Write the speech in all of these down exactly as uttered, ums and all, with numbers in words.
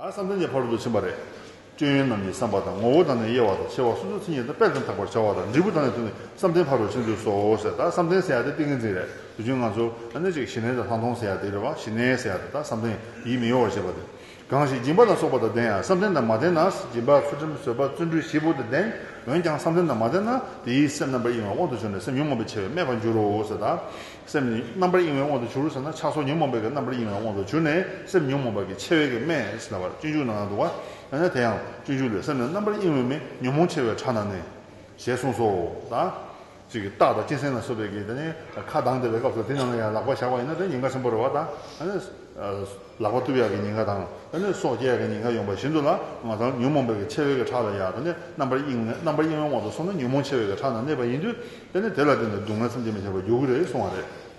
བསམ་གཏན་གྱི་ཕ་རོལ་ཏུ་ཕྱིན་པ་རེད། སྤྱོད་ཡུལ་རྣམ་གཉིས་བསམ་པ་དང་། ངོ་བོ་དང་ནི་དབྱེ་བ་དང་། ཕྱེ་བ་སོ་སོའི་མཚན་ཉིད་དང་། སྤེལ་དང་དག་པར་བྱ་བ་དང་། འབྲས་བུ་དང་ནི་དོན་ནི། བསམ་གཏན་ཕ་རོལ་ཕྱིན་ཚུལ་སོ་ཟེར། ད་བསམ་གཏན་ཟེར་ཡ་དེ་ཏིང་ངེ་འཛིན་རེད། དུས་རྒྱུན་ང་ཚོ་ཨ་ནི་ཅིག་གཞི་གནས་དང་ལྷག་མཐོང་ཟེར་ཡ་དེ་རེད་བ། གཞི་གནས་ཟེར་ཡ་དེ་ད་བསམ་གཏན་ཡིད་མི་གཡོ་བར་བྱེད་པ་དེ། གང་ཞིག་སྦྱིན་པ་ལ་སོགས་པ་དང་ལྡན་ཡང་། བསམ་གཏན་དང་མ་ལྡན་ན། སྦྱིན་པ་ཚུལ་ཁྲིམས་བཟོད་པ་བརྩོན་འགྲུས་བཞི་པོ་དེ་ལྡན། འོན་ཀྱང་བསམ་གཏན་དང་མ་ལྡན་ན། དེའི་སེམས་རྣམ་པར་གཡེང་བའི་དབང་དུ་གྱུར་ནས་སེམས་ཉོན་མོངས་པའི་ཆེ་བས་སྨད་པར་འགྱུར་རོ་ཟེར། ད་སེམས་རྣམ་པར་གཡེང་བའི་དབང་དུ་གྱུར་ཟེར་ན། ཆགས་སོགས་ཉོན་མོངས་པའི་གི་རྣམ་པར་གཡེང་བའི་དབང་དུ་གྱུར་ནས་སེམས་ཉོན་མོངས་པ་གི་ཆེ་བའི་གི་སྨད་ཟེར་ལབ་པ་རེད། སྤྱོད་འཇུག་ནང་ལ་འདུག་བ། ཨ་ནི་དེ་ཡང་སྤྱོད་འཇུག་ལས། སེམས་ནི་རྣམ་པར་གཡེང་བའི་མི། ཉོན་མོངས་ཆེ་བའི་ཁྲག་རྣམས་ནི། ཞེས་གསུངས་སོ། ད་ཅིག་གི་སྟག་དང་གཅན་གཟན་ལ་སོགས་པའི་གི་དེ་ནས་ཁ་གདངས་བསྡད་པའི་སྐབས་སུ་དེ་ནང་ལ་ཡང་ལག་པ་བཞག་པ་ཡིན་ན་དེ་ཉེན་ཁ་ཆེན་པོ་རེད་བ། ད་ཨ་ནི་ལག་པ་གཏུབ་ཡག་གི་ཉེན་ཁ་དང་། ཨ་ནི་སྲོག་སྐྱེལ་ཡག་གི་ཉེན་ཁ་ཡོང་པ་བཞིན་དུ་ལ། ང་ཚོ་ཉོན་མོངས་པའི་གི་ཆེ་བའི་གི་ཁྲག་ལ་ཡང་དེ་ནས་རྣམ་པར་གཡེང་ནས། རྣམ་པར་གཡེང་བའི་དབང་དུ་སོང་ན་ཉོན་མོངས་ཆེ་བའི་གི་ཁྲག་རྣམས་གནས་པ་ཡིན་དུས། དེ་ནི་དེ་ལ་བརྟེན་ནས་སྡུག་བསྔལ་བསམ་གྱིས་མི་ཁྱབ་པ་འགྱུར་གྱི་རེད་གསུང་བ་རེད།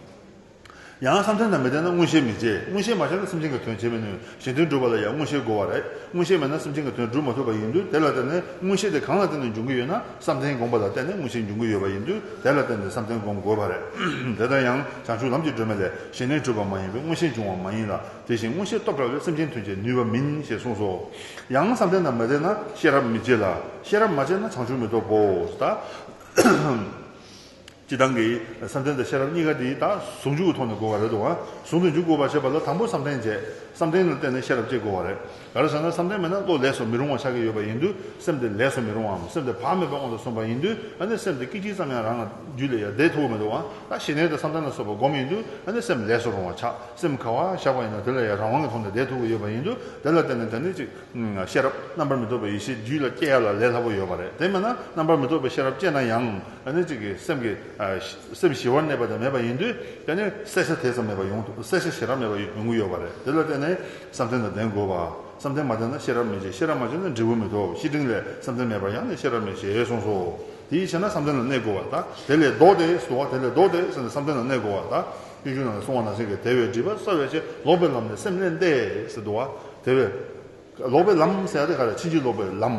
ཡང་བསམ་གཏན་དང་མི་ལྡན་ན་མངོན་ཤེས་མི་སྐྱེ། མངོན་ཤེས་མ་སྐྱེས་ན་སེམས་ཅན་གྱི་དོན་བྱེད་མི་ནུས། གཞན་དོན་སྒྲུབ་པ་ལ་ཡང་མངོན་ཤེས་དགོས་པ་རེད། མངོན་ཤེས་མེད་ན་སེམས་ཅན་གྱི་དོན་སྒྲུབ་མ་ཐུབ་པ་ཡིན་དུས། དེ་ལ་བརྟེན་ནས་མངོན་ཤེས་དེ་གང་ལ་བརྟེན་ནས་འབྱུང་གི་ཡོད་ན། བསམ་གཏན་བསྒོམས་པ་ལ་བརྟེན་ནས་མངོན་ཤེས་འབྱུང་གི་ཡོད་པ་ཡིན་དུས། དེ་ལ་བརྟེན་ནས་བསམ་གཏན་བསྒོམ་དགོས་པ་རེད། དེ་ལྟར་ཡང་བྱང་ཆུབ་ལམ་གྱི་སྒྲོན་མེ་ལས། གཞན་དོན་སྒྲུབ་པ་མ་ཡིན་པས་མངོན་ཤེས་འབྱུང་བ་མ་ཡིན་ལ། དེ་བཞིན་མངོན་ཤེས་སྟོབས་དྲག་པས་སེམས་ཅན་དོན་བྱེད་ནུས་པ་མིན། ཞེས་གསུངས་སོ། ཡང་བསམ་གཏན་དང་མི་ལྡན་ན་ཤེས་རབ་མི་སྐྱེ་ལ། ཤེས་རབ་མ་སྐྱེས་ན་བྱང་ཆུབ་མི་ཐོབ་བོ། ད་སྤྱིར་བཏང་གི་བསམ་གཏན་དང་ཤེས་རབ་གཉིས་ཀ་དེ་ད་ཟུང་འཇུག་གི་ཐོག་ནས་དགོས་པ་རེད་འདུག་ཨ། ཟུང་དུ་འཇུག་དགོས་པ་བྱེད་པ་ལ་དང་པོ་བསམ་གཏན་བྱེད། བསམ་གཏན་ལ་བརྟེན་ནས་ཤེས་རབ་སྐྱེ་དགོས་པ་རེད། ག་རེ་ཟེར་ན། བསམ་གཏན་མེད་ན་བློ་ལས་སུ་མི་རུང་བ་ཆགས་ཀྱི་ཡོད་པ་ཡིན་དུས། སེམས་དེ་ལས་སུ་མི་རུང་བའམ་སེམས་དེ་བག་མེད་པའི་དབང་དུ་སོང་བ་ཡིན་དུས། ཨ་ནི་སེམས་དེ་སྐད་ཅིག་ཙམ་ཡང་རང་ལ་རྒྱུད་ལ་ཡང་བསྡད་ཐུབ་ཀྱི་མི་འདུག་ཨ། ད་ཞི་གནས་དང་བསམ་གཏན་ལ་སོགས་པ་སྒོམ་ཡིན་དུས། ཨ་ནི་སེམས་ལས་སུ་རུང་བ་ཆགས། སེམས་ག་བ་བཞག་པ་ཡིན་ན་དེ་ལ་ཡང་རང་དབང་གི་ཐོག་ནས་བསྡད་ཐུབ་ཀྱི་ཡོད་པ་ཡིན་དུས། དེ་ལ་བརྟེན་ནས་དེ་ནི་ཅིག་ཤེས་རབ་རྣམ་པར་མི་རྟོག་པའི་ཡེ་ཤེས་རྒྱུད་ལ་སྐྱེ་ཡ་ལ་ལས་སླ་པོ་ཡོད་པ་རེད། དེ་མིན་ན་རྣམ་པར་མི་རྟོག་པའི་ཤེས་རབ་སྐྱེས་ན་ཡང་། ཨ་ནི་གཅིག་གི་སེམས་ཀྱི་ཨ་ཤི་སེམས་ཞི་བར་གནས་པ་དེ་མེད་པ་ཡིན་དུས། དེ་ནི་གསལ་ཆ་དེ་ཙམ་མེད་པ་ཡོང་། གསལ་ཆ་ཞེ་དྲག་མེད་པ་ཡོང་གི་ཡོད་པ་རེད། དེ་ལ་བརྟེན་ནས་བསམ་གཏན་དང་ལྡན་དགོས་པ། བསམ་གཏན་མ་ལྡན་ན་ཤེས་རབ་མི་སྐྱེ། ཤེས་རབ་མ་སྐྱེས་ན་འབྲས་བུ་མི་ཐོབ། བཤེས་སྤྲིང་ལས། བསམ་གཏན་མེད་པར་ཡང་ནི་ཤེས་རབ་མེད། ཞེས་གསུངས་སོ། དེའི་ཕྱིར་ན་བསམ་གཏན་ལ་གནས་དགོས་པ་དང་། དེ་ལས་ལྡོག་སྟེ་ཟེར་བ། དེ་ལས་ལྡོག་སྟེ་ཟེར་ནས་བསམ་གཏན་ལ་གནས་དགོས་པ་དང་། སྤྱོད་འཇུག་ནང་ལ་གསུངས་པ་ནང་བཞིན་གྱི། དེ་བས་སྒྲིབ་པ་བསལ་བའི་ཕྱིར། ལོག་པའི་ལམ་ནས་སེམས་བླན་ཏེ་ཟེར་འདུག་བ། དེ་བས། ལོག་པའི་ལམ་ཟེར་ཡ་དེ་ག་རེ། ཕྱིན་ཅི་ལོག་པའི་ལམ།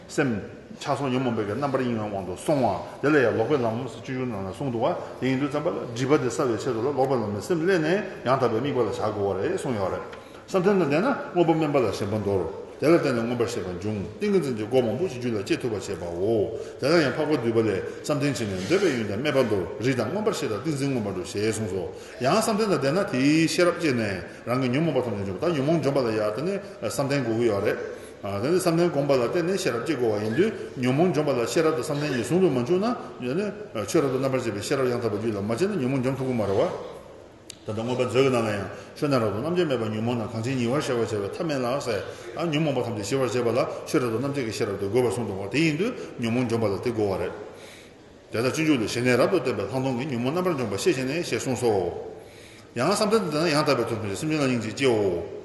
སེམས་ཆགས་སོགས་ཉོན་མོངས་པའི་གི་རྣམ་པར་གཡེང་བའི་དབང་དུ་སོང་བ། དེ་ལ་ཡང་ལོག་པའི་ལམ་ཟེར་སྤྱོད་འཇུག་ནང་ལ་གསུངས་འདུག་བ། དེ་ཡིན་དུས་ཙམ་པ་ལ་སྒྲིབ་པ་དེ་བསལ་བའི་ཆེད་དུ་ལ་ལོག་པའི་ལམ་ནས་སེམས་བླན་ནས་ཡང་དག་པའི་དམིགས་པ་ལ་བྱ་དགོས་པ་རེད་གསུངས་ཡོད་རེད། བསམ་གཏན་དང་ལྡན་ན་དངོས་པོ་དམན་པ་ལ་ཞེན་པ་འདོར། དེ་ལ་བརྟེན་ནས་མངོན་པར་ཤེས་པ་འབྱུང་། ཏིང་ངེ་འཛིན་གྱི་སྒོ་མང་པོ་ཞིག་རྒྱུད་ལ་སྐྱེ་ཐུབ་པར་བྱེད་པའོ། དེ་ལ་ཡང་འཕགས་པ་འདུས་པ་ལས། བསམ་གཏན་ཕྱིར་ནི་འདོད་པའི་ཡོན་ཏན་སྨད་པར་འདོར། རིགས་དང་མངོན་པར་ཤེས་དང་ཏིང་འཛིན་མངོན་པར་འདོར། ཞེས་གསུངས་སོ། ཡང་བསམ་གཏན་དང་ལྡན་ན་དེའི་ཤེས་རབ་སྐྱེས་ནས་རང་གི་ཉོན་མོངས་པ་ཐམས་ཅད་འཇོམས། ད་ཉོན་མོངས་འཇོམས་པ་ལ་ཡང་དེ་ནི་བསམ་གཏན་དགོས་ཀྱི་ཡོད་རེད། ཨ། དེ་ནི་བསམ་གཏན་བསྒོམས་པ་ལ་བརྟེན་ནས་ཤེས་རབ་སྐྱེ་དགོས་པ་ཡིན་དུས། ཉོན་མོངས་འཇོམས་པ་ལ་ཤེས་རབ་དང་བསམ་གཏན་གཉིས་ཟུང་དུ་མ་འཇུག་ན། ཡང་ནི་ཆོས་རབ་ཏུ་རྣམ་པར་འབྱེད་པའི་ཤེས་རབ་ཡང་དག་པ་རྒྱུད་ལ་མ་སྐྱེས་ན་ཉོན་མོངས་འཇོམས་ཐུབ་ཀྱི་མ་རེད་བ། ད་ལྟ་མངོན་པ་མཛོད་ཀྱི་ནང་ལ་ཡང་། ཆོས་རྣམས་རབ་ཏུ་རྣམ་འབྱེད་མེད་པར། ཉོན་མོངས་རྣམས་གང་ཕྱིར་ཉེ་བར་ཞི་བར་བྱེད་པའི་ཐབས་མེད་ལ་ཟེར། ཨ། ཉོན་མོངས་པ་ཐམས་ཅད་ཞི་བར་བྱེད་པ་ལ་ཆོས་རབ་ཏུ་རྣམ་འབྱེད་ཀྱི་ཤེས་རབ་དེ་དགོས་པར་གསུངས་འདུག་བ། དེ་ཡིན་དུས་ཉོན་མོངས་འཇོམས་པ་ལ་དེ་དགོས་པ་རེད། དེ་ལྟར་སྤྱོད་འཇུག་ལས། ཞི་གནས་རབ་ཏུ་བརྟན་པའི་ལྷག་མཐོང་གིས། ཉོན་མོངས་རྣམ་པར་འཇོམས་པ་ཤེས་བྱས་ནས། ཞེས་གསུངས་སོ། ཡང་བསམ་གཏན་དང་ལྡན་ན་ཡང་དག་པའི་དོན་ཐམས་ཅད་སེམས་ཅན་ལ་སྙིང་རྗེ་སྐྱེའོ།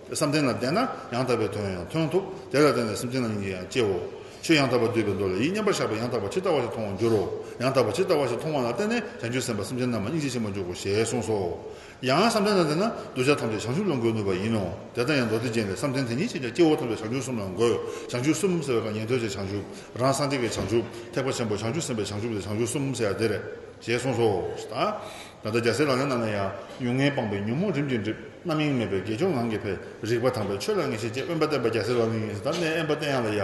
བསམ་གཏན་ལ་ལྡན་ན་ཡང་དག་པའི་དོན་ཡང་ཐོན་ཐུབ། དེ་ལ་བརྟེན་ནས་སེམས་ཅན་ལ་སྙིང་རྗེ་ཡང་སྐྱེའོ། ཆོས་ཡང་དག་པ་བསྡུས་པའི་མདོ་ལས། ཡིད་མཉམ་པར་བཞག་པས་ཡང་དག་པ་ཇི་ལྟ་བ་བཞིན་མཐོང་བར་འགྱུར་རོ། ཡང་དག་པ་ཇི་ལྟ་བ་བཞིན་མཐོང་བ་ལ་བརྟེན་ནས་བྱང་ཆུབ་སེམས་དཔའ་སེམས་ཅན་རྣམས་ལ་སྙིང་རྗེ་ཆེན་པོ་འཇུག་གོ། ཞེས་གསུངས་སོ། ཡང་བསམ་གཏན་དང་ལྡན་ན་གདུལ་བྱ་ཐམས་ཅད་བྱང་ཆུབ་ལ་འགོད་ནུས་པ་ཡིན་ནོ། དེ་ལྟར་ཡང་མདོ་སྡེ་རྒྱན་ལས། བསམ་གཏན་དེ་ཉིད་ཕྱིན་ཀྱང་སྐྱེ་བོ་ཐམས་ཅད་བྱང་ཆུབ་གསུམ་ལ་འགོད། བྱང་ཆུབ་གསུམ་ཟེར་བའི་སྐབས་ཉན་ཐོས་ཀྱི་བྱང་ཆུབ། རང་སངས་རྒྱས་ཀྱི་བྱང་ཆུབ། ཐེག་པ་ཆེན་པོ་བྱང་ཆུབ་སེམས་དཔའི་བྱང་ཆུབ་ལས། བྱང་ཆུབ་གསུམ་ཟེར་ཡ་དེ་རེད། ཞེས་གསུངས་སོ། ད་ད་ལྟ་རྒྱལ་སྲས་ལག་ལེན་ནང་ལ་ཡང་། ཡུལ་ངན་སྤངས་པས་ཉོན་མོངས་རིམ་གྱིས་འགྲིབ། རྣམ་གཡེང་མེད་པས་དགེ་སྦྱོར་ངང་གིས་འཕེལ། རིག་པ་དྭངས་པས་ཆོས་ལ་ངེས་ཤེས་སྐྱེ། དབེན་པ་བསྟེན་པ་རྒྱལ་སྲས་ལག་ལེན་ཡིན། ད་གནས་དབེན་པ་བསྟེན་ཡ་ལ་ཡ་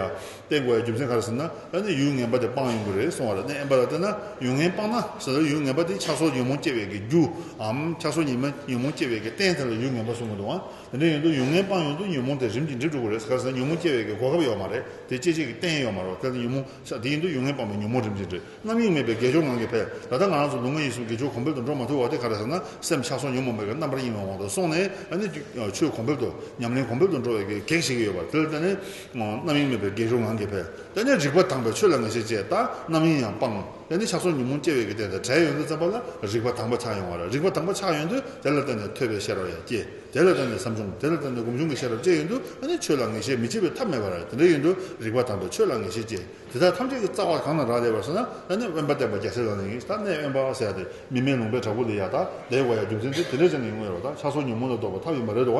བསྟེན་དགོས་ཡ་རྒྱུ་མཚན་ག་རེ་ཟེར་ན། ཨ་ནི་ཡུལ་ངན་པ་དེ་སྤང་ཡོང་གི་རེད་གསུང་བ་རེད། གནས་དབེན་པ་ལ་བསྟེན་ན་ཡུལ་ངན་སྤངས་ན་ཟེར། ཡུལ་ངན་པ་དེ་ཆགས་སོགས་ཉོན་མོངས་སྐྱེ་བའི་གི་རྒྱུའམ། ཆགས་སོགས་ཉོན་མོངས་ཉོན་མོངས་སྐྱེ་བའི་གི་རྟེན་དེ་ལ་ཡུལ་ངན་པ་གསུང་གི་འདུག་ཨང་། དེ་འདྲ་ཡིན་དུས་ཡུལ་ངན་སྤངས་ཡོང་དུས་ཉོན་མོངས་དེ་རིམ་གྱིས་འགྲིབ་འགྲོ་གི་རེད། ག་རེ་ཟེར་ན་ཉོན་མོངས་སྐྱེ་བའི་གི་གོ་སྐབས་ཡོད་མ་རེད། དེ་སྐྱེ་བྱེད་ཀྱི་རྟེན་ཡོད་མ་རེད། དེ་ལ་ཉོན་མོངས་ཆགས་དེ་ཡིན་དུས་ཡུལ་ངན་སྤངས་པས་ཉོན་མོངས་རིམ་གྱིས་འགྲིབ། རྣམ་གཡེང་མེད་པས་དགེ་སྦྱོར་ངང་གིས་འཕེལ། ད་ལྟ་ང་རང་ཚོ་ལུས་ངག་ཡིད་གསུམ་དགེ་སྦྱོར་གོང་འཕེལ་དུ་འགྲོ་མ་ཐུབ་པ་དེ་ག་རེ་ཟེར་ན། སེམས་ཆགས་སོགས་ཉོན་མོངས་པའི་རྣམ་པར་གཡེང་བའི་དབང་དུ་སོང་ནས། ཨ་ནི་ཆོས་གོང་འཕེལ་དུ་ཉམས་ལེན་གོང་འཕེལ་དུ་འགྲོ་བའི་གེགས་བྱེད་ཀྱི་ཡོད་པ་དེ་ལ་བརྟེན་ནས། རྣམ་གཡེང་མེད་པའི་དགེ་སྦྱོར་ངང་གིས་འཕེལ། དེ་ནས་རིག་པ་དྭངས་པས་ཆོས་ལ་ངེས་ཤེས་སྐྱེ། ད་རྣམ་གཡེང་ཡང་སྤངས། དེ་ནས་ཆགས་སོགས་ཉོན་མོངས་སྐྱེ་བའི་གི་རྟེན་དང་བྲལ་ཡོང་དུས་ཙམ་པ་ལ་རིག་པ་དྭངས་པ་ཆགས་ཡོང་བ་རེད། རིག་པ་དྭངས་པ་ཆགས་ཡོང་དུས་དེ་ལ་བརྟེན་ནས་ཐོས་པའི་ཤེས་རབ་ཡང་སྐྱེ། དེ་ལ་བརྟེན་ནས་བསམ་བྱུང་། དེ་ལ་བརྟེན་ནས་སྒོམ་བྱུང་གི་ཤེས་རབ་སྐྱེ་ཡོང་དུས། ཨ་ནི་ཆོས་ལ་ངེས་ཤེས་མི་སྐྱེ་བའི་ཐབས་མེད་པ་རེད། དེ་འདྲ་ཡིན་དུས་རིག་པ་དྭངས་པས་ཆོས་ལ་ངེས་ཤེས་སྐྱེ། དེ་དག་ཐམས་ཅད་ཀྱི་རྩ་བ་གང་ལ་རག་ལས་པར་ཟེར་ན། ཨ་ནི་དབེན་པ་བསྟེན་པ་རྒྱལ་སྲས་ལག་ལེན་ཡིན། ད་གནས་དབེན་པ་ཟེར་ཡ་དེ་མི་མེད་ལུང་པའི་བྲག་ཕུག་ལ་ཡ་ད་བསྡད་དགོས་ཡ་རྒྱུ་མཚན་དེ་དེ་འདྲ་བྱས་ནས་ཡོང་གི་ཡོད་རེད། ད་ཆགས་སོགས་ཉོན་མོངས་ལས་ལྡོག་པའི་ཐབས་ཡིན་པ་རེད་དོ།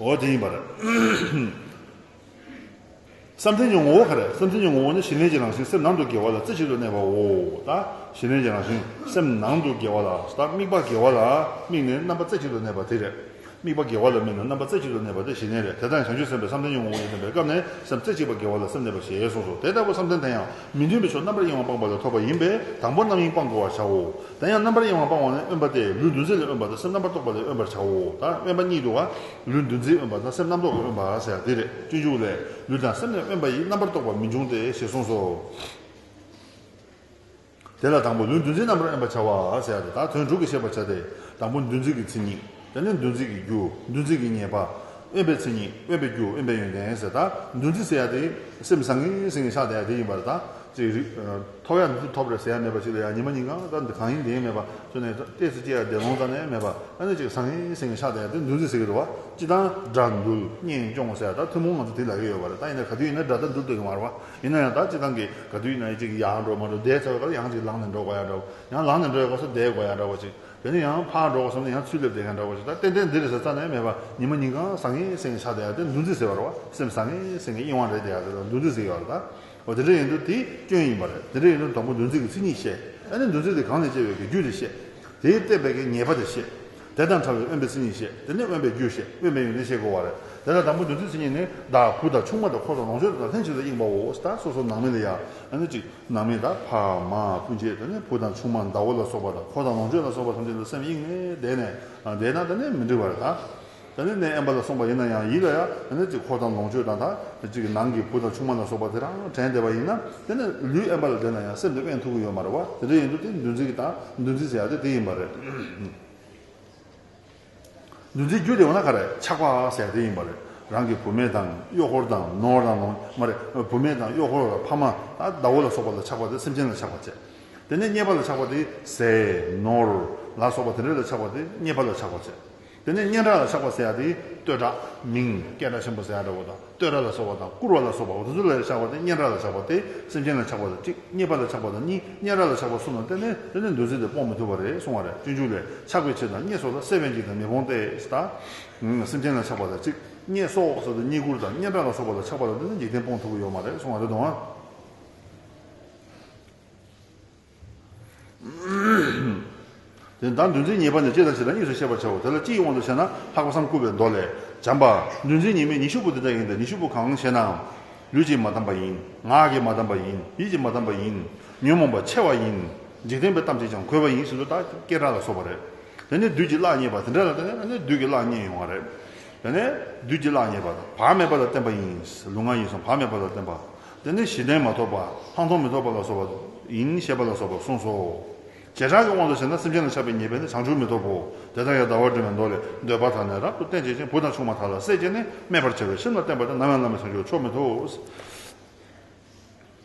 འོ་དེ་ཡིན་པ་རེད། བསམ་གཏན་གྱི་ངོ་བོ་ག་རེ། བསམ་གཏན་གྱི་ངོ་བོ་ནི་ཞི་གནས་ཀྱི་རང་བཞིན་སེམས་ནང་དུ་དགེ་བ་ལ་རྩེ་གཅིག་ཏུ་གནས་པའོ། ད་ཞི་གནས་ཀྱི་རང་བཞིན་སེམས་ནང་དུ་དགེ་བ་ལ། ད་དམིགས་པ་དགེ་བ་ལ་དམིགས་ནས་རྣམ་པ་རྩེ་གཅིག་ཏུ་གནས་པ་དེ་རེད། དམིགས་པ་དགེ་བ་ལ་དམིགས་ན་རྣམ་པ་རྩེ་གཅིག་ཏུ་གནས་པ་དེ་ཞི་གནས་རེད། དེ་ལྟར་བྱང་ཆུབ་སེམས་དཔའི་བསམ་གཏན་ཉོན་མོངས་པ་ཡིས་བསྟན་པའི་སྐབས་ནས་སེམས་རྩེ་གཅིག་པ་དགེ་བ་ལ་སེམས་གནས་པ་ཞེས་གསུངས་སོ། དེ་ལྟ་བུ་བསམ་གཏན་དེ་ཡང་མི་མཐུན་པའི་ཕྱོགས་རྣམ་པར་གཡེང་བ་སྤངས་པ་ལ་ཐོབ་པ་ཡིན་པས། དང་པོ་རྣམ་གཡེང་སྤང་དགོས་པར་བྱའོ། དེ་ཡང་རྣམ་པར་གཡེང་བ་སྤང་བ་ནི་དབེན་པ་སྟེ། ལུས་འདུ་འཛི་ལས་དབེན་པ་དང་སེམས་རྣམ་པར་རྟོག་པ་ལས་དབེན་པར་བྱའོ། ད་དབེན་པ་གཉིས་འདུག་བ། ལུས་འདུ་འཛིས་དབེན་པ་དང་སེམས་རྣམ་རྟོག་གིས་དབེན་པ་ཟེར་ཡ་དེ་རེད། སྤྱོད་འཇུག་ལས། ལུས་དང་སེམས་ལས་དབེན་པ་ཡི་རྣམ་པར་རྟོག་པ་མི་འབྱུང་སྟེ་ཞེས་གསུངས་སོ། དེ་ལ་དང་པོ་ལུས་འདུ་འཛིའི་རྣམ་པར་དབེན་པར་བྱ་བ་ཟེར་ཡ་དེ་དག་དོན་དྲུག་གིས་བཤད་པར་བྱ་སྟེ། དང་པོ་འདུ་འཛི་གི་མཚན་ཉིད། དེ་ནས་འདུ་འཛི་གི་རྒྱུ། འདུ་འཛི་གི་ཉེས་པ། དབེན་པའི་མཚན་ཉིད། དབེན་པའི་རྒྱུ། དབེན་པའི་ཡོན་ཏན་ཟེར། ད་འདུ་འཛི་ཟེར་ཡ་དེ་སེམས་ཟང་ངེ་ཟིང་ངེ་ཤག་བསྡད་ཡ་དེ་ཡིན་པར། ད་ཅིག་རིག་ཐོབ་ཡ་འདུ་འཛི་ཐོབ་རེད་ཟེར་ཡ་མེད་པ་ཞིག་ལ་ཡང་ཉི་མ་ཉིན་གང་ད་འདི་གང་ཡིན་འདི་ཡིན་མེད་པ་ཁྱོད་ནས་ཏོག་ཙམ་ཅིག་ཡ་བདེ་སློང་རྩ་ནས་མེད་པ། ཨ་ནི་ཅིག་ཟང་ངེ་ཟིང་ངེ་ཤག་བསྡད་ཡ་དེ་འདུ་འཛི་ཟེར་གི་རེད་བ། སྤྱིར་བཏང་དགྲ་འདུལ་གཉེན་སྐྱོང་ཟེར་ཡ་ད་ཐུན་མོང་ང་ཚོ་དེ་ལབ་ཀྱི་ཡོད་པ་རེད། ད་ཡིན་ན་ག་དུས་ཡིན་ན་དགྲ་ད་འདུལ་སྡོད་ཀྱི་མ་རེད་བ། ཡིན་ན་ཡང་ད་སྤྱིར་བཏང་གི་ག་དུས་ཡིན་ན་ཅིག་ཡར་འགྲོ་མར་འགྲོ་བསྡད་ཚར་བའི་སྐབས་ཡང་ཅིག་ལངས་ནས་འགྲོ་དགོས་ཡ་འདྲ་བོ། ཡང་ལངས་ནས་འགྲོ་ཡ་སྐབས་སུ་བསྡད་དགོས་ཡ་འདྲ་བོ་ཅིག་དེ་ནས་ཡང་ཕར་འགྲོ་དགོས་བསམ་ན་ཡང་ཚུར་སླེབས་བསྡད་མཁན་འདྲ་བོ་ཅིག་ད་ཏན་ཏན་འདི་རེད་ཟེར་རྩ་ནས་མེད་པ། ཉི་མ་ཉིན་གང་ཟང་ངེ་ཟིང་ངེ་ཤག་བསྡད་ཡ་དེ་འདུ་འཛི་ཟེར་བ་རེད་བ། སེམས་ཟང་ངེ་ཟིང་ངེ་གཡེང་བ་རེད་བསྡད་ཡ་དེ་ལ་འདུ་འཛི་ཟེར་གྱི་ཡོད་རེད་ད། འོ་དེ་འདྲ་ཡིན་དུས་དེ་སྐྱོན་ཡིན་པ་རེད། དེ་འདྲ་ཡིན་དུས་དང་པོ་འདུ་འཛི་གི་མཚན་ཉིད་བཤད། ཨ་ནི་འདུ་འཛི་དེ་གང་ལས་སྐྱེ་བའི་གི་རྒྱུ་དེ་བཤད། དེས་བསྟན་པའི་གི་ཉེས་པ་དེ་བཤད། དེ་དང་བྲལ་བའི་དབེན་པའི་མཚན་ཉིད་བཤད། དེ་ནས་དབེན་པའི་རྒྱུ་བཤད། དབེན་པའི་ཡོན་ཏན་བཤད་དགོས་པ་རེད། དེ་ལ་དང་པོ་འདུ་འཛིའི་མཚན་ཉིད་ནི་བདག་བུ་དང་ཆུང་མ་དང་འཁོར་དང་ལོངས་སྤྱོད་དང་ལྷན་ཅིག་ཏུ་གཡེང་བའོ། ད་སོ་སོ་ནང་མི་ལ་ཡ་ཨ་ནི་ཅིག་ནང་མི་ད་ཕ་མ་སྤུན་མཆེད། དེ་ནས་བུ་དང་ཆུང་མ་ཟླ་བོ་ལ་སོགས་པ་དང་འཁོར་དང་ལོངས་སྤྱོད་ལ་སོགས་པ་ཐམས་ཅད་ལ་སེམས་གཡེང་ནས་བསྡད་ནས་བསྡད་ན་དེ་ནས་མི་འགྲིག་པ་རེད་ད། དེ་ནས་གནས་དབེན་པ་ལ་སོང་བ་ཡིན་ན་ཡང་ཡིད་ལ་ཡང་དེ་ནས་ཅིག་འཁོར་དང་ལོངས་སྤྱོད་དང་ད་ཅིག་ནང་གི་བུ་དང་ཆུང་མ་ལ་སོགས་པ་དེ་རང་དྲན་བསྡད་པ་ཡིན་ན་དེ་ནས་ལུས་དབེན་པ་ལ་བསྡད་ན་ཡང་སེམས་དེ་དབེན་ཐུབ་ཀྱི་ཡོད་མ་རེད་བ། དེ་འདྲ་ཡིན་དུས་དེ་འདུ་འཛི་གི་ད་འདུ་འཛི་ཟེར་ཡ་དེ་དེ་ཡིན་པ་རེད། འདུ་འཛིའི་རྒྱུ་དེ་འོ་ན་ག་རེ་ཆགས་པ་ཟེར་ཡ་དེ་ཡིན་པ་རེད། རང་གི་བུད་མེད་དང་གཡོག་འཁོར་དང་ནོར་དང་ལོངས་མ་རེད། བུད་མེད་དང་གཡོག་འཁོར་ལ་ཕ་མ་ད་ཟླ་བོ་ལ་སོགས་པ་ལ་ཆགས་པ་དེ་སེམས་ཅན་ལ་ཆགས་པ་བྱས། དེ་ནས་རྙེད་པ་ལ་ཆགས་པ་དེ་ཟས་ནོར་ལ་སོགས་པ་དེ་འདྲ་ལ་ཆགས་པ་དེ་རྙེད་པ་ལ་ཆགས་པ་བྱས། དེ་ནས་སྙན་གྲགས་ལ་ཆགས་པ་ཟེར་ཡ་དེ་བསྟོད་གྲགས་མིང་སྐད་གྲགས་ཆེན་པོ་ཟེར་ཡ་འདྲ་བོ་དང་བསྟོད་གྲགས་ལ་སོགས་པ་དང་བཀུར་བ་ལ་སོགས་པ་འོ་དེ་ཚོ་ལ་ཆགས་པ་དེ་སྙན་གྲགས་ལ་ཆགས་པ་དེ་སེམས་ཅན་ལ་ཆགས་པ་དང་གཅིག་རྙེད་པ་ལ་ཆགས་པ་དང་གཉིས་སྙན་གྲགས་ལ་ཆགས་པ་གསུམ་དང་དེ་ནས་དེ་ནས་འདུ་འཛི་དེ་སྤོང་མི་ཐུབ་པ་རེད་གསུང་བ་རེད། སྤྱོད་འཇུག་ལས། ཆགས་པའི་ཕྱིར་དང་རྙེད་སོགས་ལ། སྲེད་པས་འཇིག་རྟེན་མི་སྤོང་སྟེ། ད་སེམས་ཅན་ལ་ཆགས་པ་དང་གཅིག་རྙེད་སོགས་ཟེར་དུས་རྙེད་བཀུར་དང་སྙན་གྲགས་ལ་སོགས་པ་ལ་ཆགས་པ་ལ་དེ་ནི་འཇིག་རྟེན་སྤོང་ཐུབ་ཀྱི་ཡོད་མ་རེད་གསུང་བ་རེད་དང་། དེ་ལྟར་འདུ་འཛིའི་ཉེས་པ་ནི་ལྕེ་དང་ལྕེ་དང་གཉིས་སུ་ཤེས་པར་བྱའོ། དེ་ལ་ལྕེ་ཡི་དབང་དུ་བྱས་ན་ལྷག་པ་བསམ་བཀུར་བའི་མདོ་ལས། བྱམས་པ། འདུ་འཛིའི་ཉེས་དམིགས་ཉི་ཤུ་པོ་འདི་ལྟར་ཡིན་ཏེ། ཉི་ཤུ་པོ་གང་ཞེ་ན། ལུས་ཀྱིས་མ་བསྡམས་པ་ཡིན། ངག་གིས་མ་བསྡམས་པ་ཡིན། ཡིད་ཀྱིས་མ་བསྡམས་པ་ཡིན། ཉོན་མོངས་པ་ཆེ་བ་ཡིན། འཇིག་རྟེན་པའི་གཏམ་གྱིས་ཀྱང་གོས་པ་ཡིན་ཟེར་དུས་ད་སྐད་གྲགས་ལ་སོགས་པ་རེད། དེ་ནས་བདུད་ཀྱིས་གླགས་རྙེད་པ་དེ་འདྲ་ལ་དེ་ནས་བདུད་ཀྱིས་གླགས་རྙེད་ཡོང་བ་རེད། དེ་ནས་བདུད་ཀྱིས་གླགས་རྙེད་པ་དང་བག་མེད་པ་ལ་བརྟེན་པ་ཡིན། ལུས་ངག་ཡིད་གསུམ་བག་མེད་པ་ལ་བརྟེན་པ། དེ་ནས་ཞི་གནས་མ་ཐོབ་པ་ལྷག་མཐོང་མི་ཐོབ་པ་ལ་སོགས་པ་ཡིན་ཞེས་པ་ལ་སོགས་པ་གསུངས་སོ། བྱེ་བྲག་གི་དབང་དུ་བྱས་ན་སེམས་ཅན་ལ་ཆགས་པའི་ཉེས་པས་ནི་བྱང་ཆུབ་མི་ཐོབ་བོ། དེ་ལྟར་ཡང་ཟླ་བ་སྒྲོལ་མའི་མདོ་ལས། འདོད་པ་དག་ནི་རབ་ཏུ་བསྟེན་བྱེད་ཅིང་། བུ་དང་ཆུང་མ་དག་ལ་སྲེད་བྱས་ནས། སྨད་པར་བྱ་བའི་ཁྱིམ་ལ་བརྟེན་པ་དེ། ནམ་ཡང་བླ་མེད་བྱང་ཆུབ་མཆོག་མི་ཐོབ།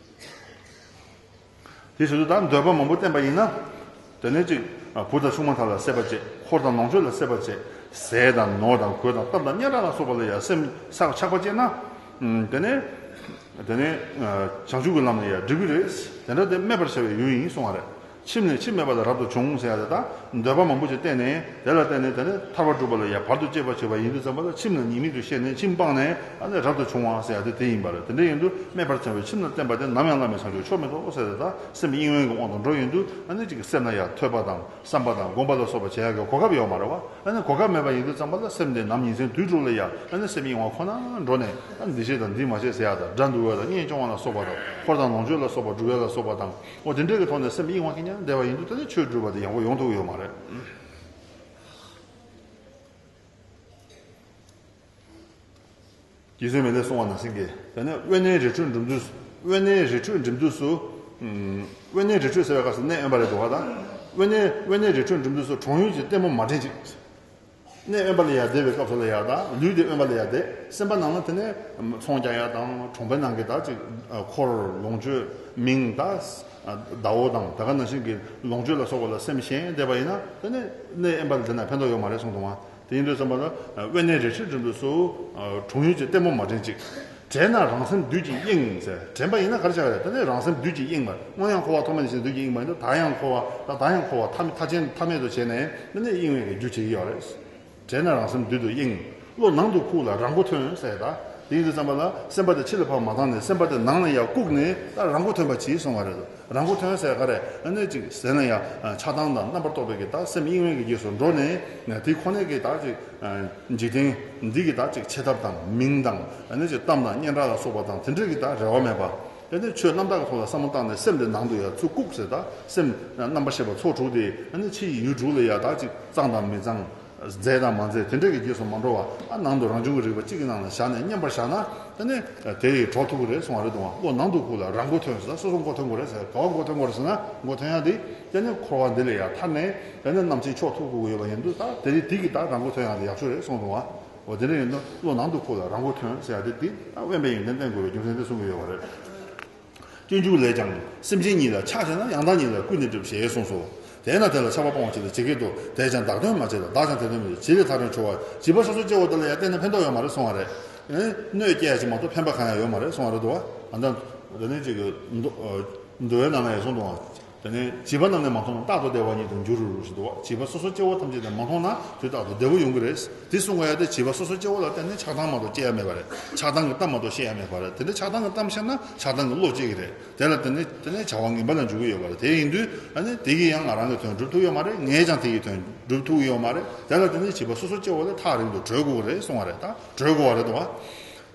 དེ་བྱེད་དུས་ད་འདོད་པ་མང་པོ་བསྟེན་པ་ཡིན་ན། དེ་ནས་ཅིག་བུ་དང་ཆུང་མ་དག་ལ་སྲེད་པ་བྱེད། འཁོར་དང་ལོངས་སྤྱོད་ལ་སྲེད་པ་བྱེད། ཟས་དང་ནོར་དང་གོས་དང་གཏམ་དང་སྙན་གྲགས་ལ་སོགས་པ་ལ་ཡང་སེམས་ཆགས་པ་བྱས་ན། དེ་ནས་དེ་ནས་བྱང་ཆུབ་ཀྱི་ལམ་ལ་ཡང་འགྲིག་གི་རེད། དེ་འདྲ་དེ་སྨད་པར་བྱ་བའི་ཡུལ་ཡིན་གསུང་བ་རེད། ཁྱིམ་ནས་ཁྱིམ་སྨད་པ་དང་རབ་ཏུ་བྱུང་ཟེར་ཡ་དེ་དག་འདོད་པ་མང་པོ་ཞིག་བསྟེན་ནས་དེ་ལ་བརྟེན་ནས་དེ་ནས་ཐར་པ་སྒྲུབ་པ་ལ་ཡང་བར་དུ་གཅོད་པར་བྱེད་པ་ཡིན་དུས་ཙམ་པ་ལ་ཁྱིམ་ལ་ཉེས་དམིགས་དུ་བཤད་ནས་ཁྱིམ་སྤངས་ནས་ཨ་ནི་རབ་ཏུ་བྱུང་བ་ཟེར་ཡ་དེ་དེ་ཡིན་པ་རེད། དེ་འདྲ་ཡིན་དུས་སྨད་པར་བྱ་བའི་ཁྱིམ་ལ་བརྟེན་པ་དེ་ནམ་ཡང་བླ་མེད་བྱང་ཆུབ་མཆོག་མི་ཐོབ་ཟེར་ཡ་དེ་དག་སེམས་གཡེང་བའི་དབང་དུ་འགྲོ་ཡོང་དུས་ཨ་ནི་ཅིག་སེམས་ལ་ཡང་ཐོས་པ་དང་བསམ་པ་དང་སྒོམ་པ་ལ་སོགས་པ་བྱེད་ཡ་གི་གོ་སྐབས་ཡོད་མ་རེད་བ། ཨ་ནི་གོ་སྐབས་མེད་པ་ཡིན་དུས་ཙམ་པ་ལ་སེམས་དེ་ནམ་ཉིན་མཚན་དུས་དྲུག་ལ་ཡང་ཨ་ནི་སེམས་གཡེང་བ་ཁོ་ན་འགྲོ་ནས་ཨ་ནི་འདི་བྱེད་དང་འདི་མ་བྱེད་ཟེར་ཡ་དང་དགྲ་འདུལ་བ་དང་གཉེན་སྐྱོང་བ་ལ་སོགས་པ་དང་འཁོར་དང་ལོངས་སྤྱོད་ལ་སོགས་པ་སྒྲུབ་ཡ་ལ་སོགས་པ་དང་། འོ་དེ་འདྲའི་གི་ཐོག་ནས་སེམས་གཡེང་བ་གི་ཉམས་བསྡད་པ་ཡིན་དུས་ད་ནི་ཆོས་སྒྲུབ་པ་དེ་ཡག་པོ་ཡོང་ཐུབ་ཀྱི་ཡོད་མ་རེད། རྗེ་བཙུན་མི་ལས་གསུང་བ་ནང་བཞིན་གྱི་ད་ནི་དབེན་གནས་རི་ཁྲོད་འགྲིམ་དུས། དབེན་གནས་རི་ཁྲོད་འགྲིམ་དུས་སུ། ཨུམ། དབེན་གནས་རི་ཁྲོད་ཟེར་བའི་སྐབས་སུ་གནས་དབེན་པ་རེད་འདུག་བ་དང་། དབེན་གནས་དབེན་གནས་རི་ཁྲོད་འགྲིམ་དུས་སུ་གྲོང་ཡུལ་གྱི་ལྟད་མོ་མ་འདྲེན་ཅིག་གནས་དབེན་པ་ལ་ཡར་བསྡད་པའི་སྐབས་སུ་ལ་ཡར་དང་ལུས་དེ་དབེན་པ་ལ་ཡར་བསྡད། སེམས་པ་ནང་ལ་དེ་ནས་ཚོང་རྒྱག་ཡ་དང་གྲོང་པའི་ནང་གི་ད་ཅིག་འཁོར་ལོངས་སྤྱོད་མིང་ད་ཟླ་བོ་དང་ད་ག་ནང་བཞིན་གྱི་ལོངས་སྤྱོད་ལ་སོགས་པ་ལ་སེམས་གཞན་བསྡད་པ་ཡིན་ན་དེ་ནས་གནས་དབེན་པ་ལ་བསྡད་ན་ཕན་ཐོགས་ཡོད་མ་རེད་གསུངས་འདུག་བ། དེ་ཡིན་དུས་ཙམ་པ་ལ་དབེན་གནས་རི་ཁྲོད་འགྲིམ་དུས་སུ་གྲོང་ཡུལ་གྱི་ལྟད་མོ་མ་འདྲེན་ཅིག་དྲན་ན་རང་སེམས་བདུད་ཀྱིས་གཡེང་ཟེར། དྲན་པ་ཡིན་ན་ག་རེ་བྱ་བ་རེད། དེ་ནས་རང་སེམས་བདུད་ཀྱིས་གཡེང་བ། སྔོན་ཡང་འཁོར་བ་ཐོག་མེད་ནས་བྱས་བདུད་ཀྱིས་གཡེང་བ་ཡིན་ན་ད་ཡང་འཁོར་བ་ད་ད་ཡང་འཁོར་བ་མཐའ་མཐའ་ཅན་མཐའ་མེད་དུ་བྱས་ནས་དེ་ནས་གཡེང་བའི་རྒྱུ་བྱེད་ཀྱི་ཡོད་རེད། དྲན་ན་རང་སེམས་བདུད་དུ་གཡེང་། བློ་ནང་དུ་ཁུག་ལ་རང་མགོ་ཐོན་ཟེར་ད། དེ་ཡིན་དུས་ཙམ་པ་ལ་སེམས་པ་དེ་ཕྱི་ལ་ཕར་མ་བཏང་ནས་སེམས་པ་དེ་ནང་ལ་ཡར་བཀུག་ནས་ད་རང་མགོ་ཐོན་པ་གྱིས་གསུང་བ་རེད། རང་མགོ་ཐོན་ཟེར་ག་རེ། ཨ་ནི་ཅིག་ཟེར་ན་ཡང་ཆགས་སྡང་དང་རྣམ་པར་རྟོག་པའི་གི་ད་སེམས་གཡེང་བའི་གི་རྗེས་སུ་འགྲོ་ནས་དེ་ཁོ་ནའི་གི་ད་ཅིག་འཇིག་རྟེན་འདི་གི་ད་ཅིག་བྱེད་ཐབས་དང་མིང་དང་ཨ་ནི་ཅིག་གཏམ་དང་སྙན་གྲགས་ལ་སོགས་པ་དང་དེ་འདྲའི་གི་ད་རེ་བ་མེད་པ། དེ་ནས་ཆོས་རྣམ་དག་གི་ཐོག་ལ་བསམ་བློ་བཏང་ནས་སེམས་དེ་ནང་དུ་ཡར་ཚུར་བཀུག་ཟེར། ད་སེམས་རྣམ་པར་ཤེས་པ་ཚོགས་དྲུག་དེ་ཨ་ནི་ཕྱི་ཡི་ཡུལ་དྲུག་ལ་ཡར་ད་ཅིག་གཙང་དང་མི་གཙང་། མཛེས་དང་མ་མཛེས་དེ་འདྲ་གི་རྗེས་སུ་མ་འགྲོ་བར་ཨ་ནང་དུ་རང་བྱུང་གི་རིག་པ་གཅིག་གི་ནང་ལ་བཞག་ནས་མཉམ་པར་བཞག་ན་དེ་ནི་དེ་ཡིས་གྲོལ་ཐུབ་ཀྱི་རེད་གསུང་བ་རེད་འདུག་བ། བློ་ནང་དུ་བཀུག་ལ་རང་མགོ་ཐོན་ཟེར། སོ་སོ་མགོ་ཐོན་དགོས་རེད་ཟེར། ག་བ་མགོ་ཐོན་དགོས་རེད་ཟེར་ན་མགོ་ཐོན་ཡག་དེ་དེ་ནི་འཁོར་བ་འདི་ལས་ཡར་ཐར་ནས་དེ་ནི་ནམ་འཆི་མཆོག་ཐུག་དགོས་ཡོད་པ་ཡིན་དུས་ད་དེ་རིང་དེ་གི་ད་རང་མགོ་ཐོན་ཡག་དེ་ཡག་ཤོས་རེད་གསུངས་འདུག་བ། འོ་དེ་འདྲ་ཡིན་དུས་བློ་ནང་དུ་བཀུག་ལ་རང་མགོ་ཐོན་ཟེར་ཡག་དེ་དེ་ད་དབེན་པའི་ཡོན་ཏན་བསྟན་དགོས་པའི་རྒྱུ་མཚན་དེ་གསུང་གི་ཡོད་པ་རེད། སྤྱོད་འཇུག་ལས་ཀྱང་སེམས་ཅན་ཉིད་ལ་ཆགས་བྱས་ན་ཡང་དག་ཉིད་ལ་ཀུན་ནས་སྒྲིབ་ཞེས་གསུངས་སོ། དེས་ན་དེ་ལ་ཆགས་པ་སྤོང་བ་ཇི་ལྟར་ཇི་སྐད་དུ། དེས་ཀྱང་བདག་དོན་མ་བྱས་ལ་བདག་ཀྱང་དེ་དོན་མི་བྱེད། བྱས་ལས་ཐར་དོན་འཆོལ་བ། བྱིས་པ་སོ་སོ་སྐྱེ་བོ་དེ་ལ་ཡང་བརྟེན་ནས་ཕན་ཐོགས་ཡོད་མ་རེད་གསུང་བ་རེད། ཨེ། གནོད་སྐྱེལ་ཡ་ཅིག་མ་གཏོགས་ཕན་པ་གང་ཡང་ཡོད་མ་རེད་གསུང་བ་རེད་འདུག་བ། ཨ་ད་དེ་ནས་ཅིག་གི་མདོ་མདོ་བའི་ནང་ལ་ཡང་གསུངས་འདུག་བ། དེ་ནས་བྱིས་པ་རྣམས་ནི་མ་མཐོང་ན་རྟག་ཏུ་བདེ་བ་ཉིད་དུ་འགྱུར་ཞེས་འདུག་བ། བྱིས་པ་སོ་སོ་སྐྱེ་བོ་ཐམས་ཅད་དེ་མ་མཐོང་ན་དུས་རྟག་ཏུ་བདེ་བོ་ཡོང་གི་རེད། དེ་གསུང་ག་ཡ་དེ་བྱིས་པ་སོ་སོ་སྐྱེ་བོ་ལ་བརྟེན་ནས་ཆགས་སྡང་མ་གཏོགས་སྐྱེ་ཡ་མེད་པ་རེད། ཆགས་སྡང་གི་གཏམ་མ་གཏོགས་བཤད་ཡ་མེད་པ་རེད། དེ་འདྲ་ཆགས་སྡང་གི་གཏམ་བཤད་ན་ཆགས་སྡང་གི་བློ་སྐྱེ་གི་རེད། དེ་ལ་དེ་ནས་དེ་ནས་བྱ་བ་ངན་པ་ལ་འཇུག་གི་ཡོད་པ་རེད། དེ་ཡིན་དུས་ཨ་ནི་དེ་གིས་ཡང་ང་རང་གི་དོན་སྒྲུབ་ཐུབ་ཡོད་མ་རེད། ངས་ཀྱང་དེ་གི་དོན་སྒྲུབ་ཐུབ་ཀྱི་ཡོད་མ་རེད། དེ་ལ་དེ་ནས་བྱིས་པ་སོ་སོ་སྐྱེ་བོ་ལ་ཐག་རིང་དུ་བྲོས་དགོས་ཀྱི་རེད་གསུང་བ་རེད། ད་བྲོས་དགོས་པ་རེད་དོ།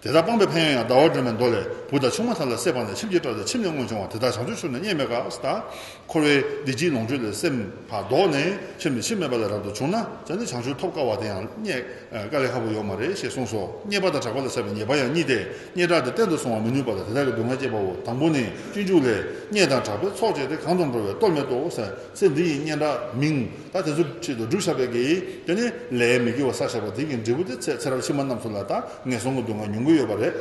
དེ་དག་སྤངས་པའི་ཕན་ཡོན་ཡང་ཟླ་བ་སྒྲོན་མའི་མདོ་ལས། བུ་དང་ཆུང་མ་ཐ་ལ་བསྲེས་པ་ནས། ཁྱིམ་གྱི་བྲག་ཏུ་ཁྱིམ་ནས་མངོན་བྱུང་བ། དེ་དག་བྱང་ཆུབ་ཕྱོགས་ནས་རྙེད་མེད་ག་ད་འཁོར་བའི་བདེ་སྐྱིད་ལོངས་སྤྱོད་ལས་སེམས་ཕར་ལྡོག་ནས་ཁྱིམ་ནས་ཁྱིམ་མེད་པ་ལས་རབ་ཏུ་བྱུང་ན་ད་ནི་བྱང་ཆུབ་ཐོབ་དཀའ་བ་དེ་ཡང་རྙེད་དཀའ་ལས་ཁག་པོ་ཡོད་མ་རེད་ཞེས་གསུངས་སོ། རྙེད་པ་དང་གྲགས་པ་ལ་སོགས་པའི་ཉེས་པ་ཡང་གཉིས་ཏེ། སྙན་གྲགས་དེ་གཏན་དུ་སོང་བར་མི་ནུས་པ་དང་། དེ་དག་གི་སྡུག་བསྔལ་སྐྱེད་པའོ། དང་པོ་ནི་སྤྱོད་འཇུག་ལས། སྙན་དང་གྲགས་པའི་ཚོགས་བཅས་ཏེ། གང་དུ་འགྲོ་བའི་གཏོར་མའི་མདོ་ཟེར། ཚེ་འདི་ཡི་སྙན་གྲགས་མིང་ད་དེ་ཚོ་ཆེད་དུ་སྒྲུབ་བྱ་བའི་གི་དེ་ནི་ལས་མི་དགེ་བ་བསགས་བཞག་པ་དེ་གི་འབྲས་བུ་དེ་ཚེ་ཚེ་རབས་ཕྱི་མ་རྣམས་སུ་ལ་ད་ངན་སོང་གི་སྡུག་བསྔལ་མྱོང་གི་ཡོད་པ་རེད།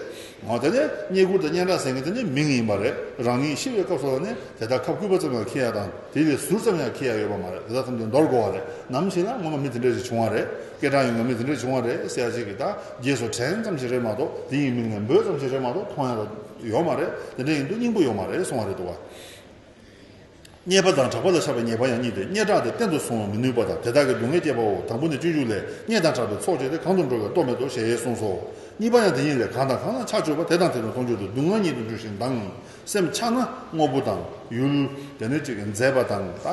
འོ་དེ་ནས་རྙེད་བཀུར་དང་སྙན་གྲགས་ཟེར་མཁན་དེ་ནི་མིང་ཡིན་པ་རེད། རང་ཉིད་ཤི་བའི་སྐབས་སུ་ལ་ནི་དེ་དག་ཁབ་སྐུད་པ་ཙམ་ཡང་འཁྱེར་ཡ་དང་དེ་ལས་ཟུར་ཙམ་ཡང་འཁྱེར་ཡ་ཡོད་པ་མ་རེད། དེ་དག་ཐམས་ཅད་འདོར་དགོས་པ་རེད། ནམ་ཞིག་ལ་སྔོན་མ་མི་དེ་འདྲ་ཞིག་བྱུང་བ་རེད། སྐད་གྲགས་ཡོད་མཁན་མི་དེ་འདྲ་བྱུང་བ་རེད་ཟེར་ཡ་ཅིག་གི་ད་རྗེས་སུ་དྲན་ཙམ་ཞིག་རེད་མ་གཏོགས་དེ་ཡི་མིང་ནས་འབོད་ཙམ་ཞིག་རེད་མ་གཏོགས་མཐོང་ཡ་ཡོད་མ་རེད། དེ་འདྲ་ཡིན་དུས་སྙིང་པོ་ཡོད་མ་རེད་གསུང་བ་རེད་འདུག་བ། རྙེད་པ་དང་གྲགས་པ་ལ་ཆགས་པའི་ཉེས་པ་ཡང་གཉིས་ཏེ། སྙན་གྲགས་དེ་གཏན་དུ་སོང་བར་མི་ནུས་པ་དང་། དེ་དག་གི་སྡུག་བསྔལ་སྐྱེད་པའོ། དང་པོ་ནི་སྤྱོད་འཇུག་ལས། སྙན་དང་གྲགས་པའི་ཚོགས་བཅས་ཏེ། གང་དུ་འགྲོ་བའི་གཏོར་མའི་མདོ་ཞེས་གསུངས་སོ། གཉིས་པ་ཡང་དེ་ཉིད་ལས། གང་དང་གང་ལ་ཆགས་སྤྱོད་པ། དེ་དང་དེ་དང་མཐོང་ཆོས་དང་། སྡུག་བསྔལ་ཉིད་དུ་འགྱུར་ཞིང་ལྡང་། སེམས་ཆགས་ན་དངོས་པོ་དང་ཡུལ། དེ་ནས་ཅིག་མཛེས་པ་དང་ད་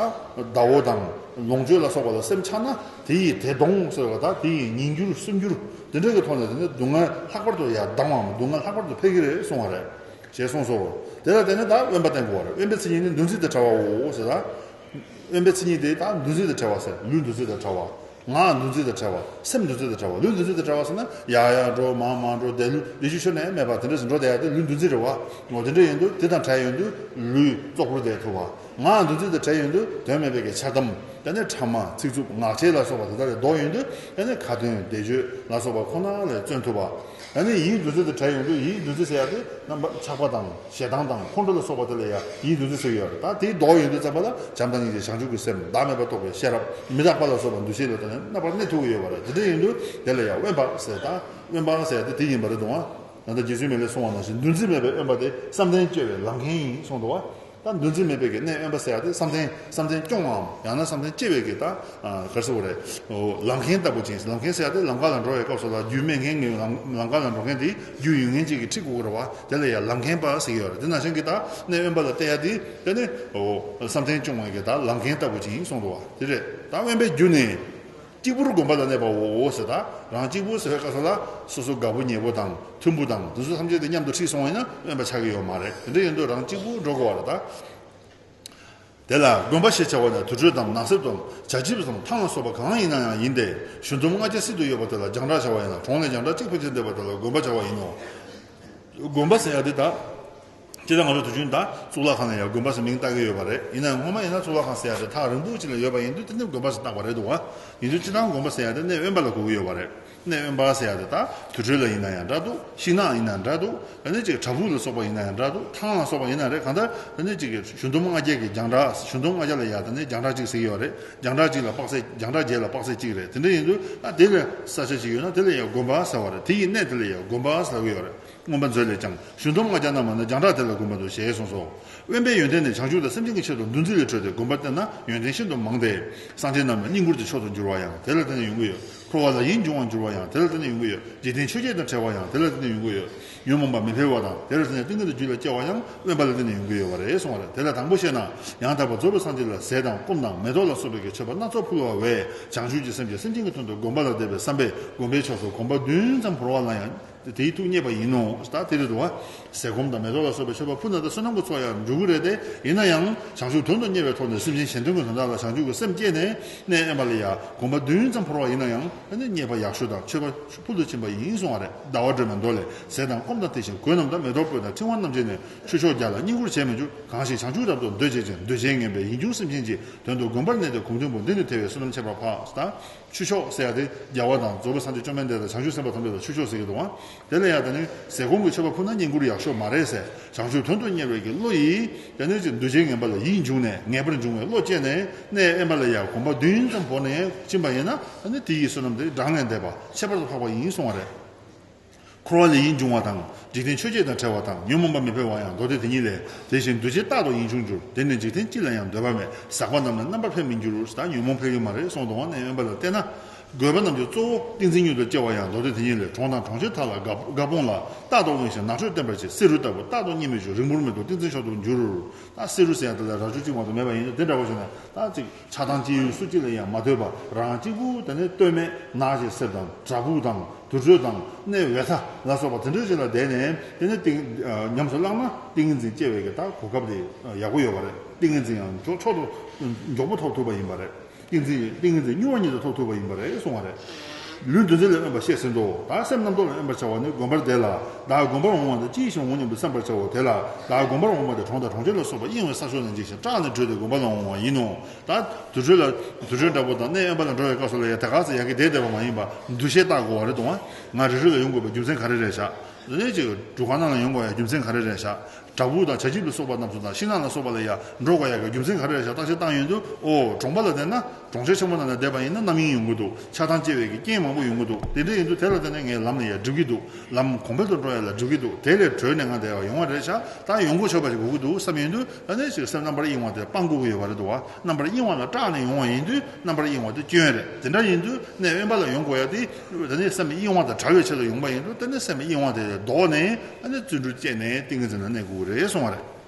ཟླ་བོ་དང་ལོངས་སྤྱོད་ལ་སོགས་པ་ལ་སེམས་ཆགས་ན་དེ་ཡི་དེ་གདོང་ཟེར་བ་ད་དེ་ཡི་ཉིས་འགྱུར་སུམ་འགྱུར་དེ་འདྲ་གི་ཐོག་ནས་དེ་ནས་སྡུག་བསྔལ་ལྷག་པར་དུ་ཡང་ལྡང་བའམ་སྡུག་བསྔལ་ལྷག་པར་དུ་འཕེལ་གྱི་རེད་གསུང་བ་རེད། ཞེས་གསུངས་སོ། དེ་ལ་བརྟེན་ནས་ད་དབེན་པ་བསྟེན་དགོས་པ་རེད། དབེན་པའི་མཚན་ཉིད་ནི་འདུ་འཛི་དང་བྲལ་བའོ་ཟེར་ད། དབེན་པའི་མཚན་ཉིད་དེ་ད་འདུ་འཛི་དང་བྲལ་བ་ཟེར། ལུས་འདུ་འཛི་དང་བྲལ་བ། ངག་འདུ་འཛི་དང་བྲལ་བ། སེམས་འདུ་འཛི་དང་བྲལ་བ། ལུས་འདུ་འཛི་དང་བྲལ་བ་ཟེར་ན་ཡར་ཡར་འགྲོ་མར་མར་འགྲོ་བདེ་ལུས་བདེ་སྐྱིད་ཆོ་ནས་མེད་པ་དེ་འདྲ་ཞིག་འགྲོ་བསྡད་ཡ་དེ་ལུས་འདུ་འཛི་རེད་བ། འོ་དེ་འདྲ་ཡིན་དུས་དེ་དང་བྲལ་ཡོང་དུས་ལུས་བཙོག་པོར་བསྡད་ཐུབ་བ། ངག་འདུ་འཛི་དང་བྲལ་ཡོང་དུས་དོན་མེད་པའི་གི་འཆལ་གཏམ། དེ་ནས་ཕྲ་མ་ཚིག་རྩུབ་ངག་འཁྱལ་ལ་སོགས་པ་དེ་དག་ལས་ལྡོག་ཡོང་དུས་དེ་ནས་ཁ་ཏོན་བཟླས་བརྗོད་ལ་སོགས་པ་ཁོ་ན་ལས་བརྩོན་ཐུབ་པ། ཨ་ནི་ཡིད་འདུ་འཛི་དང་བྲལ་ཡོང་དུས་ཡིད་འདུ་འཛི་ཟེར་ཡ་དེ་རྣམ་པ་ཆགས་པ་དང་ཞེ་སྡང་དང་ཁོང་ཁྲོ་ལ་སོགས་པ་དེ་ལ་ཡ་ཡིད་འདུ་འཛི་ཟེར་གྱི་ཡོད་རེད། ད་དེའི་ལྡོག་ཡོང་དུས་ཙམ་པ་ལ་བྱམས་དང་སྙིང་རྗེ་བྱང་ཆུབ་ཀྱི་སེམས་བདག་མེད་པར་རྟོགས་པའི་ཤེས་རབ་མི་རྟག་པ་ལ་སོགས་པ་འདུ་ཤེས་ལ་དེ་ནས་རྣམ་པར་གནས་ཐུབ་ཀྱི་ཡོད་པ་རེད། དེ་འདྲ་ཡིན་དུས་དེ་ལ་ཡ་དབེན་པ་ཟེར་ད་དབེན་པ་ཟེར་ཡ་དེ་དེ་ཡིན་པ་རེད་འདུག་ཨ། ད་ལྟ་རྗེ་བཙུན་མི་ལས་གསུངས་པ་ནང་བཞིན་འདུ་འཛི་མེད་པའི་དབེན་པ་དེ་བསམ་གཏན་སྐྱེ་བའི་ལམ་མཁན་ཡིན་གསུངས་འདུག་བ། ད་འདུ་འཛི་མེད་པའི་གི་གནས་དབེན་པ་ཟེར་ཡ་དེ་བསམ་གཏན་བསམ་གཏན་སྐྱོང་བའམ་ཡང་ན་བསམ་གཏན་སྐྱེ་བའི་གི་ད་ག་རེ་ཟེར་དགོས་རེད། ལམ་མཁན་ལྟ་བུ་ཅིག་ལམ་མཁན་ཟེར་ཡ་དེ་ལམ་ཁ་ལ་འགྲོ་བའི་སྐབས་སུ་ལ་རྒྱུས་མེད་མཁན་གྱི་ལམ་ལམ་ཁ་ལ་འགྲོ་མཁན་དེ་རྒྱུས་ཡོད་མཁན་ཅིག་གིས་ཁྲིད་དགོས་ཀྱི་རེད་བ། དེ་ལ་ཡ་ལམ་མཁན་པ་ཟེར་གྱི་ཡོད་རེད། དེ་ནང་བཞིན་གྱི་ད་གནས་དབེན་པ་ལ་བལྟ་ཡ་དེ་དེ་ནི་བསམ་གཏན་སྐྱོང་བའི་གི་ད་ལམ་མཁན་ལྟ་བུ་ཅིག་ཡིན་གསུངས་འདུག་བ། དེ་རེད། ད་དབེན་པའི་རྒྱུ་ནི། གཅིག་པུར་དགོན་པ་ལ་གནས་པའོ་ཟེར། ད་རང་གཅིག་པུ་ཟེར་བའི་སྐབས་སུ་ལ་སོ་སོ་དགའ་པོ་ཉེ་པོ་དང་མཐུན་པོ་དང་དེ་ཚོ་ཐམས་ཅད་དེ་མཉམ་དུ་ཁྲིད་སོང་བ་ཡིན་ན་དབེན་པ་ཆགས་ཀྱི་ཡོད་མ་རེད། དེ་འདྲ་ཡིན་དུས་རང་གཅིག་པུ་འགྲོ་དགོས་པ་རེད་ད། དེ་ལ་དགོན་པ་ཞེས་བྱ་བ་ནི་དུར་ཁྲོད་དམ་ནགས་གསེབ་དམ་བྱ་སྐྱིབས་དམ་ཐང་ལ་སོགས་པ་གང་ཡིན་ན་ཡང་ཡིན་ཏེ། གཞུ་འདོམ་ལྔ་བརྒྱ་སྲིད་དུ་ཡོད་པ་དེ་ལ་རྒྱང་གྲགས་བྱ་བ་ཡིན་ལ། གྲོང་ལས་རྒྱང་གྲགས་གཅིག་ཕལ་ཆེར་འདས་པ་དེ་ལ་དགོན་པ་བྱ་བ་ཡིན་ནོ། དགོན་པ་ཟེར་ཡ་དེ་ད། སྤྱིར་ན་ང་ཚོ་དུས་རྒྱུན་ད་གཙུག་ལག་ཁང་ལ་ཡང་དགོན་པ་ཟེར་མིང་བཏགས་ཀྱི་ཡོད་པ་རེད། ཡིན་ནའང་སྔོན་མ་ཡིན་ན་གཙུག་ལག་ཁང་ཟེར་ཡ་དེ་ཐག་རིང་པོ་ཅིག་ལ་ཡོད་པ་ཡིན་དུས་དེ་ནི་དགོན་པ་ཟེར་བཏགས་པ་རེད་འདུག་བ། ཡིན་དུས་སྤྱིར་བཏང་དགོན་པ་ཟེར་ཡ་དེ་གནས་དབེན་པ་ལ་གོ་གི་ཡོད་པ་རེད། གནས་དབེན་པ་ཟེར་ཡ་དེ་ད་དུར་ཁྲོད་ལ་ཡིན་ན་ཡང་འདྲ་འདུག་ཤིང་ནགས་ཡིན་ན་འདྲ་འདུག་ཨ་ནི་ཅིག་བྲག་ཕུག་ལ་སོགས་པ་ཡིན་ན་ཡང་འདྲ་འདུག་ཐང་ལ་སོགས་པ་ཡིན་ན་རེད། གང་ལྟར་ཨ་ནི་ཅིག་གཞུ་འདོམ་ལྔ་བརྒྱ་གི་རྒྱང་གྲགས། གཞུ་འདོམ་ལྔ་བརྒྱ་ལ་ཡ་དེ་ནི་རྒྱང་གྲགས་གཅིག་ཟེར་གྱི་ཡོད་རེད། རྒྱང་གྲགས་གཅིག་ལ་དཔག་ཚད། རྒྱང་གྲགས་བརྒྱད་ལ་དཔག་ཚད་གཅིག་རེད། དེ་འདྲ་ཡིན་དུས་ཨ་དེ་ལ་ས་ཆ་ཅིག་ཡོད་ན་དེ་ལ་ཡང་དགོན་པ་ཟེར་བ་རེད། དེ་ཡི་གནས་དེ་ལ་ཡང་དགོན་པ་ཟེར་གྱི་ཡོད་རེད། མངོན་པ་མཛོད་ལས་ཀྱང་། གཞུ་འདོམ་ལྔ་བརྒྱ་རྣམས་ལ་ནི། རྒྱང་གྲགས་དེ་ལ་དགོན་པར་འདུ་ཞེས་གསུངས་སོ། དབེན་པའི་ཡོན་ཏན་ནི་བྱང་ཆུབ་ལ། སེམས་ཅན་གྱི་ཆེད་དུ་འདུ་འཛི་ལས་གྲོལ་ཏེ་དགོན་པར་བརྟེན་ན་ཡོན་ཏན་ཤིན་ཏུ་མང་སྟེ། སངས་རྒྱས་རྣམས་ལ་བསྙེན་བཀུར་གྱི་མཆོག་ཏུ་འགྱུར་བ་ཡང་དེ་ལ་བརྟེན་ནས་ཡོང་གི་ཡོད། འཁོར་བ་ལ་ཡིད་འབྱུང་བར་འགྱུར་བ་ཡང་དེ་ལ་བརྟེན་ནས་ཡོང་གི་ཡོད། འཇིག་རྟེན་ཆོས་བརྒྱད་དང་བྲལ་བ་ཡང་དེ་ལ་བརྟེན་ནས་ཡོང་གི་ཡོད། ཉོན་མོངས་པ་མི་འཕེལ་བ་དང་དེ་ལ་བརྟེན་ནས་ཏིང་ངེ་འཛིན་རྒྱུད་ལ་སྐྱེ་བ་ཡང་དབེན་པ་ལ་བརྟེན་ནས་ཡོང་གི་ཡོད་པ་རེད་གསུངས་པ་རེད། དེ་ལ་དང་པོ་བཤད་ན། ཡང་དག་པར་རྫོགས་པའི་སངས་རྒྱས་ལ་ཟས་དང་སྐོམ་དང་མེ་ཏོག་ལ་སོགས་པའི་གི་མཆོད་པ་སྣ་ཚོགས་ཕུལ་བ་བས་བྱང་ཆུབ་ཀྱི་སེམས་ཀྱིས་སེམས་ཅན་གྱི་དོན་དུ་བསྒོམ་པ་ལ་འདོད་པའི་བསམ་པས་བསྒོམ་པའི་ཕྱོགས་སུ་གོམ་པ་བདུན་ཙམ་བོར་བ་ལ་ཡང་དེའི་ཐུགས་མཉེས་པ་ཡིན་ནོ། ད་དེ་རེད་འདུག་བ། ཟས་སྐོམ་དང་མེ་ཏོག་ལ་སོགས་པའི་མཆོད་པ་ཕུལ་ན་ད་བསོད་ནམས་ཀྱི་ཚོགས་ཡང་འཇུག་གི་རེད་དེ། ཡིན་ན་ཡང་བྱང་ཆུབ་དོན་དུ་གཉེར་བའི་ཐོག་ནས་སེམས་ཅན་གཞན་དོན་གྱི་དོན་དག་ལ་བྱང་ཆུབ་ཀྱི་སེམས་བསྐྱེད་ནས་གནས་དབེན་པ་ལ་ཡང་གོམ་པ་བདུན་ཙམ་བོར་བ་ཡིན་ན་ཡང་ཨ་ནི་མཉེས་པ་ཡག་ཤོས་དང་མཆོད་པ་ཕུལ་དུ་ཕྱིན་པ་ཡིན་གསུང་བ་རེད། ཟླ་བ་སྒྲོན་མའི་མདོ་ལས། ཟས་དང་སྐོམ་དང་དེ་བཞིན་གོས་རྣམས་དང་མེ་ཏོག་སྤོས་དང་ཕྲེང་བ་རྣམས་ཀྱིས་ནི། ཆོས་མཆོག་བརྒྱ་ལ་བསྙེན་བཀུར་བྱས་མི་འགྱུར། གང་ཞིག་བྱང་ཆུབ་རབ་ཏུ་འདོད་བྱེད་ཅིང་། འདོད་བྱེད་ངན་པའི་ཡིད་འབྱུང་སེམས་ཅན་གྱི་དོན་དུ་བསྒོམ་པར་གནས་ཏེ་གོམ་བདུན་པོ་འདི་ནི་དེ་བས་བསོད་ནམས་ཁྱད་པར་འཕགས། ད། ཆོས་མཆོག་ཟེར་ཡ་དེ་རྒྱལ་བ་དང་རྫོགས་པའི་སངས་རྒྱས་བཅོམ་ལྡན་འདས་དང་བྱང་ཆུབ་སེམས་དཔའ་ཐམས་ཅད་ལ་ཆོས་མཆོག་ཟེར་གྱི་འདུག་ཨང་། དེ་ལ་ཡང་དེ་ནི་ཟས་སྐོམ་གྱི་མཆོད་པ་ཕུལ་ན་བསྙེན་བཀུར་ཡག་ཤོས་མ་རེད་ཟེར། བྱང་ཆུབ་དོན་དུ་གཉེར་བའི་གི་བློ་ཡིས་དེ་ནི་ཅིག་འདུ་བྱེད་ངན་པ་ལ་ཡིད་འབྱུང་ནས་ངེས་པར་འབྱུང་བའི་བློ་སྐྱེས་ནས་གནས་དབེན་པ་ལ་ཡང་གོམ་པ་བདུན་ཙམ་བོར་ནས་ཕྱིན་པ་ཡིན་ན་ཨ་ནི་དེ་ཡི་བསོད་ནམས་དེ་གྲངས་ལས་འདས་པ་ཁྱད་པར་དུ་འཕགས་པ་ཡིན་གསུང་བ་རེད། འཁོར་བ་ལས་ཡིད་འབྱུང་བ་དང་། འཇིག་རྟེན་ཆོས་བརྒྱད་དང་བྲལ་བ་དང་། ཉོན་མོངས་པ་མི་འཕེལ་བ་ཡང་མདོ་སྡེ་དེ་ཉིད་ལས། དེ་བཞིན་འདུ་བྱེད་རྟག་ཏུ་ཡིད་འབྱུང་འགྱུར། དེ་ནི་འཇིག་རྟེན་སྤྱི་ལ་ཡང་འདོད་པ་མེད། ཟག་པ་རྣམས་ནི་རྣམ་པར་འཕེལ་མི་འགྱུར། ད་ཉོན་མོངས་འཕེལ་གྱི་མ་རེད་གསུངས་འདུག་བ། གནས་དབེན་པ་ལ་བལྟས་ན། རྒོད་པ་རྣམས་ཀྱི་གཙོ་བོ་ཏིང་འཛིན་མྱུར་དུ་སྐྱེ་བ་ཡང་མདོ་སྡེ་དེ་ཉིད་ལས། གྲོང་དང་གྲོང་ཁྱེར་དག་ལ་དགའ་དགའ་སྤོང་ལ། རྟག་ཏུ་དབེན་ཞིང་ནགས་ཁྲོད་བརྟེན་པར་བྱེད། བསེ་རུ་ལྟ་བུ་རྟག་ཏུ་གཉིད་མི་ཞུགས། རིང་པོར་མི་འདུག་ཏིང་འཛིན་མཆོག་ཏུ་འགྱུར། ད་བསེ་རུ་ཟེར་ཡང་དེ་ལ་རྭ་ཅོ་གཅིག་མ་གཏོགས་མེད་པ་ཡིན་ན་དེ་འདྲ་བོ་ཞིག་ན་ད་ཅིག་ཆགས་སྡང་སྐྱེ་ཡུལ་སུ་གཅིག་ལ་ཡང་མ་ལྟོས་པར་རང་གཅིག་པུ་དེ་ནས་ལྟོས་མེད་ནགས་ཀྱི་གསེབ་དང་བྲག་ཕུག་དང་དུར་ཁྲོད་དང་གནས་འོད་མཐའ་ལ་སོགས་པ་དེ་འདྲ་ཞིག་ལ་བསྡད་ནས་དེ་ནས་ཏིང་ཉམས་སུ་བླངས་ན་ཏིང་ངེ་འཛིན་སྐྱེ་བའི་གི་ད་གོ་སྐབས་དེ་ཡག་པོ་ཡོད་པ་རེད། ཏིང་ངེ་འཛིན་ཡང་མགྱོགས་མཆོག་ཏུ་མགྱོགས་པོ་ཐོབ་ཐུབ་པ་ཡིན་པ་རེད། ཏིང་འཛིན་ཏིང་ངེ་འཛིན་མྱུར་བ་ཉིད་དུ་ཐོབ་ཐུབ་པ་ཡིན་པ་རེད་གསུང་བ་རེད། ལུས་འདུ་འཛི་ལས་དབེན་པ་བཤད་ཟིན་ཏོ། བདག་སེམས་རྣམ་རྟོག་ལས་དབེན་པར་བྱ་བ་ནི་བསྒོམ་པར་འདོད་ལ། བདག་བསྒོམ་པར་འོང་བ་དེ་ཅི་ཞིག་འོང་སྙམ་དུ་བསམ་པར་བྱའོ། དེ་ལ་བདག་བསྒོམ་པར་འོང་བ་དེ་གྲོང་དང་གྲོང་ཁྱེར་ལ་སོགས་པ་གཡེང་བའི་ས་ཕྱོགས་ནས་འཇིགས་ཤིང་སྐྲག་ནས་བྲོས་ཏེ་བསྒོམ་པ་ལ་འོང་བ་ཡིན་ནོ། ད་དུར་ཁྲོད་ལ་དུར་ཁྲོད་འདྲ་པོ་དང་གནས་དབེན་པ་ལ་འགྲོ་བའི་སྐབས་སུ་ལ་ཡང་དེ་ག་ཚོད་ཡག་གི་བསྡད་བསྡད་པ་མ་ཡིན་པ་འདུ་ཤེས་བཏགས་དགོས་པ་རེད་དོ། ང་རི་ཁྲོད་ལ་ཡོང་དགོས་པའི་རྒྱུ་མཚན་ག་རེ་རེད་ཤག་དེ་ནས་ཅིག་སྒྲུབ་ཁང་ནང་ལ་ཡོང་དགོས་ཡ་རྒྱུ་མཚན་ག་རེ་རེད་ཤག་བྲག་ཕུག་དང་བྱ་བྱིའུ་ལ་སོགས་པ་རྣམས་སུ་དང་ཤིང་ནགས་ལ་སོགས་པ་ལ་ཡང་འགྲོ་དགོས་ཡག་གི་རྒྱུ་མཚན་ག་རེ་རེད་ཤག་བརྟག་དཔྱད་བཏང་ཡོང་དུས། ཨོ། གྲོང་པ་ལ་བསྡད་ན་གྲོང་ཁྱེར་ཆེན་པོ་ནང་ལ་བསྡད་པ་ཡིན་ན་རྣམ་གཡེང་ཡོང་གི་འདུག་ཆགས་སྡང་སྐྱེ་བའི་གི་རྐྱེན་མང་པོ་ཡོང་གི་འདུག་དེ་འདྲ་ཡིན་དུས་དེ་ལ་བརྟེན་ནས་ངས་ལམ་ལ་ཡང་སྒྲིབ་ཀྱི་འདུག་ལམ་གོང་འཕེལ་དུ་འགྲོ་ཡ་ལ་སྒྲིབ་ཀྱི་འདུག་དེ་ལས་བྲོས་ནས་ང་འདི་ཡར་ཡོང་བ་རེད་ཤག་ད་ཡོང་གི་ཆོག་པ་ཞིག་དགོས་ཀྱི་འདུག་བསམ་ཡོང་དུས། ད་ནས་ཅིག་སེམས་རྣམ་པར་གཡེང་བ་དེ་སྤང་དགོས་ཀྱི་ཡོད་པ་རེད་འདུག་བ། རྣམ་པར་གཡེང་བ་ལ་སྐྲག་ནས་ཡོང་བ་ཡིན་དུས་རྣམ་པར་གཡེང་བ་དེ་སྐྱོན་རེད། དེ་འདྲ་ཡིན་དུས་གནས་དབེན་པ་ལ་ཡོང་དགོས་ཡ་དེ། ད་ནས་སེམས་གཡེང་བ་དང་བྲལ་བའི་ཆེད་དུ་ཡོང་པ་ཡིན་དུས། ད་ནས་སེམས་གཡེང་བ་དེ་ལྡོག་ནས་ད་ནས་བརྩོན་འགྲུས་བསྐྱེད་ནས་ཏིང་ངེ་འཛིན་ལ་གནས་དགོས་ཀྱི་རེད་གསུང་བ་རེད།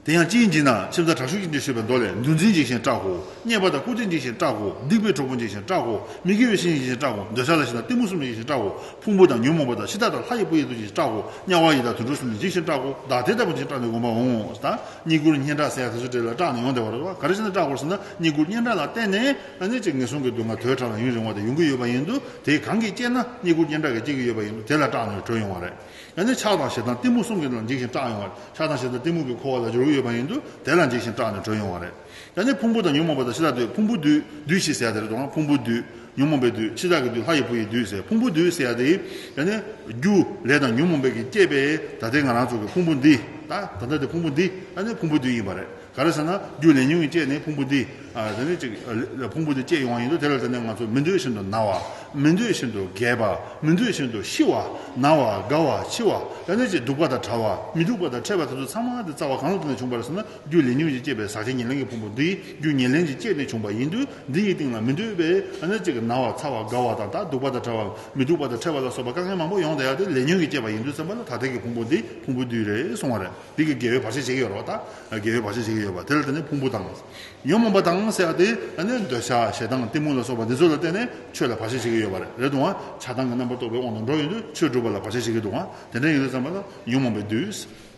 དེ་ཡང་ཅི་ཡིན་ཅེ་ན། ཁྱིམ་བདག་དྲག་ཤུལ་གྱིས་འདི་བཤད་པའི་མདོ་ལས། འདུ་འཛིས་འཇིགས་ཤིང་སྐྲག་གོ། བརྙས་པ་དང་བཀུར་སྟི་འཇིགས་ཤིང་སྐྲག་གོ། སྡིག་པའི་གྲོགས་པོ་འཇིགས་ཤིང་སྐྲག་གོ། མི་དགེ་བའི་བཤེས་གཉེན་འཇིགས་ཤིང་སྐྲག་གོ། འདོད་ཆགས་ལ་ཞེན་ན་གཏི་མུག་གསུམ་འཇིགས་ཤིང་སྐྲག་གོ། ཕུང་པོ་དང་ཉོན་མོངས་པ་དང་འཆི་བདག་དང་ལྷ་ཡི་བུ་ཡི་དུག་ཅིག་སྐྲག་གོ། དམྱལ་བ་ཡི་དྭགས་དུད་འགྲོ་གསུམ་འཇིགས་ཤིང་སྐྲག་གོ། བདག་དེ་ལྟ་བུ་འཇིགས་སྐྲག་ནས་བསྒོམ་པར་འོང་། ད་བསྙེན་བཀུར་སྙན་གྲགས་ཟེར་ཡ་དེ་ཚོ་འདྲ་ལ་སྐྲག་ནས་ཡོང་བསྡད་པ་རེད་བ། ག་རེ་བྱས་ནས་སྐྲག་གོ་ཟེར་ན། བསྙེན་བཀུར་སྙན་གྲགས་ལ་བརྟེན་ནས་ཨ་ནི་ཅིག་ངན་སོང་གི་སྡུག་བསྔལ་དོས་དྲག་ལ་ཡུན་རིང་བ་དེ་ཡོང་གི་ཡོད་པ་ཡིན་དུས། དེ་གང་གིས་བསྐྱེད་ན་བསྙེན་བཀུར་སྙན་གྲགས་ཀྱིས་བསྐྱེད་ཀྱི་ཡོད་པ་ཡིན་དུས། དེ་ལ་སྐྲག་ནས་བྲོས་ཡོང་བ་རེད། ཨ་ནི་ཆགས་དང་ཞེ་སྡང་གཏི་མུག་གསུམ་གྱི་ནང་འཇིགས་ཤིང་སྐྲག་ཡོང་བ་རེད། ཆགས་དང་ཞེ་སྡང་གཏི་མུག་གི་འཁོར་བ་ལ་སྦྱོར་གྱི་ཡོད་པ་ཡིན་དུས། དེ་ལ་འཇིགས་ཤིང་སྐྲག་ནས་བྲོས་ཡོང་བ་རེད། ཡང་ན་ཕུང་པོ་དང་ཉོན་མོངས་པ་དང་འཆི་བདག་བདུད། ཕུང་པོ་བདུད། བདུད་བཞི་ཟེར་ཡ་དེ་རེད་དོ། ཕུང་པོ་བདུད། ཉོན་མོངས་པའི་བདུད། འཆི་བདག་གི་བདུད། ལྷ་ཡི་བུ་ཡི་བདུད་ཟེར། ཕུང་པོ་བདུད་ཟེར་ཡ་དེ་ཡང་ན་རྒྱུ་ལས་དང་ཉོན་མོངས་པའི་གི་བསྐྱེད་པའི་ད་ལྟའི་ང་རང་ཚོ་གི་ཕུང་པོ་འདི། ད་ད་ལྟ་དེ་ཕུང་པོ་འདི་ཡང་ན་ཕུང་པོ་བདུད་ཡིན་པ་རེད། ག་རེ་ཟེར་ན། རྒྱུ་ལས་ཉོན་གྱིས་བསྐྱེད་ནས་ཕུང་པོ་འདི། ཨ། དེ་ནས་ཅིག་ཨ་ལ་ཕུང་པོ་འདི་བསྐྱེད་ཡོང་བ་ཡིན་དུས། དེ་ལ་བརྟེན་ནས་ང་ཚོ་མི་འདོད་བཞིན་དུ་ན་བ། མི་འདོད་བཞིན་དུ་རྒས་པ། མི་འདོད་བཞིན་དུ་ཤི་བ། ན་བ། རྒ་བ། འཆི་བ། ཡང་ན་ཅིག་སྡུག་པ་དང་བྲལ་བ། མི་སྡུག་པ་དང་ཕྲད་པ་དེ་ཚོ་ཚང་མ་དེ་རྩ་བ་གང་ལ་བརྟེན་ནས་བྱུང་བ་རེད་ཟེར་ན། རྒྱུ་ལས་ཉོན་གྱིས་བསྐྱེད་པའི་ཟག་བཅས་ཉེར་ལེན་གྱི་ཕུང་པོ་འདི། རྒྱུ་ཉེར་ལེན་གྱིས་བསྐྱེད་ནས་བྱུང་བ་ཡིན་དུས། འདི་ཡི་སྟེང་ལ་མི་འདོད་པའི་ཨ་ནི་ཅིག་ན་བ་ཚ་བ་རྒ་བ་དང་། ད་སྡུག་པ་དང་བྲལ་བ། མི་སྡུག་པ་དང་ཕྲད་པ་ལ་སོགས་པ་དཀའ་ངལ་མང་པོ་ཡོང་བསྡད་ཡ་དེ་ལས་ཉོན་གྱིས་བསྐྱེད་པ་ཡིན་དུས་ཙམ་པ་ལ། ད་ལྟའི་གི་ཕུང་པོ་འདི་ཕུང་པོ་བདུད་རེད་གསུང་བ་རེད། འདི་གི་དགེ་བའི་བར་ཆད་བྱེད་ཀྱི་ཡོད་རེད་བ། ད་དགེ་བའི་བར་ཆད་བྱེད་ཀྱི་ཡོད་པ། དེ་ལ་བརྟེན་ནས་ཕུང་པོ་དང་། ཉོན་མོངས་པ་དང་ཟེར་ཡ་དེ་ཨ་ནི་འདོད་ཆགས་ཞེ་སྡང་གཏི་མུག་ལ་སོགས་པ་འདི་ཚོ་ལ་བརྟེན་ནས་ཆོས་ལ་བར་ཆད་བྱེད་ཀྱི་ཡོད་པ་རེད། རེད་འདུག་ཨ། ཆགས་སྡང་གི་རྣམ་པར་རྟོག་པའི་དབང་དུ་འགྲོ་ཡོང་དུས་ཆོས་སྒྲུབ་པ་ལ་བར་ཆད་བྱེད་ཀྱི་འདུག་ཨ། དེ་འདྲ་ཡིན་དུས་ཙམ་པ་ལ་ཉོན་མོངས་པའི་བདུད།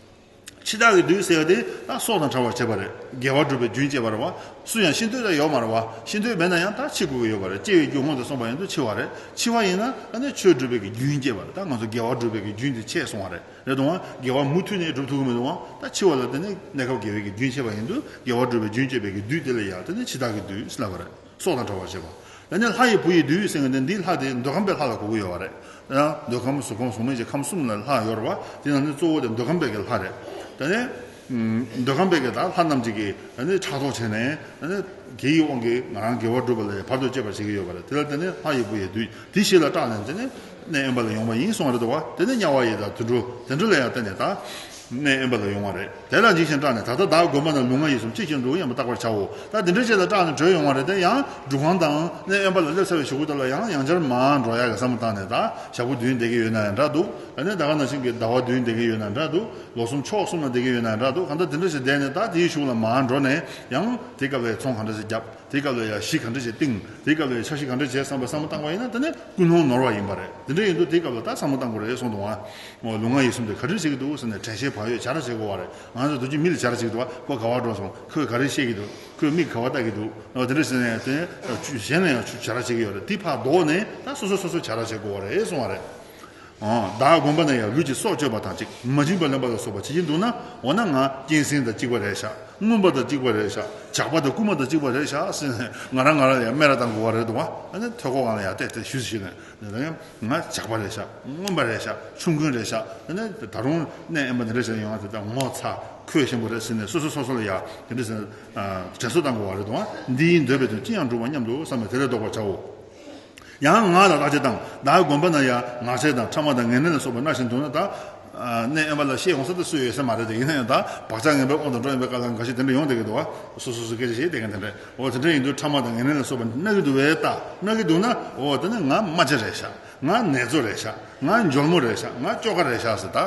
འཆི་བདག་གི་བདུད་ཟེར་བ་དེ་ད་སྲོག་དང་བྲལ་བར་བྱེད་པ་རེད། དགེ་བ་སྒྲུབ་པའི་རྒྱུན་བཅད་པ་རེད་བ། སུ་ཡང་ཤི་འདོད་ད་ཡོད་མ་རེད་བ། ཤི་འདོད་མེད་ན་ཡང་ད་འཆི་དགོས་ཀྱི་ཡོད་པ་རེད། སྐྱེ་བའི་རྒྱུ་སྔོན་དུ་སོང་བ་ཡིན་དུས་འཆི་བ་རེད། འཆི་བ་ཡིན་ན་ཨ་ནི་ཆོས་སྒྲུབ་པའི་གི་རྒྱུན་བཅད་པ་རེད། ད་ང་ཚོ་དགེ་བ་སྒྲུབ་པའི་གི་རྒྱུན་དེ་ཆད་སོང་བ་རེད། རེད་འདུག་བ། དགེ་བ་མུ་མཐུད་ནས་སྒྲུབ་ཐུབ་ཀྱི་མི་འདུག་བ། ད་འཆི་བ་ལ་བརྟེན་ནས་གནས་སྐབས་དགེ་བའི་གི་རྒྱུན་ཆད་པ་ཡིན་དུས། དགེ་བ་སྒྲུབ་པའི་རྒྱུན་བཅད་པའི་གི་བདུད་དེ་ལ་ཡང་དེ་ནི་འཆི་བདག་གི་བདུད་ཟེར་ལབ་པ་རེད། སྲོག་དང་བྲལ་བར་བྱེད་པ། ཡང་ན་ལྷ་ཡི་བུ་ཡི་བདུད་ཟེར་མཁན་དེ། འདིའི་ལྷ་དེ་འདོད་ཁམས་པའི་ལྷ་ལ་གོ་གི་ཡོད་པ་རེད། ཡང་འདོད་ཁམས་གཟུགས་ཁམས་གཟུགས་མེད་ཀྱི་ཁམས་གསུམ་ལ་ལྷ་ཡོད་རེད་བ། དེ་ནང་ནས་གཙོ་བོ་དེ་འདོད་ཁམས་པའི་གི་ལྷ་རེད། དེ་ནས་འདོད་ཁམས་པའི་གི་ད་ལྷ་རྣམས་ཀྱི་གི་ཨ་ནི་ཕྲག་དོག་བྱས་ནས། ཨ་ནི་དེ་ཡི་དབང་གིས་ང་རང་དགེ་བ་སྒྲུབ་པ་ལ་ཡང་བར་དུ་གཅོད་པར་བྱེད་ཀྱི་ཡོད་པ་རེད། དེ་ལ་བརྟེན་ནས་ལྷ་ཡི་བུ་ཡི་བདུད་དེ་བཞི་ལ་སྐྲག་ནས་དེ་ནས་གནས་དབེན་པ་ལ་ཡོང་བ་ཡིན་གསུངས་པ་རེད་འདུག་བ། དེ་ནས་དམྱལ་བ་ཡི་དྭགས་དུད་འགྲོ་དེ་འདྲ་ལ་ཡང་བརྟེན་ནས་ད། གནས་དབེན་པ་ལ་ཡོང་བ་རེད། དེ་ལ་འཇིགས་ཤིང་སྐྲག་ནས། ད་ལྟ་བདག་དགོན་པ་ན་ལུས་ངག་ཡིད་གསུམ་གཅིག་ཀྱང་འདུག་སྙམ་པ་བརྟག་པར་བྱའོ། ད་དེ་འདྲ་ཅིག་ལ་སྐྲག་ནས་བྲོས་ཡོང་བ་རེད་དེ། ཡང་སྒྲུབ་ཁང་དང་གནས་དབེན་པ་ལ་སླེབས་ཚར་བའི་གཞུག་གུ་དེ་ལ་ཡང་ཡང་བསྐྱར་མར་འགྲོ་ཡག་གི་བསམ་བློ་བཏང་ནས། ད་ཞག་པོ་བདུན་བསྡད་ཀྱི་ཡོད་ན་ཡང་འདྲ་འདུག་ཨ་ནི་ད་ག་ནང་བཞིན་གྱི་ཟླ་བ་བདུན་བསྡད་ཀྱི་ཡོད་ན་འདྲ་འདུག་ལོ་གསུམ་ཕྱོགས་གསུམ་ལ་བསྡད་ཀྱི་ཡོད་ན་འདྲ་འདུག་གང་ལྟར་དེ་འདྲ་ཞིག་བསྡད་ནས། ད་དེའི་གཞུག་ལ་མར་འགྲོ་ནས་ཡང་དེ་སྐབས་ལ་ཚོང་ག་འདྲ་ཞིག་བརྒྱབ། དེའི་སྐབས་ལ་ཡང་གཞི་ག་འདྲ་ཞིག་བཏིང་། དེའི་སྐབས་ལ་ཡང་འཆར་གཞི་ག་འདྲ་བྱས་བསམ་པ་བསམ་བློ་བཏང་བ་ཡིན་ན། དེ་ནི་ཀུན་སློང་ནོར་བ་ཡིན་པ་རེད། དེ་འདྲ་ཡིན་དུས་དེའི་སྐབས་ལ་ད་བསམ་བློ་བཏང་དགོས་རེད་གསུངས་འདུག་ཨ། ལུས་ངག་ཡིད་གསུམ་དེ་ག་འདྲ་བྱེད་ཀྱི་འདུག་ཟེར་ནས་དྲན་ཤེས་བག་ཡོད་བྱ་ར་བྱེད་དགོས་པ་རེད། ང་ཚོ་དུས་རྒྱུན་མི་ལ་བྱ་ར་བྱེད་ཀྱི་འདུག་བ། ཁོ་ག་པར་འགྲོ་སོང་། ཁོས་ག་རེ་བཤད་ཀྱི་འདུག་ཁོས་མིག་ག་པར་ལྟ་གི་འདུག་འོ་དེ་འདྲ་ཟེར་ནས་དེ་གཞན་ལ་ཡང་བྱ་ར་བྱེད་ཀྱི་ཡོད་རེད། དེ་ཕར་ལྡོག་ནས་ད་སོ་སོ་སོ་སོ་བྱ་ར་བྱེད་དགོས་པ་རེད་གསུངས་པ་རེད། ཨོ། བདག་དགོན་པ་ན་ཡང་ལུས་ཀྱི་སྲོག་གཅོད་པ་དང་གཅིག་མ་བྱིན་པར་ལེན་པ་ལ་སོགས་པ་བྱེད་ཀྱིན་འདུག་ན། འོ་ན་ང་གཅན་གཟན་དང་གཅིག་པ་རེད་ཤག་རྔོན་པ་དང་གཅིག་པ་རེད་ཤག་ཇག་པ་དང་རྐུན་མ་དང་གཅིག་པ་རེད་ཤག་ཟེར་ནས་ང་རང་ང་རང་ལ་ཡང་སྨད་ར་བཏང་དགོས་པ་རེད་འདུག་བ། ཨ་ནི་ཐོད་ཁོག་སྒང་ལ་ཡང་བལྟས་བལྟས་ཞུས་ཞུས་ནས། ང་ཇག་པ་རེད་ཤག་རྔོན་པ་རེད་ཤག་ཆོམ་རྐུན་རེད་ཤག་ཨ་ནི་ད་རུང་གནས་དབེན་པ་འདི་འདྲ་ཞིག་ལ་ཡོང་བ་དེ་ད་ངོ་ཚ་ཁོད་ཆེན་པོ་རེད་ཟེར་ནས། སོ་སོ་སོ་སོ་ལ་ཡང་དེ་འདྲ་ཟེར་དྲན་གསོ་བཏང་དགོས་པ་རེད་འདུག་བ། འདི་ཡིས་འདོད་པའི་དོན་ཅི་ཡང་འགྲུབ་པ་སྙམ་དུ་བསམ་ནས་དེ་ལས་ལྡོག་པར་བྱའོ། ཡང་ངག་ལ་བརྟག་དཔྱད་དང་། བདག་དགོན་པ་ན་ཡང་ངག་བཅད་དང་ཕྲ་མ་དང་ངན་ལན་ལ་སོགས་པ་སྣ་ཞིག་འདུག་ན། ད་གནས་དབེན་པ་ལ་བཤད་འོང་ས་དེ་སུ་ཡོད་ས་མ་རེད་དེ། ཡིན་ན་ཡང་ད་བག་ཆགས་ངན་པའི་དབང་དུ་འགྲོ་ཡིན་པའི་སྐབས་ལ་འགའ་ཞིག་དེ་འདྲ་ཡོང་བསྡད་ཀྱི་འདུག་བ། སོ་སོ་སོ་སྐད་ཆ་བཤད་བསྡད་མཁན་དེ་འདྲ། འོ་དེ་འདྲ་ཡིན་དུས་ཕྲ་མ་དང་ངན་ལན་ལ་སོགས་པ་སྣ་གི་འདུག་བས། ད་སྣ་གི་འདུག་ན། འོ་དེ་ནི་ང་རྨ་བྱ་རེད་ཤག་ང་ནེ་ཙོ་རེད་ཤག་ང་འཇོལ་མོ་རེད་ཤག་ང་ཅོ་ཀ་རེད་ཤག་ཟེར། ད་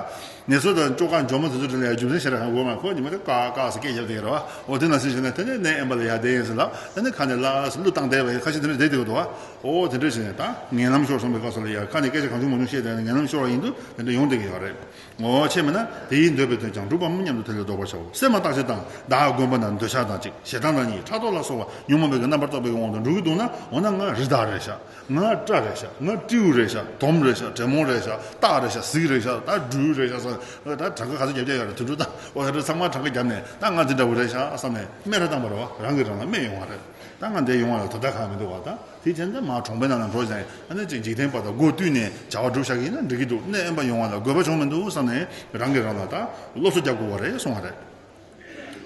ནེ་ཙོ་དང་ཅོ་ཀ་འཇོལ་མོ་དེ་ཚོ་དེ་ལ་ཡང་རྒྱུ་མཚན་ཞེ་དྲག་གང་དགོས་མ། ཁོ་ཉི་མ་དེ་ཀ་ཀ་ཟེར་སྐད་རྒྱབ་བསྡད་ཀྱི་རེད་བ། འོ་དེ་ནང་བཞིན་བྱས་ན་དེ་ནས་གནས་དབེན་པ་ལ་ཡར་བསྡད་ཡིན་ཟེར་ལབ། དེ་ནས་ཁ་ནས་ལ་ཟེར་གླུ་བཏང་བསྡད་པ་ཡིན། ཁ་ཤས་དེ་འདྲ་བསྡད་བསྡད་ཀྱི་འདུག་བ། འོ་དེ་འདྲ་བྱས་ནས་ད་ངན་ལམ་ཤོར་སོང་བའི་སྐབས་སུ་ལ་ཡང་ཁ་ནས་སྐད་ཆ་གང་བྱུང་མང་བྱུང་བཤད་བསྡད་ནས་ངན་ལམ་ཤོར་བ་ཡིན་དུས་དེ་འདྲ་ཡོང་བསྡད་ཀྱི་ཡོད་རེད། ངོ་ཆེ་མིན་ན་དེ་ཡིས་འདོད་པའི་དོན་ཀྱང་འགྲུབ་པ་སྨོས་སྙམ་དུ་དེ་ལས་ལྡོག་པར་བྱའོ། སེམས་ལ་བརྟག་དཔྱད་དང་། བདག་དགོན་པ་ན་འདོད་ཆགས་དང་གཅིག་ཞེ་སྡང་དང་གཉིས། ཕྲག་དོག་ལ་སོགས་པ་ཉོན་མོངས་པའི་རྣམ་པར་རྟོག་པའི་དབང་དུ་འགྲོ་གི་འདུག་ན། འོ་ན་ང་རི་དྭགས་རེད་ཤག་ང་སྤྲ་རེད་ཤག་ང་སྤྲེའུ་རེད་ཤག་དོམ་རེད་ཤག་དྲེད་མོང་རེད་ཤག་སྟག་རེད་ཤག་གཟིག་རེད་ཤག་ད་སྦྲུལ་རེད་ཤག་ཟེར། ད་གྲངས་ཀ་ག་ཚོད་རྒྱབ་རྒྱབ་ཡོད་རེད། དུད་འགྲོ་ད་འོ་ད་ཚང་མ་གྲངས་ཀ་བརྒྱབ་ནས་ད་ང་འདི་འདྲ་བོ་རེད་ཤག་བསམ་ནས་སྨད་ར་བཏང་བ་རེད་བ། རང་གིས་རང་ལ་སྨད་ཡོང་བ་རེད། ད་ང་འདིར་ཡོང་བ་ལ་དོ་ད་གང་མི་འདུག་བ། ད་དེ་བྱས་ན་མར་གྲོང་པའི་ནང་ལ་འགྲོ་ཟེར། ཨ་ནི་ཅིག་འཇིག་རྟེན་པ་དང་སྒོ་བསྟུན་ནས་བྱ་བ་སྒྲུབ་བཞག་གི་ཡིན་ན་འགྲིག་གི་འདུག་གནས་དབེན་པ་ཡོང་བ་ལ་དགོས་པ་བྱུང་མི་འདུག་བསམ་ནས་རང་གིས་རང་ལ་ད་སློབ་གསོ་རྒྱག་དགོས་པ་རེད་གསུང་བ་རེད།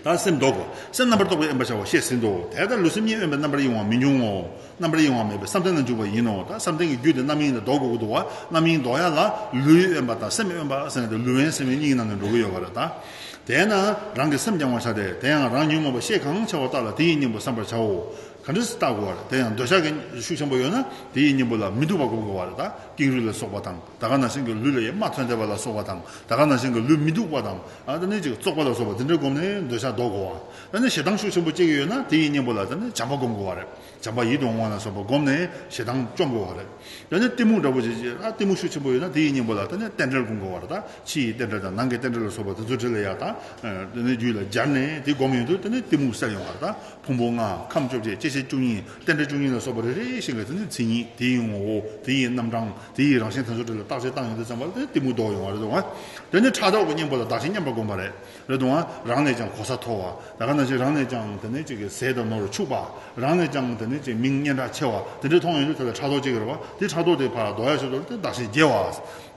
ད་སེམས་ལྡོག་གོ། སེམས་རྣམ་པར་རྟོག་པའི་དབེན་པ་བྱ་བ་བཤད་ཟིན་ཏོ། དེ་ལྟར་ལུས་སེམས་གཉིས་དབེན་པའི་རྣམ་པར་གཡེང་བ་མི་འབྱུང་ངོ་། རྣམ་པར་གཡེང་བ་མེད་པའི་བསམ་གཏན་ལ་འཇུག་པ་ཡིན་ནོ། ད་བསམ་གཏན་གྱི་རྒྱུད་དེ་རྣམ་གཡེང་ལས་ལྡོག་དགོས་ཀྱི་འདུག་བ། རྣམ་གཡེང་ལྡོག་ཡ་ལ་ལུས་དབེན་པ་དང་སེམས་དབེན་པ་ཟེར་ནས་དེ་ལུས་དབེན་སེམས་དབེན་གཉིས་ཀྱི་ནང་ནས་འགྲོ་གི་ཡོད་པ་རེད་ད། དེས་ན་རང་གི་སེམས་བསྐྱང་བར་བྱ་སྟེ། དེ་ཡང་རང་ཉོན་མོངས་པ་ཤས་གང་ཆེ་བར་བརྟགས་ལ་དེ་ཡི་གཉེན་པོ་བསམ་པར་བྱའོ། ག་འདྲ་སེ་བརྟག་དགོས་པ་རེད། དེ་ཡང་འདོད་ཆགས་ཀྱི་ཤུགས་ཆེན་པོ་ཡོད་ན་དེ་ཡི་གཉེན་པོ་ལ་མི་སྡུག་པ་སྒོམ་དགོས་པ་རེད་ད། ཀེང་རུས་ལ་སོགས་པ་དང་། ད་ག་ནང་བཞིན་གྱི་ལུས་ལ་ཡང་རྨ་ཐོན་བསྡད་པ་ལ་སོགས་པ་དང་། ད་ག་ནང་བཞིན་གྱི་ལུས་མི་སྡུག་པ་དང་། ཨ་དེ་ནས་ཅིག་བཙོག་པ་ལ་སོགས་པ་དེ་འདྲ་བསྒོམས་ནས་འདོད་ཆགས་ལྡོག་དགོས་པ། ད་ནི་ཞེ་སྡང་ཤུགས་ཆེན་པོ་སྐྱེ་གི་ཡོད་ན་དེ་ཡི་གཉེན་པོ་ལ་ད་ནི་བྱམས་པ་སྒོམ་དགོས་པ་རེད། བྱམས་པ་ཡིད་དུ་འོང་བ་ལ་སོགས་པ་བསྒོམས་ནས་ཞེ་སྡང་བཅོམ་དགོས་པ་རེད། ད་ནི་གཏི་མུག་འདྲ་པོ་ཅིག་ཅིག་ཨ་གཏི་མུག་ཤུགས་ཆེན་པོ་ཡོད་ན་དེ་ཡི་གཉེན་པོ་ལ་ད་ནི་རྟེན་འབྲེལ་སྒོམ་དགོས་པ་རེད། ད་ཕྱི་ཡི་རྟེན་འབྲེལ་དང་ནང་གི་རྟེན་འབྲེལ་ལ་སོགས་པ་དེ་ཚོ་འབྲེལ་ལ་ཡ་ད་ཨ་དེ་ནི་རྒྱུད་ལ་སྦྱར་ནས་དེ་སྒོམ་ཡོང་དུས་ད་ནི་གཏི་མུག་སེལ་ཡོང་བ་རེད་ད། ཕུང་པོ་ལྔ། ཁམས་བཅོ་བརྒྱད། སྐྱེ་མཆེད་བཅུ་གཉིས། རྟེན་འབྲེལ་བཅུ་གཉིས་ལ་སོགས་པ་རེ་རེ་བཞིན་གྱི་དེ་ནི་མཚན་ཉིད། དེ་ཡི་ངོ་བོ། དེ་ཡི་རྣམ་གྲངས། དེ་ཡི་རང་བཞིན་དེ་ཚོ་དེ་ལ་བརྟག་དཔྱད་བཏང་ཡོང་དུས་ཙམ་པ་ལ་དེ་གཏི་མུག་ལྡོག་ཡོང་བ་རེད་འདུག་ཨ། དེ་ནི་ཕྲག་དོག་གི་གཉེན་པོ་ལ་བདག་གཞན་མཉམ་པར་བསྒོམ་པ་རེད། རེད་འདུག་ཨ། རང་ལས་ཀྱང་གོ་ས་མཐོ་བ། ད་ག་ནང་བཞིན་རང་ལས་ཀྱང་དེ་ནི་ཅིག་གི་ཟས་དང་ནོར་ཕྱུག་པ། རང་ལས་ཀྱང་དེ་ནི་ཅིག་མིང་སྙན་གྲགས་ཆེ་བ། དེ་འདྲ་མཐོང་ཡོང་དུས་དེ་ལ་ཕྲག་དོག་སྐྱེ་གི་རེད་བ། དེ་ཕྲག་དོག་དེ་ཕར་ལྡོག་ཡ་ཆེད་དུ་ལ་དེ་བདག་གཞན་བརྗེ་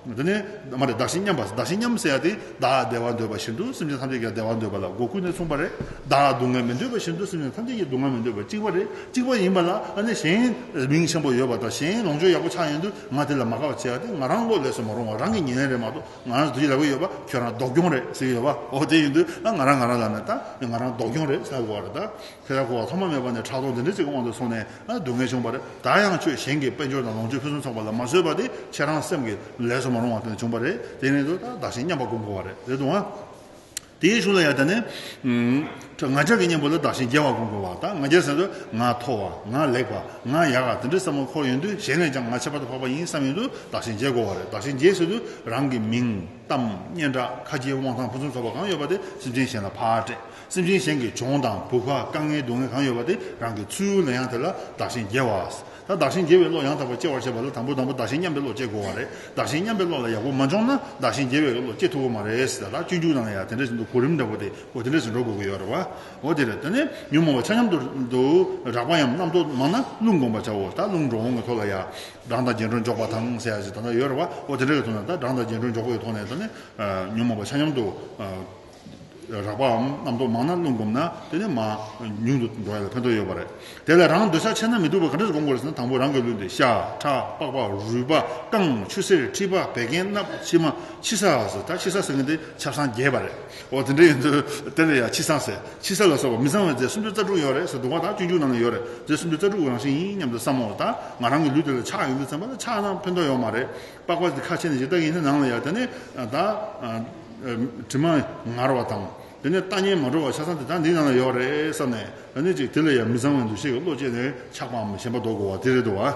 བ། དེ་ནས་མ་རེད། བདག་གཞན་མཉམ་པ། བདག་གཞན་མཉམ་ཟེར་ཡ་དེ་བདག་བདེ་བ་འདོད་པ་བཞིན་དུ་སེམས་ཅན་ཐམས་ཅད་ཀྱང་བདེ་བ་འདོད་པ་ལ་སྒོ་ཀུན་ནས་མཚུངས་པ་རེད། བདག་སྡུག་བསྔལ་མི་འདོད་པ་བཞིན་དུ་སེམས་ཅན་ཐམས་ཅད་ཀྱི་སྡུག་བསྔལ་མི་འདོད་པ་གཅིག་པ་རེད། གཅིག་པ་ཡིན་པ་ལ་ཨ་ནི་གཞན་མིང་ཆེན་པོ་ཡོད་པ་དང་གཞན་ལོངས་སྤྱོད་ཡག་པོ་ཆགས་ཡོང་དུས་ང་དེ་ལ་མ་དགའ་བ་བྱེད་ཡ་དེ་ང་རང་བློ་ལས་སུ་མ་རུང་བ། རང་གི་ཉེན་རེད་མ་གཏོགས། ང་རང་དུ་ལབ་ཀྱི་ཡོད་པ། ཁྱོད་རང་སྡུག་གྱོང་རེད་ཟེར་གྱི་ཡོད་པ། འོ་དེ་ཡིན་དུས་ཨ་ང་རང་ང་རང་ལ་ནི་ད་ང་རང་སྡུག་གྱོང་རེད་ཟེར་དགོས་པ་རེད་ད། ཁེ་ད་གོ་བ་ཐོག་མ་མེད་པ་ནས་ཕྲག་དོག་འདི་འདྲ་ཅིག་གི་དབང་དུ་སོང་ནས་ཨ་སྡུག་བསྔལ་བྱུང་བ་རེད། ད་ཡང་ཁྱོད་གཞན་གྱི་དཔལ་འབྱོར་དང་ལོངས་སྤྱོད་ཕུན་སུམ་ཚོགས་པ་ལ་མ་བཟོད་པ་དེ་ཁྱེད་རང་སེམས་ཀྱི་ལས་སུ་མ་རུང་བ་དེ་ནས་བྱུང་བ་རེད། དེ་ནས་དུ་ད་བདག་གཞན་མཉམ་པར་བསྒོམ་དགོས་པ་རེད། རེད་འདུག་ཨ། དེའི་གཞུག་ལ་ཡང་དེ་ནས་ང་རྒྱལ་གྱི་གཉེན་པོ་ལ་བདག་གཞན་བརྗེ་བར་བསྒོམ་དགོས་པ། ད་ང་རྒྱལ་ཟེར་དུས་ང་མཐོ་བ། ང་ལེགས་པ། ང་ཡག་ག་དེ་འདྲའི་བསམ་བློ་འཁོར་ཡོང་དུས་གཞན་ལས་ཀྱང་ང་ཁྱད་པར་དུ་འཕགས་པ་ཡིན་བསམ་ཡོང་དུས་བདག་གཞན་བརྗེ་དགོས་པ་རེད། བདག་གཞན་བརྗེ་ཟེར་དུས་རང་གི་མིང་། གཏམ། སྙན་གྲགས། ཁ་རྗེ། དབང་ཐང་ཕུན་སུམ་ཚོགས་པ་གང་ཡོད་པ་དེ་སེམས་ཅན་གཞན་ལ་ཕར་སྤྲད། སེམས་ཅན་གཞན་གྱི་གྱོང་དང་བུག་ཕ་དཀའ་ངལ་སྡུག་བསྔལ་གང་ཡོད་པ་དེ་རང་གི་ཚུར་ལེན་ཡང་དེ་ལ་བདག་གཞན་བརྗེ་བ། ད་བདག་གཞན་བརྗེ་བའི་བློ་ཡང་དག་པར་སྐྱེ་བར་བྱེད་པ་ལ་དང་པོ་དང་པོ་བདག་གཞན་མཉམ་པའི་བློ་སྐྱེ་དགོས་པ་རེད། བདག་གཞན་མཉམ་པའི་བློ་ལ་ཡག་པོ་མ་བྱུང་ན་བདག་གཞན་བརྗེ་བའི་བློ་སྐྱེ་ཐུབ་ཀྱི་མ་རེད་ཟེར། ད་སྤྱོད་འཇུག་ནང་ལ་ཡང་དེ་འདྲ་བཞིན་དུ་གོ་རིམ་འདྲ་པོ་དེ་འོ་དེ་འདྲ་བཞིན་འགྲོ་དགོས་ཀྱི་ཡོད་རེད་བ། འོ་དེ་རེད། དེ་ནས་ཉོན་མོངས་པ་ཆ་མཉམ་དུ་དུ་རགས་པ་ཡང་རྣམ་རྟོག་མང་ན་རླུང་བསྒོམ་པར་བྱའོ། ད་རླུང་འགྲོ་འོང་གི་ཐོག་ལ་ཡང་། རང་དང་རྗེས་འགྲོར་འཇོག་པ་དང་ཟེར་ཡ་ཞིག་ད་ལྟ་ཡོད་རེད་བ། འོ་དེ་འདྲ་གི་ཐོག་ནས་ད་རང་དང་རྗེས་འགྲོར་འཇོག་པའི་ཐོག་ནས་ད་ནི་ཉོན་མོངས་པ་ཆ་མཉམ་དུ་ རགས་པའམ་རྣམ་རྟོག་མང་ན་རླུང་བསྒོམས་ན་དེ་ནི་མར་ཉུང་དུ་འགྲོ་ཡ་ལ་ཕན་ཐོགས་ཡོད་པ་རེད། དེ་ལ་རང་འདོད་ཆགས་ཆེ་ན་མི་སྡུག་པ་ག་འདྲ་སེ་སྒོམ་དགོས་རེད་ཟེར་ན། དང་པོ་རང་གི་ལུས་འདི་ཤ་ཁྲག་པགས་པ་རུས་པ་རྐང་ཆུ་སེར་མཁྲིས་པ་བད་ཀན་སྣབས་མཆིལ་མ་ཕྱི་ས་ཟེར། ད་ཕྱི་ས་ཟེར་མཁན་དེ་ཆབ་གསང་རྒྱས་པ་རེད། འོ་དེ་འདྲ་ཡིན་དུས་དེ་ལ་ཡང་ཕྱི་ས་ཟེར། ཕྱི་ས་ལ་སོགས་པ་མི་གཙང་བའི་རྫས་སུམ་ཅུ་རྩ་དྲུག་ཡོད་རེད་ཟེར་འདུག་བ། ད་སྤྱོད་འཇུག་ནང་ལ་ཡོད་རེད། རྫས་སུམ་ཅུ་རྩ་དྲུག་གི་རང་བཞིན་ཡིན་སྙམ་དུ་བསམ་མོ། ད་ང་རང་གི་ལུས་དེ་ལ་ཆགས་ཡོང་དུས་ཙམ་པ་ལ་ཆགས་ན་ཕན་ཐོགས་ཡོད་མ་རེད། པགས་པ་དེ་ཁ་ཕྱེ་ནས་ཞིབ་ལྟ་གི་ཡིན་ན་ནང་ལ་ཡ་དེ་ནས་ད་དྲི་མ་ངར་བ་དང་། དེ་ནས་ལྟ་ཉན་མ་འགྲོ་བ་ཆ་ཚང་དེ་ད་འདི་ནང་ལ་ཡོད་རེད་བསམ་ནས། ཨ་ནི་ཅིག་དེ་ལ་ཡང་མི་གཙང་བའི་འདུ་ཤེས་ཀྱི་བློ་སྐྱེས་ནས་ཆགས་པའམ་ཞེན་པ་ལྡོག་དགོས་པ་དེ་རེད་འདུག་བ།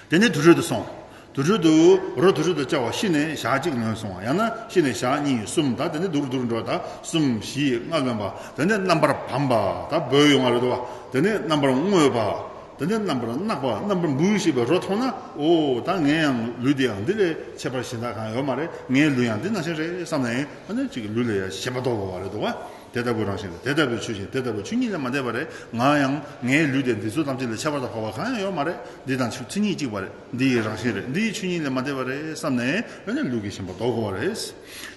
དེ་ནས་དུར་ཁྲོད་དུ་སོང་། དུར་ཁྲོད་དུ་རོ་དུར་ཁྲོད་དུ་བཅའ་བ་ཤི་ནས་ཞག་གཅིག་ལོན་སོང་བ། ཡང་ན་ཤི་ནས་ཞག་གཉིས་གསུམ། ད་དེ་ནས་སྡུག་རུ་སྡུག་རུ་འགྲོ་བ། ད་གསུམ་བཞི་ལྔ་ལོན་པ། དེ་ནས་རྣམ་པར་བམ་པ། ད་སྦོས་ཡོང་བ་རེད་འདུག་བ། དེ་ནས་རྣམ་པར་རྔོས་པ། དེ་ནས་རྣམ་པར་གནག་པ། རྣམ་པར་འབུ་ཞེས་པའི་རོ་མཐོང་ན། ཨོ་ད་ངའི་ཡང་ལུས་འདི་ཡང་འདི་ལས་ཁྱད་པར་གཞན་དག་གང་ཡོད་མ་རེད། ངའི་ལུས་ཡང་འདི་ནང་བཞིན་རེད་བསམ་ནས། ཨ་ནི་ཅིག་ལུས་ལ་ཡང་ཞེན་པ་ལྡོག་དགོས་པ་རེད་འདུག་བ། དེ་ལྟ་བུའི་རང་བཞིན་རེད། དེ་ལྟ་བུའི་ཆོས་ཅན། དེ་ལྟ་བུའི་ཆོས་ཉིད་ལས་མ་འདས་པ་རེད། ང་ཡང་ངའི་ལུས་དེ་འདི་ཚོ་ཐམས་ཅད་ལས་ཁྱད་པར་དང་འཕགས་པ་གང་ཡང་ཡོད་མ་རེད། འདི་དང་ཆོས་མཚན་ཉིད་གཅིག་པ་རེད། འདི་ཡི་རང་བཞིན་རེད། འདི་ཡི་ཆོས་ཉིད་ལས་མ་འདས་པ་རེད་བསམ་ནས། ཨ་ནི་ལུས་ཀྱི་ཞེན་པ་ལྡོག་དགོས་པ་རེད།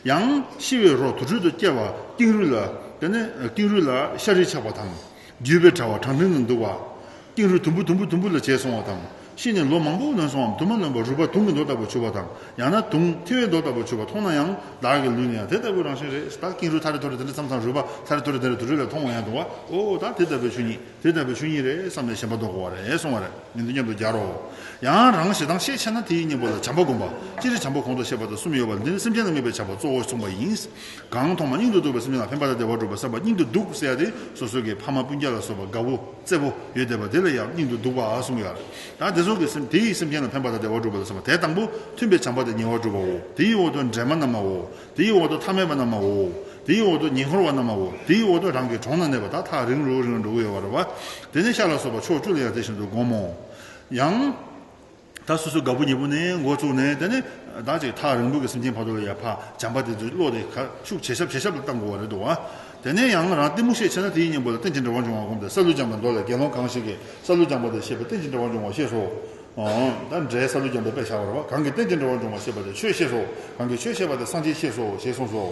ཡང་ཤི་བའི་རོ་དུར་ཁྲོད་དུ་བསྐྱལ་བ་ཀེང་རུས་ལ། དེ་ནས་ཀེང་རུས་ལ་ཤ་རུས་ཆགས་པ་དང་། རྒྱུས་པའི་དྲ་བ་བྲང་འགྲམ་དུ་འདུག་པ། ཀེང་རུས་དུམ་བུ་དུམ་བུ་དུམ་བུ་ལ་བྱས་སོང་བ་དང་། ཤི་ནས་ལོ་མང་པོ་ལོན་སོང་བའམ་དུ་མ་ལོན་པར་རུས་པ་དུང་གི་མདོག་ལྟ་བུ་བྱུག་པ་དང་། ཡང་ན་དུང་ཐལ་བའི་མདོག་ལྟ་བུ་བྱུག་པ་མཐོང་ན་ཡང་བདག་གི་ལུས་ནི་ཡང་དེ་ལྟ་བུའི་རང་བཞིན་རེད། ད་ཀེང་རུས་ཐ་རེ་ཐོ་རེ་དེ་འདྲ་མཚམས་མཚམས་རུས་པ་ཐ་རེ་ཐོ་རེ་དེ་འདྲ་དུར་ཁྲོད་ལ་མཐོང་བ་ཡང་འདུག་བ། ཨོ་ད་དེ་ལྟ་བུའི་ཆོས་ཉིད། དེ་ལྟ་བུའི་ཆོས་ཉིད་རེད་བསམ་ནས་ཞེན་པ་ལྡོག་དགོས་པ་རེད་གསུང་བ་རེད། ཉིན་དུ་མཉམ་དུ་སྦྱར་རོ། ཡང་རང་ཞེ་སྡང་ཤས་ཆེ་ན་དེའི་གཉེན་པོ་ལ་བྱམས་པ་བསྒོམ་པ། སྤྱིར་བྱམས་པ་གོང་དུ་བཤད་པ་དང་གསུམ་ཡོད་པ་ལས། འདི་ནི་སེམས་ཅན་ལ་དམིགས་པའི་བྱམས་པ་གཙོ་བོར་གསུངས་པ་ཡིན། གང་ཐོག་མར་སྙིང་དུ་སྡུག་པའི་སེམས་ཅན་ལ་ཕན་པ་དང་བདེ་བ་སྒྲུབ་པར་བསམ་པ། སྙིང་དུ་སྡུག་ཟེར་ཡ་དེ་སོ་སོ་གི་ཕ་མ་སྤུན་ཀྱག་ལ་སོགས་པ་དགའ་པོ་བརྩེ་པོ་ཡོད་བསྡད་པ་དེ་ལ་ཡང་སྙིང་དུ་སྡུག་པ་གསུངས་ཡོད་རེད། ད་དེ་ཚོ་གི་སེམས་དེ་ཡི་སེམས་ཅན་ལ་ཕན་པ་དང་བདེ་བ་སྒྲུབ་པར་བསམ་པ། དེ་དང་པོ་མཐུན་པའི་བྱམས་པ་དེ་ཉེ་བར་སྒྲུབ་པའོ། དེའི་འོག་ཏུ་འདྲེས་མ་རྣམས་མའོ། དེའི་འོག་ཏུ་ཐ་མལ་པ་རྣམས་མའོ། དེའི་འོག་ཏུ་ཉེ་འཁོར་བ་རྣམས་མའོ། དེའི་འོག་ཏུ་རང་གི་གྲོང་ན་གནས་པ། ད་ཐག་རིང་རུ་རིང་རུ་འགྲོ་གི་ཡོད་པ་རེད་བ། དེ་ནས་ཤ་ལ་སོགས་པ་ཕྱོགས་བཅུ་ལ་ཡང་དེ་བཞིན་དུ་བསྒོམ་མོ། ཡང་། ད་སོ་སོ་དགའ་པོ་ཉེ་པོ་ནས་འགོ་བཙུགས་ནས། དེ་ནས་ད་ཅིག་ཐག་རིང་པོ་གི་སེམས་ཅན་བར་དུ་ལ་ཡ་ཕར་བྱམས་པ་དེ་ཚོའི་བློ་དེ་ཁ་ཤུགས་ཇེ་ཞབས་ཇེ་ཞབས་ལ་བཏང་དགོས་པ་རེད་འདུག་བ། དེ་ནས་ཡང་རང་གཏི་མུག་ཤས་ཆེ་ན་དེའི་གཉེན་པོ་ལ་རྟེན་ཅིང་འབྲེལ་བར་འབྱུང་བ་བསྒོམ་སྟེ། སཱ་ལུ་ལྗང་པའི་མདོ་ལས། དགེ་སློང་གང་ཞིག་གིས་སཱ་ལུ་ལྗང་པ་དེ་བཤད་པའི་རྟེན་ཅིང་འབྲེལ་བར་འབྱུང་བ་ཤེས་སོ། ཨོ། ད་འགྲེལ་སཱ་ལུ་ལྗང་པའི་དཔེ་བཞག་པ་རེད་བ། གང་གིས་རྟེན་ཅིང་འབྲེལ་བར་འབྱུང་བ་བཤད་པ་དེ་ཆོས་ཤེས་སོ། གང་གིས་ཆོས་བཤད་པ་དེ་སངས་རྒྱས་ཤེས་སོ་ཞེས་གསུངས་སོ།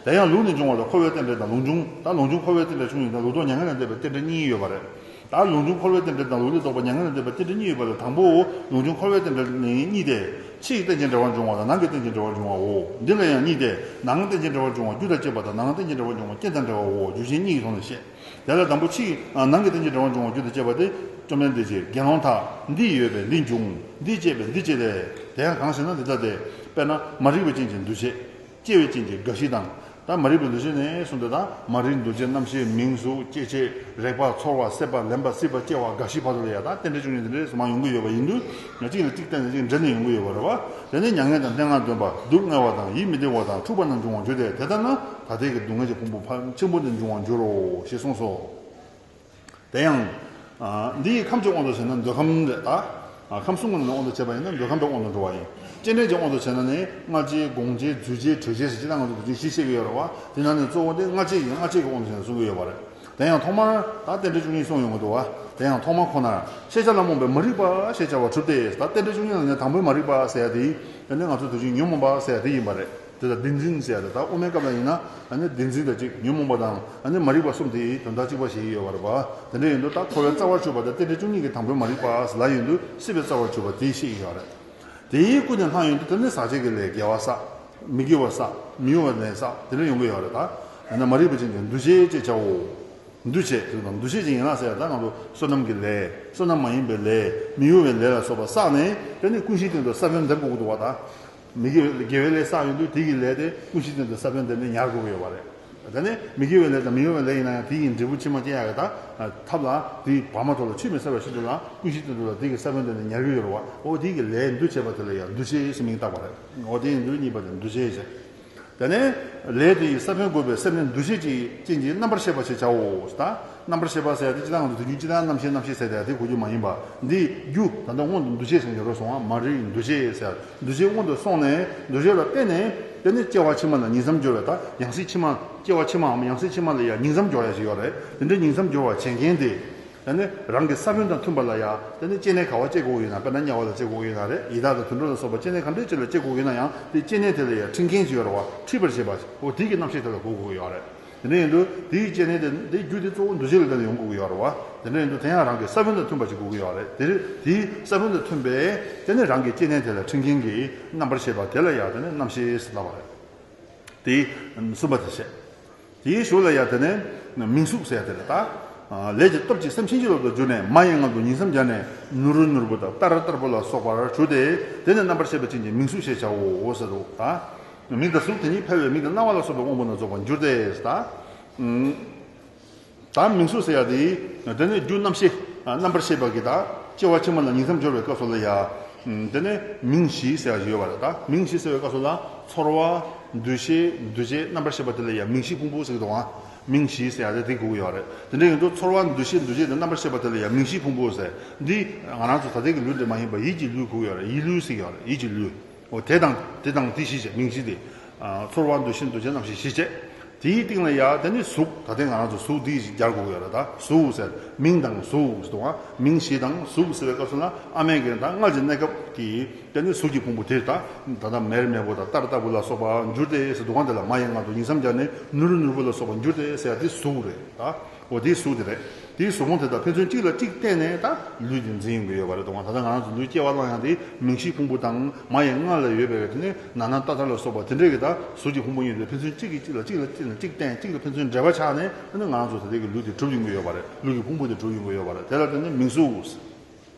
དེ་ཡང་ལུགས་ནས་འབྱུང་བ་ལ་འཁོར་བའི་རྟེན་འབྲེལ་དང་ལུགས་འབྱུང་། ད་ལུགས་འབྱུང་འཁོར་བའི་རྟེན་འབྲེལ་བྱུང་ཡོད་ན། ལུགས་ལྡོག་མྱ་ངན་ལས་འདས་པའི་རྟེན་འབྲེལ་གཉིས་ཡོད་པ་རེད། ད་ལུགས་འབྱུང་འཁོར་བའི་རྟེན་འབྲེལ་དང་ལུགས་ལས་ལྡོག་པ་མྱ་ངན་ལས་འདས་པའི་རྟེན་འབྲེལ་གཉིས་ཡོད་པ་ལས། དང་པོ་ལུགས་འབྱུང་འཁོར་བའི་རྟེན་འབྲེལ་ནི་གཉིས་ཏེ། ཕྱི་ཡི་རྟེན་ཅིང་འབྲེལ་བར་འབྱུང་བ་དང་ནང་གི་རྟེན་ཅིང་འབྲེལ་བར་འབྱུང་བའོ། འདི་ལ་ཡང་གཉིས་ཏེ། ནང་རྟེན་ཅིང་འབྲེལ་བར་འབྱུང་བ་རྒྱུ་དང་བཅས་པ་དང་། ནང་རྟེན་ཅིང་འབྲེལ་བར་འབྱུང་བ་རྐྱེན་དང་བྲལ་བའོ། རྒྱུ་རྐྱེན་གཉིས་ཀྱི་དོན་ལ་བཤད། དེ་ལ་དང་པོ་ཕྱི་ཡི་ནང་གི་རྟེན་ཅིང་འབྲེལ་བར་འབྱུང་བ་རྒྱུ་དང་བཅས་པ་དེ་བཅོམ་ལྡན་འདས་ཀྱིས་དགེ་སློང་དག་འདི་ཡོད་པས་འདི་འབྱུང་། འདི་སྐྱེས་པས་འདི་སྐྱེ་སྟེ། དེ་ཡང་གང་ཞེ་ན་འདི་ལྟ་སྟེ། དཔེར་ན་མ་རིག་པའི་རྐྱེན་གྱིས་འདུ་བྱེད། སྐྱེ་བའི་རྐྱེན་གྱིས་རྒ་ཤི་དང་། ད་མ་རིག་པའི་འདུ་བྱེད་ནས་གསུངས་ཏེ། ད་མ་རིག་འདུ་བྱེད་རྣམ་ཤེས་མིང་གཟུགས་སྐྱེ་མཆེད་རེག་པ་ཚོར་བ་སྲེད་པ་ལེན་པ་སྲིད་པ་སྐྱེ་བ་རྒ་ཤི་བར་དུ་ལ་ཡ་ད་རྟེན་འབྲེལ་བཅུ་གཉིས་དེ་འདྲས་སུ་མ་ཡོང་གི་ཡོད་པ་ཡིན་དུས། གཅིག་ལ་གཅིག་བརྟེན་ནས་གཅིག་འབྲེལ་ནས་ཡོང་གི་ཡོད་པ་རེད་བ། དེ་ནས་མྱ་ངན་དང་སྙན་ངག་འདོན་པ། སྡུག་བསྔལ་བ་དང་ཡིད་མི་བདེ་བ་དང་འཁྲུགས་པ་རྣམས་འབྱུང་བར་འགྱུར་ཏེ། དེ་ལྟར་ན་ད་ལྟའི་གི་སྡུག་བསྔལ་གྱི་ཕུང་པོ་ཕར་ཆེན་པོ་འདི་འབྱུང་བར་འགྱུར་རོ་ཞེས་གསུངས་སོ། དེ་ཡང་། འདི་ཡི་ཁམས་ཀྱི་དབང་དུ་བྱས་ན་འདོད་ཁམས་རེད་ད། ཁམས་གསུམ་གྱི་ནང་ནས་དབང་དུ་བྱས་པ་ཡིན་ན་འདོད་ཁམས་པའི་དབང་དུ་འགྲོ་བ་ཡིན། སྐྱེ་མཆེད་ཀྱི་དབང་དུ་བྱས་ན་ནི་མངལ་སྐྱེས་སྒོང་སྐྱེས་རྫུས་སྐྱེས་དྲོད་སྐྱེས་ཟེར་སྤྱིར་བཏང་ང་ཚོ་དུས་རྒྱུན་བཞི་བཤད་ཀྱི་ཡོད་རེད་བ། དེ་ནང་ནས་གཙོ་བོ་དེ་མངལ་སྐྱེས་ཀྱི་མངལ་སྐྱེས་ཀྱི་དབང་དུ་བྱས་ནས་གསུང་གི་ཡོད་པ་རེད། དེ་ཡང་ཐོག་མར་ད་རྟེན་འབྲེལ་བཅུ་གཉིས་གསུངས་ཡོང་གི་འདུག་བ། དེ་ཡང་ཐོག་མ་ཁོ་ནར་ཤེས་བྱ་ལ་རྨོངས་པའི་མ་རིག་པ་ཞེས་བྱ་བ་གྲུབ་སྟེ། ད་རྟེན་འབྲེལ་བཅུ་གཉིས་ནང་ནས་དང་པོའི་མ་རིག་པ་ཟེར་ཡ་དེ། དེ་ནི་ང་ཚོ་དུས་རྒྱུན་ཉོན་མོངས་པ་ཟེར་ཡ་དེ་ཡིན་པ་རེད། དེ་ལ་བདེན་འཛིན་ཟེར་ཡ་དེ། ད་དབུ་མའི་སྐབས་ལ་ཡིན་ན་ཨ་ནི་བདེན་འཛིན་དང་གཅིག་ཉོན་མོངས་པ་དང་ཨ་ནི་མ་རིག་པ་གསུམ་དེ་དོན་དག་གཅིག་པ་ཞིག་ཡོད་པ་རེད་པ། དེ་འདྲ་ཡིན་དུས་ད་འཁོར་བའི་རྩ་བར་གྱུར་པ་དེ་རྟེན་འབྲེལ་བཅུ་གཉིས་ཀྱི་དང་པོའི་མ་རིག་པ་ལ་ཡིན་དུས་སྲིད་པའི་རྩ་བར་གྱུར་པ་དེ་ཤེས་ཀྱི་ཡོད་རེད། དེའི་ཀུན་ནས་ལྷག་ཡོང་དུས་དེ་ནི་ཟག་བཅས་ཀྱི་ལས་དགེ་བ་བསགས། མི་དགེ་བ་བསགས། མི་གཡོ་བའི་ལས་བསགས། དེ་འདྲ་ཡོང་གི་ཡོད་རེད་ད། ཨ་ནི་མ་རིག་པའི་རྐྱེན་གྱིས་འདུ་བྱེད་ཅེས་བྱའོ། འདུ་བྱེད་དེ་དང་འདུ་བྱེད་ཅིག་ཡིན་ལ་ཟེར་ཡ་ད་ང་ཚོ་བསོད་ནམས་ཀྱི་ལས། བསོད་ནམས་མ་ཡིན་པའི་ལས། མི་གཡོ་བའི་ལས་ལ་སོགས་པ་བསགས་ནས། དེ་ནི་ཀུན་གཞིའི་སྟེང་དུ་ས་བོན་འདེབས་དགོས་ཀྱི་འདུག་བ་ད། མི་དགེ་བའི་དགེ་བའི་ལས་བསགས་ཡོང་དུས་དེ་གི་ལས་དེ་ཀུན་གཞིའི་སྟེང་དུ་ས་བོན་འདེབས་ནས་ཉར་དགོས་ཀྱི་ཡོད་པ་རེད། དེ་ནས་མི་དགེ་བའི་ལས་དང་མི་གཡོ་བའི་ལས་ཡིན་ན་ཡང་དེ་ཡི་འབྲས་བུ་ཕྱི་མ་སྐྱེ་ཡག་གི་ད་ཐབས་ལ་དེའི་བར་མ་ཐོག་ལ་ཆུད་མི་ཟ་བའི་ཕྱིར་དུ་ལ་ཀུན་གཞིའི་སྟེང་དུ་ལ་དེ་གི་ས་བོན་འདེབས་ནས་ཉར་གྱི་ཡོད་རེད་བ། འོ་དེ་གི་ལས་འདུ་བྱེད་པ་དེ་ལ་ཡང་འདུ་བྱེད་ཟེར་མིང་བཏགས་པ་རེད། འོ་དེ་ཡིན་དུས་གཉིས་པ་དེ་འདུ་བྱེད་ཟེར། དེ་ནས་ལས་དེ་ཡི་ས་བོན་བཀོད་པའི་སེམས་ནི་འདུ་བྱེད་ཀྱི་རྐྱེན་གྱིས་རྣམ་པར་ཤེས་པ་ཞེས་བྱའོ། ད་རྣམ་པར་ཤེས་པ་ཟེར་ཡ་དེ་སྤྱིར་བཏང་ང་ཚོ་དུས་རྒྱུན་སྤྱིར་བཏང་རྣམ་ཤེས་རྣམ་ཤེས་ཟེར་ཡ་དེ་གོ་རྒྱུ་མ་ཡིན་པ། འདི་རྒྱུ་ད་ལྟ་སྔོན་དུ་འདུ་བྱེད་ཟེར་གྱི་རོ་སོང་བ། མ་རིག་འདུ་བྱེད་ཟེར། འདུ་བྱེད་སྔོན་དུ་སོང་ནས་འདུ་བྱེད་ལ་བརྟེན་ནས་དེ་ནས་སྐྱེ་བ་ཕྱི་མ་ལ་ཉིང་མཚམས་སྦྱོར་བའི་ད་ཡང་སྲིད་ཕྱི་མ། སྐྱེ་བ་ཕྱི་མའམ་ཡང་སྲིད་ཕྱི་མ་ལ་ཡང་ཉིང་མཚམས་སྦྱོར་ཡ་ཞིག་ཡོད་རེད། དེ་འདྲའི་ཉིང་མཚམས་སྦྱོར་བ་བྱེད་མཁན་དེ། ཨ་ནི་རང་གི་ས་བོན་དང་མཐུན་པ་ལ་ཡ། དེ་ནི་སྐྱེ་གནས་ག་བ་སྐྱེ་དགོས་ཡོད་ན། དཔེར་ན་དམྱལ་བ་ལ་སྐྱེ་དགོས་ཡོད་ན་རེད། ཡི་དྭགས་དང་དུད་འགྲོ་ལ་སོགས་པ་སྐྱེ་གནས་ག་འདྲའི་ཅིག་ལ་སྐྱེ་དགོས་ཡོད་ན་ཡང་། དེ་སྐྱེ་གནས་དེ་ལ་ཡ་ཁྲིད་མཁན་ཅིག་ཡོད་རེད་བ། ཁྲིད་པར་བྱེད་པ་ཞིག་འོ་དེ་གི་རྣམ་ཤེས་དེ་ལ་གོ་དགོས་ཀྱི་ཡོད་རེད། དེ་འདྲ་ཡིན་དུས་དེའི་སྐྱེ་གནས་དེ་འདི་རྒྱུ་དེ་གཙོ་བོ་འདུ་བྱེད་ལ་བརྟེན་ནས་ཡོང་དགོས་ཀྱི་ཡོད་རེད་བ། དེ་འདྲ་ཡིན་དུས་དེ་ཡང་རང་གི་ས་བོན་དང་མཐུན་པ་ཞིག་དགོས་ཀྱི་ཡོད་རེད། དེ་དེའི་ས་བོན་དང་མཐུན་པའི་དེ་ནི་རང་གི་སྐྱེ་གནས་དེ་ལ་འཁྲི་མཁན་གྱི་རྣམ་པར་ཤེས་པ་དེ་ལ་ཡང་དེ་ནི་རྣམ་ཤེས་ཟེར་ལབ་པ་རེད། དེ་གསུམ་པ་དེ་བཤད། དེའི་གཞུག་ལ་ཡང་དེ་ནི་མིང་གཟུགས་ཟེར་ཡ་དེ་རེད་ད། ལས་ཀྱི་སྟོབས་ཀྱིས་སེམས་ཕྱིན་ཅི་ལོག་ཏུ་གྱུར་ནས་མ་ཡི་མངལ་དུ་ཉིང་མཚམས་སྦྱར་ནས་ནུར་ནུར་པོ་དང་ལྟར་ལྟར་པོ་ལ་སོགས་པར་གྱུར་ཏེ། དེ་ནི་རྣམ་པར་ཤེས་པ་ཅན་གྱི་མིང་གཟུགས་ཞེས་བྱའོ་ཟེར་རོ་ད། མིང་དང་གཟུགས་དེ་ཉིད་ཕལ་བའི་མིག་དང་རྣ་བ་ལ་སོགས་པའི་དབང་པོ་རྣམས་རྫོགས་པར་འགྱུར་ཏེ། ད། ད་མིང་གཟུགས་ཟེར་ཡ་དེ། དེ་ནི་རྒྱུ་རྣམ་ཤེས། རྣམ་པར་ཤེས་པ་གི་ད། སྐྱེ་བ་ཕྱི་མ་ལ་ཉིང་མཚམས་སྦྱོར་བའི་སྐབས་སུ་ལ་ཡ། དེ་ནི་མིང་བཞི་ཟེར་ཡ་ཞིག་ཡོད་པ་རེད་ད། མིང་བཞི་ཟེར་བའི་སྐབས་སུ་ལ། ཚོར་བ། འདུ་ཤེས། འདུ་བྱེད། རྣམ་པར་ཤེས་པ་དེ་ལ་ཡ་མིང་བཞི་ཕུང་པོ་ཟེར་གི་འདུག་ཨ། མིང་བཞི་ཟེར་ཡ་དེ་དེ་གོ་གི་ཡོད་རེད། དེ་འདྲ་ཡིན་དུས་ཚོར་བ། འདུ་ཤེས། འདུ་བྱེད་དང་རྣམ་པར་ཤེས་པ་དེ་ལ་ཡ་མིང་བཞི་ཕུང་པོ་ཟེར། འདི་ང་རང་ཚོ་ད་ལྟའི་གི་ལུས་འདི་མ་ཡིན་པ་ཡིད་ཀྱི་ལུས་གོ་གི་ཡོད་རེད། ཡིད་ལུས་ཟེར་གི་ཡོད་རེད། ཡིད་ཀྱི་ལུས། འོ་དེ་དང་དེ་དང་དེ་བཞི་བྱས་མིང་བཞི་དེ། ཚོར་བ། འདུ་ཤེས། འདུ་བྱེད། རྣམ་ཤེས་བཞི་བྱས། དེའི་སྟེང་ལ་ཡ་དེ་ནི་གཟུགས། ད་ལྟའི་ང་རང་ཚོ་གཟུགས་འདི་ཞིག་སྦྱར་དགོས་ཀྱི་ཡོད་རེད་ད། གཟུགས་ཟེར། མིང་དང་གཟུགས་ཟེར་དུས་མིང་བཞི་དང་གཟུགས་ཟེར་བའི་སྐབས་སུ་ལ་ཨ་མའི་གི་ད་མངལ་གྱི་གནས་སྐབས་ཀྱི་དེ་ནི་གཟུགས་ཀྱི་ཕུང་པོ་དེ་ད། ད་ལྟ་མེར་མེར་པོ་དང་ལྟར་ལྟར་པོ་ལ་སོགས་པ་འགྱུར་ཏེ་ཟེར་དུས་དེ་ལ་མ་ཡི་མངལ་དུ་ཉིང་མཚམས་སྦྱར་ནས་ནུར་ནུར་པོ་ལ་སོགས་པ་འགྱུར་ཏེ་ཟེར་ཡ་དེ་གཟུགས་རེད་ད། འོ་དེའི་གཟུགས་དེ་རེད། དེའི་གཟུགས་ཕུང་དེ་དག་ཕན་ཚུན་གཅིག་ལ་གཅིག་བརྟེན་ནས་ད་ལུས་དེ་འཛིན་ཡོང་གི་ཡོད་པ་རེད་དོ། ད་ལྟ་ང་རང་ཚོ་ལུས་སྐྱེ་བ་བླངས་ཡང་དེ་མིང་བཞི་ཕུང་པོ་དང་མ་ཡི་མངལ་ལ་ཡོད་པའི་དེ་ནི་ན་ན་ཏ་ཏ་ལ་སོགས་པ་དེ་འདྲའི་གི་ད་གཟུགས་ཀྱི་ཕུང་པོ་གཉིས་དེ་ཕན་ཚུན་གཅིག་གིས་གཅིག་ལ་གཅིག་ལ་གཅིག་ལ་གཅིག་བརྟེན་གཅིག་ལ་ཕན་ཚུན་འབྲེལ་བ་ཆགས་ནས་དེ་ནི་ང་རང་ཚོ་ད་ལྟའི་གི་ལུས་དེ་གྲུབ་ཡོང་གི་ཡོད་པ་རེད། ལུས་ཀྱི་ཕུང་པོ་དེ་གྲུབ་ཡོང་གི་ཡོད་པ་རེད། དེ་ལ་དེ་ནི་མིང་གཟུགས།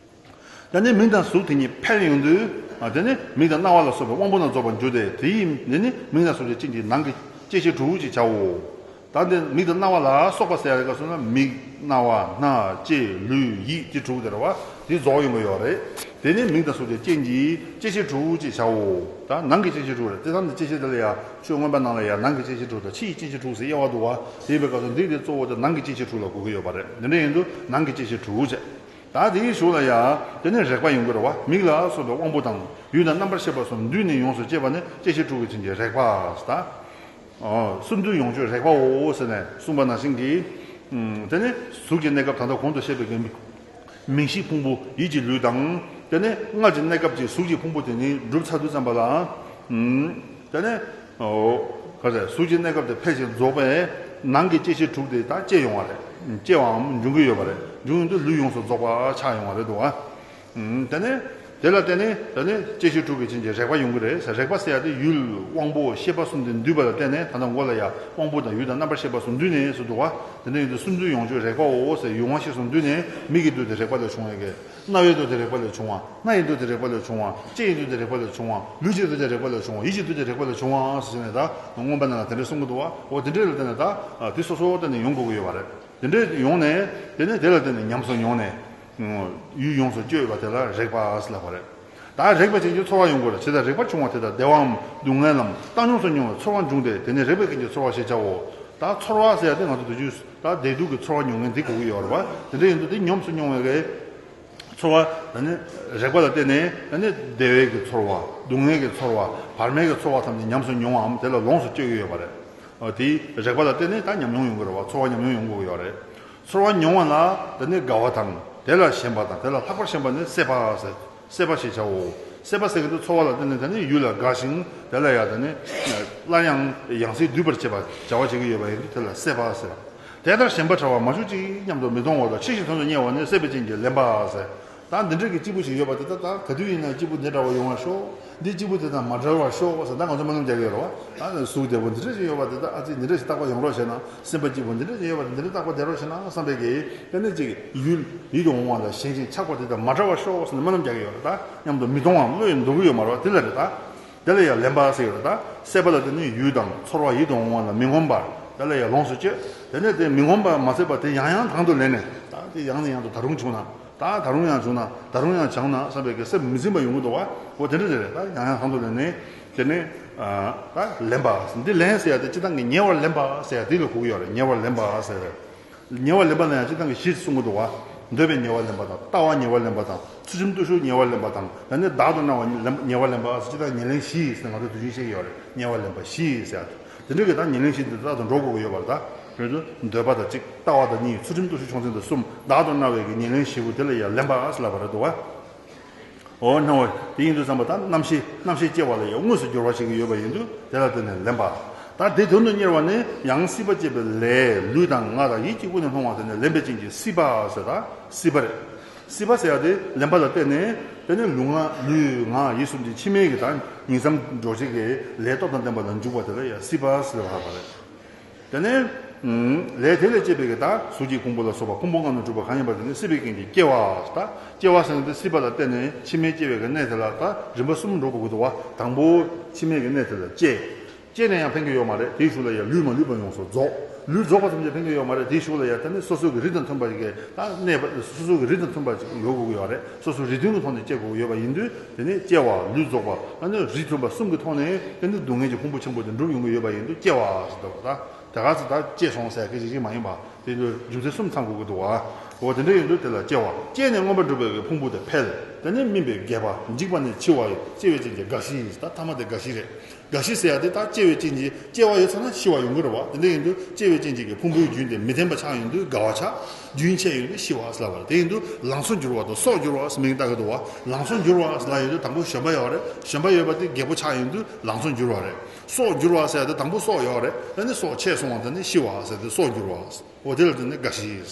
ད་ནི་མིང་དང་གཟུགས་དེ་གཉིས་འཕེལ་ཡོང་དུས། ཨ་དེ་ནི་མིག་དང་རྣ་བ་ལ་སོགས་པའི་དབང་པོ་རྣམས་རྫོགས་པར་འགྱུར་ཏེ། དེ་ཡིས་ནི་ནི་མིག་སྣ་སོགས་ཀྱི་རྐྱེན་གྱིས་ནང་གི་ལྕེ་ཤེས་དྲུག་ཅེས་བྱའོ། ད་འདི་མིག་དང་རྣ་བ་ལ་སོགས་པ་ཟེར་ཡ་གི་སྐབས་སུ་ན་མིག་རྣ་བ་སྣ་ལྕེ་ལུས་ཡིད་དེ་དྲུག་དེ་རེད་བ། དེ་རྫོགས་ཡོང་གི་ཡོད་རེད། དེ་ནི་མིག་དང་སོགས་ཀྱི་རྐྱེན་གྱིས་ལྕེ་ཤེས་དྲུག་ཅེས་བྱའོ། ད་ནང་གི་ལྕེ་ཤེས་དྲུག་རེད། དེ་ཙམ་དུ་ལྕེ་ཤེས་དེ་ལ་ཡ་ཆོས་མངོན་པ་ནང་ལ་ཡ་ནང་གི་ལྕེ་ཤེས་དྲུག་དང་ཕྱི་ཡི་ལྕེ་ཤེས་དྲུག་ཟེར་དབྱེ་བ་འདུག་བ། དེ་ཡིན་པའི་སྐབས་སུ་འདི་དེ་གཙོ་བོ་དེ་ནང་གི་ལྕེ་ཤེས་དྲུག་ལ་གོ་གི་ཡོད་པ་རེད། འདི་འདྲ་ཡིན་དུས་ནང་གི་ལྕེ་ཤེས་དྲུག་ཅེས། ད་དེའི་གཞུག་ལ་ཡང་དེ་ནས་རེག་པ་ཡོང་གི་རེད་བ། མིག་ལ་སོགས་པའི་དབང་པོ་དང་ཡུལ་དང་རྣམ་པར་ཤེས་པ་སོགས་འདུས་ནས་ཡོངས་སུ་སྐྱེས་པ་ནི་ལྕེ་ཤེས་དྲུག་གི་རྐྱེན་གྱིས་རེག་པ་ཟེར་ད། གསུམ་འདུས་ཡོངས་སྤྱོད་རེག་པའོ་ཟེར་ནས་གསུངས་པ་ནང་བཞིན་གྱི། དེ་ནས་གཟུགས་ཀྱི་གནས་སྐབས་ད་ལྟ་གོང་དུ་བཤད་པའི་གི་མིང་བཞི་ཕུང་པོ་ཡིད་ཀྱི་ལུས་དང་། དེ་ནས་མངལ་གྱི་གནས་སྐབས་ཀྱི་གཟུགས་ཀྱི་ཕུང་པོ་དེ་ནི་འགྲུབ་ཚར་དུས་ཙམ་པ་ལ། དེ་ནས། ག་ཟེར་གཟུགས་ཀྱི་གནས་སྐབས་དེ་ཕལ་ཆེར་རྫོགས་པས་ནང་གི་ལྕེ་ཤེས་དྲུག་དེ་དག་སྐྱེ་ཡོང་བ་རེད། སྐྱེ་བའམ་འབྱུང་གི་ཡོད་པ་རེད། འབྱུང་ཡོང་དུས་ལུས་ཡོངས་སུ་རྫོགས་པ་ཆགས་ཡོང་བ་རེད་འདུག་བ། དེ་ནས་དེ་ལ་བརྟེན་ནས་དེ་ནས་ལྕེ་ཤེས་དྲུག་གི་རྐྱེན་གྱིས་རེག་པ་ཡོང་གི་རེད་ཟེར། རེག་པ་ཟེར་ཡ་དེ་ཡུལ་དབང་པོ་ཤེས་པ་གསུམ་དེ་འདུས་པ་ལ་བརྟེན་ནས་ད་ལྟ་མགོ་ལ་ཡ་དབང་པོ་དང་ཡུལ་དང་རྣམ་པར་ཤེས་པ་གསུམ་འདུས་ནས་ཟེར་འདུག་བ། དེ་འདྲ་ཡིན་དུས་གསུམ་འདུས་ཡོངས་སྤྱོད་རེག་པའོ་ཟེར་ཡུལ་དབང་ཤེས་གསུམ་འདུས་ནས་མིག་གི་འདུས་དེ་རེག་པ་ལས་བྱུང་བའི་གི། རྣ་བའི་འདུས་དེ་རེག་པ་ལས་བྱུང་བ། སྣ་ཡི་འདུས་དེ་རེག་པ་ལས་བྱུང་བ། ལྕེ་ཡི་འདུས་དེ་རེག་པ་ལས་བྱུང་བ། ལུས་ཀྱི་འདུས་དེ་རེག་པ་ལས་བྱུང་བ། ཡིད་ཀྱི་འདུས་དེ་རེག་པ་ལས་བྱུང་བ་ཟེར་ནས་ད་མངོན་པ་ནང་ལ་དེ་འདྲ་གསུང་གི་འདུག་བ། འོ་དེ་འདྲ་ལ་བརྟེན་ནས་ད་དེ་སོ་སོ་བརྟེན་ནས་ཡོང་དགོས་ཀྱི་ཡོད་པ་རེད། དེ་འདྲ་ཡོང་ནས་དེ་ནས་དེ་ལ་བརྟེན་ནས་ཉམས་སུ་མྱོང་ནས། ཡུལ་ཡོངས་སུ་སྤྱོད་པ་དེ་ལ་རེག་པ་ཟེར་ལབ་པ་རེད། ད་རེག་པ་ཅན་གྱི་ཚོར་བ་ཡོང་དགོས་རེད། ཇི་ལྟར་རེག་པར་བྱུང་བ་དེ་དག་བདེ་བའམ་སྡུག་བསྔལ་ལམ་བཏང་ཉམས་སུ་མྱོང་བའི་ཚོར་བ་འབྱུང་སྟེ་དེ་ནི་རེག་པའི་རྐྱེན་གྱིས་ཚོར་བ་ཞེས་བྱའོ། ད་ཚོར་བ་ཟེར་ཡ་དེ་ང་ཚོ་དུས་རྒྱུན་ད་བདེ་སྡུག་གི་ཚོར་བ་མྱོང་མཁན་དེ་གོ་གི་ཡོད་རེད་བ། དེ་འདྲ་ཡིན་དུས་དེ་ཉམས་སུ་མྱོང་བའི་གི་ཚོར་བ་ད་ནི་རེག་པ་ལ་བརྟེན་ནས་ད་ནི་བདེ་བའི་གི་ཚོར་བ། སྡུག་བསྔལ་གྱི་ཚོར་བ། བར་མའི་གི་ཚོར་བ་ཐམས་ཅད་ཉམས་སུ་མྱོང་བའམ་དེ་ལ་ལོངས་སུ་སྤྱོད་ཀྱི་ཡོད་པ་རེད། དེའི་རེག་པ་ལ་བརྟེན་ནས་ད་ཉམས་མྱོང་ཡོང་གི་རེད་བ། ཚོར་བ་ཉམས་མྱོང་ཡོང་དགོས་ཀྱི་ཡོད་རེད། ཚོར་བ་མྱོང་བ་ལ་དེ་ནི་དགའ་བ་དང་། དེ་ལ་ཞེན་པ་དང་། དེ་ལ་ལྷག་པར་ཞེན་པ་ནི་སྲེད་པ་ཟེར། སྲེད་པ་ཞེས་བྱའོ། སྲེད་པ་ཟེར་གྱི་འདུག་ཚོར་བ་ལ་བརྟེན་ནས་དེ་ནི་ཡུལ་ལ་དགའ་ཞིང་དེ་ལ་ཡང་དེ་ནི་སླར་ཡང་ཡང་སྲིད་སྡུད་པར་བྱེད་པ་བྱ་བ་བྱེད་ཀྱི་ཡོད་པ་ཡིན་དུས་དེ་ལ་སྲེད་པ་ཟེར། དེ་ལྟར་ཞེན་པ་བྲལ་བ་མ་བྱུང་ཅིག་སྙམ་དུ་མི་གཏོང་བ་དང་། ཕྱིས་ཕྱིས་དོན་དུ་གཉེར་བ་ནི་སྲེད་པའི་རྐྱེན་གྱིས་ལེན་པ་ཟེར། ད་འདི་འདྲ་གི་སྐྱིད་པོ་ཞིག་ཡོད་པ་དེ་ད་ད་ག་དུས་ཡིན་ན་སྐྱིད་པོ་འདི་འདྲ་བ་ཡོང་བར་ཤོག་འདི་སྐྱིད་པོ་དེ་དང་མ་བྲལ་བར་ཤོག་ཟེར། ད་ང་ཚོ་སྨོན་ལམ་རྒྱག་གི་ཡོད་རེད་བ། ད་གཟུགས་བདེ་པོ་འདི་འདྲ་ཞིག་ཡོད་པ་དེ་ད་ཨ་ཙི་འདི་འདྲ་ཞིག་རྟག་པར་ཡོང་རོགས་བྱས་ན། སེམས་པ་སྐྱིད་པོ་འདི་འདྲ་ཞིག་ཡོད་པ་དེ་འདི་འདྲ་རྟག་པར་བསྡད་རོགས་བྱས་ན་བསམ་པའི་གི་དེ་ནི་ཅིག་ཡུལ་ཡིད་དུ་འོང་བ་ལ་ཞེན་ཅིང་ཆགས་པ་དེ་དང་མ་བྲལ་བར་ཤོག་ཟེར་ནས་སྨོན་ལམ་རྒྱག་གི་ཡོད་རེད། ད་སྙམ་དུ་མི་གཏོང་བའམ་བློ་ཡི་འདོར་གྱི་ཡོད་མ་རེད་བ། དེ་ལ་རེད་ད། དེ་ལ་ཡང་ལེན་པ་ཟེར་ཡོད་རེད་ད། སྲེད་པ་ལ་བརྟེན་ནས་ཡུལ་དང་ཚོར་བ་ཡིད་དུ་འོང་བ་ལ་མི་ངོམས་པར་དེ་ལ་ཡང་ལོངས་སུ་སྤྱོད། དེ་ནས་དེ་མི་ངོམས་པ་མ་ཟད་པར་དེ་ཡང་ཡང་དང་དུ་ལེན་ནས། ད་དེ་ཡང་ནས་ཡང་དུ་ད་རུང་བྱུང་ན། ད་ད་རུང་ཡང་བྱུང་ན། ད་རུང་ཡང་བྱུང་ན་བསམ་པའི་གི་སེམས་མི་འཛིན་པ་ཡོང་གི་འདུག་བ། འོ་དེ་འདྲ་རེད་རེད། ད་ཡང་ཡང་དང་དུ་ལེན་ནས། དེ་ནས་ད་ལེན་པ། འདི་ལེན་ཟེར་ཡ་དེ་སྤྱིར་བཏང་གི་ཉེ་བར་ལེན་པ་ཟེར་ཡ་དེ་ལ་གོ་གི་ཡོད་རེད། ཉེ་བར་ལེན་པ་ཟེར། ཉེ་བར་ལེན་པ་ལ་ཡང་སྤྱིར་བཏང་གི་བཞི་གསུང་གི་འདུག་བ། འདོད་པའི་ཉེ་བར་ལེན་པ་དང་། ལྟ་བ་ཉེ་བར་ལེན་པ་དང་། ཚུལ་ཁྲིམས་བརྟུལ་ཞུགས་ཉེ་བར་ལེན་པ་དང་། ད་ནི་བདག་ཏུ་སྣང་བ་ཉེ་བར་ལེན་པ་ཟེར་སྤྱིར་བཏང་ཉེར་ལེན་བཞི་ཟེར་ང་ཚོ་དུས་རྒྱུན་བཤད་ཀྱི་ཡོད་རེད། ཉེ་བར་ལེན་པ་བཞི་ཟེར་ཡ་དེ། དེ་འདྲ་གི་ད་ཉེར་ལེན་བཞི་འདི་རྟག་ཏུ་འགྲོ་དགོས་ཀྱི་ཡོད་པ་རེད་ད། རེད་དོ། འདོད་པ་དང་གཅིག་ལྟ་བ་དང་གཉིས། ཚུལ་ཁྲིམས་བརྟུལ་ཞུགས་ཆུང་འཛིན་དང་གསུམ། བདག་ཏུ་སྣང་བའི་གི་ཉེར་ལེན་བཞི་པོ་དེ་ལ་ཡང་ལེན་པ་ཟེར་ལབ་པ་རེད་འདུག་བ། འོ་སྣང་བ་དེ་ཡིན་དུས་ཙམ་པ་ད་རྣམ་ཤེས་རྣམ་ཤེས་སྐྱེ་བ་ལ་ཡང་དངོས་སུ་སྦྱོར་བ་བྱེད་ཀྱི་ཡོད་པ་ཡིན་དུས་དེ་ལ་བརྟེན་ནས་ལེན་པ། ད་དེ་དོན་དུ་གཉེར་བ་ནི་ཡང་སྲིད་པ་ཅེས་པའི་ལས་ལུས་དང་ངག་དང་ཡིད་ཀྱི་ཀུན་ནས་སློང་བ་དེ་ནི་ལེན་པའི་རྐྱེན་གྱིས་སྲིད་པ་ཟེར། ད་སྲིད་པ་རེད། སྲིད་པ་ཟེར་ཡ་དེ་ལེན་པ་ལ་བརྟེན་ནས་དེ་ནི་ལུས་ངག་ལུས་ངག་ཡིད་གསུམ་གྱི་ཕྱི་མའི་གི་ད་ཉིང་མཚམས་འགྲོ་བྱེད་ཀྱི་ལས་སྟོབས་དང་ལྡན་པ་ལ་འཇུག་པ་དེ་ལ་ཡང་སྲིད་པ་ཟེར་བ་རེད། དེ་ནས་ལས་དེ་ལས་སྐྱེས་པའི་གི་ད་གཟུགས་ཀྱི་ཕུང་པོ་ལ་སོགས་པ་ཕུང་པོ་ལྔ་ནས་གྲུབ་པ་གང་ཡིན་པ་དེ་ནི་སྲིད་པའི་རྐྱེན་གྱིས་སྐྱེ་བ། ད་སྐྱེ་བ་ཟེར་ན་དེ་སྲིད་པ་ལ་བརྟེན་ནས་ཕྱི་མའི་སྐྱེ་བའི་གི་གནས་དེ་ལ་ད་རིམ་པ་གསུམ་འགྲོ་དགོས་ཀྱི་འདུག་བ། དང་པོ་ཕྱི་མའི་གི་གནས་དེ་ལ་སྐྱེ། སྐྱེས་ནས་ཡང་ཕན་གྱི་ཡོད་མ་རེད། དེའི་གཞུག་ལ་ཡང་ལུས་མ་ལུས་པ་ཡོངས་སུ་རྫོགས། ལུས་རྫོགས་པ་ཙམ་གྱིས་ཕན་གྱི་ཡོད་མ་རེད། དེའི་གཞུག་ལ་ཡང་ད་ནི་སོ་སོའི་གི་རིགས་དང་མཐུན་པ་ཞིག་གི་ད་གནས་པ་སོ་སོའི་གི་རིགས་དང་མཐུན་པ་ཅིག་ཡོད་དགོས་ཀྱི་ཡོད་རེད། སོ་སོའི་རིགས་མཐུན་གྱི་ཐོག་ནས་སྐྱེ་དགོས་ཀྱི་ཡོད་པ་ཡིན་དུས་དེ་ནི་སྐྱེ་བ་ལུས་རྫོགས་པ་ད་ནི་རིགས་མཐུན་པ་གསུམ་གྱི་ཐོག་ནས་དེ་ནི་སྡུག་བསྔལ་གྱི་ཕུང་པོ་ཆེན་པོ་དེ་འགྲུབ་ཡོང་གི་ཡོད་པ་ཡིན་དུས་སྐྱེ་བ་ཟེར་འདུག་ད་དེ་ག་ཚོད་ད་སྐྱེས་སོང་ཟེར་སྐད་ཆ་ཞིག་མ་ཡིན་པ་དེ་ལ་རྒྱུ་མཚན་གསུམ་ཚང་དགོས་ཀྱི་འདུག་བ། འོ་དེ་འདྲ་ཡིན་དུས་དེ་ལ་སྐྱེ་བ། སྐྱེས་ནས་མངོན་པར་འགྲུབ་པའི་གི་ཕུང་པོ་དེ་འཕེལ། དེ་ནི་སྨིན་པའི་རྒྱས་པ། འཇིག་པ་ནས་འཆི་བ་ཡི་སྐྱེ་བའི་རྐྱེན་གྱིས་རྒ་ཤི་ཡིན། ད་ཐ་མ་དེ་རྒ་ཤི་རེད། རྒ་ཤི་ཟེར་ཡ་དེ་ད་སྐྱེ་བའི་རྐྱེན་གྱིས་སྐྱེ་བ་ཡོད་ཚར་ན་ཤི་བ་ཡོང་གི་རེད་བ། དེ་འདྲ་ཡིན་དུས་སྐྱེ་བའི་རྐྱེན་གྱིས་ཀྱི་ཕུང་པོའི་རྒྱུན་དེ་མི་བརྟན་པ་ཆགས་ཡོང་དུས་རྒ་བ་ཆགས། རྒྱུན་ཆད་ཡོང་དུས་ཤི་བ་ཟེར་ལབ་པ་རེད། དེ་ཡིན་དུས་ལང་ཚོ་འགྱུར་བ་དང་སྲོག་འགྱུར་བ་ཟེར་མིང་བཏགས་ཀྱི་འདུག་བ། ལང་ཚོ་འགྱུར་བ་ཟེར་ལབ་ཡོང་དུས་དང་པོ་གཞོན་པ་ཡོད་རེད། གཞོན་པ་ཡོད་པ་དེ་རྒད་པོ་ཆགས་ཡོང་དུས་ལང་ཚོ་འགྱུར་བ་རེད། སྲོག་འགྱུར་བ་ཟེར་ཡ་དེ་དང་པོ་སྲོག་ཡོད་རེད། ཨ་ནི་སྲོག་ཆད་སོང་བ་དེ་ནི་ཤི་བ་ཟེར་དུས་སྲོག་འགྱུར་བ། འོ་དེ་ལ་དེ་ནི་རྒ་ཤི་ཡིན།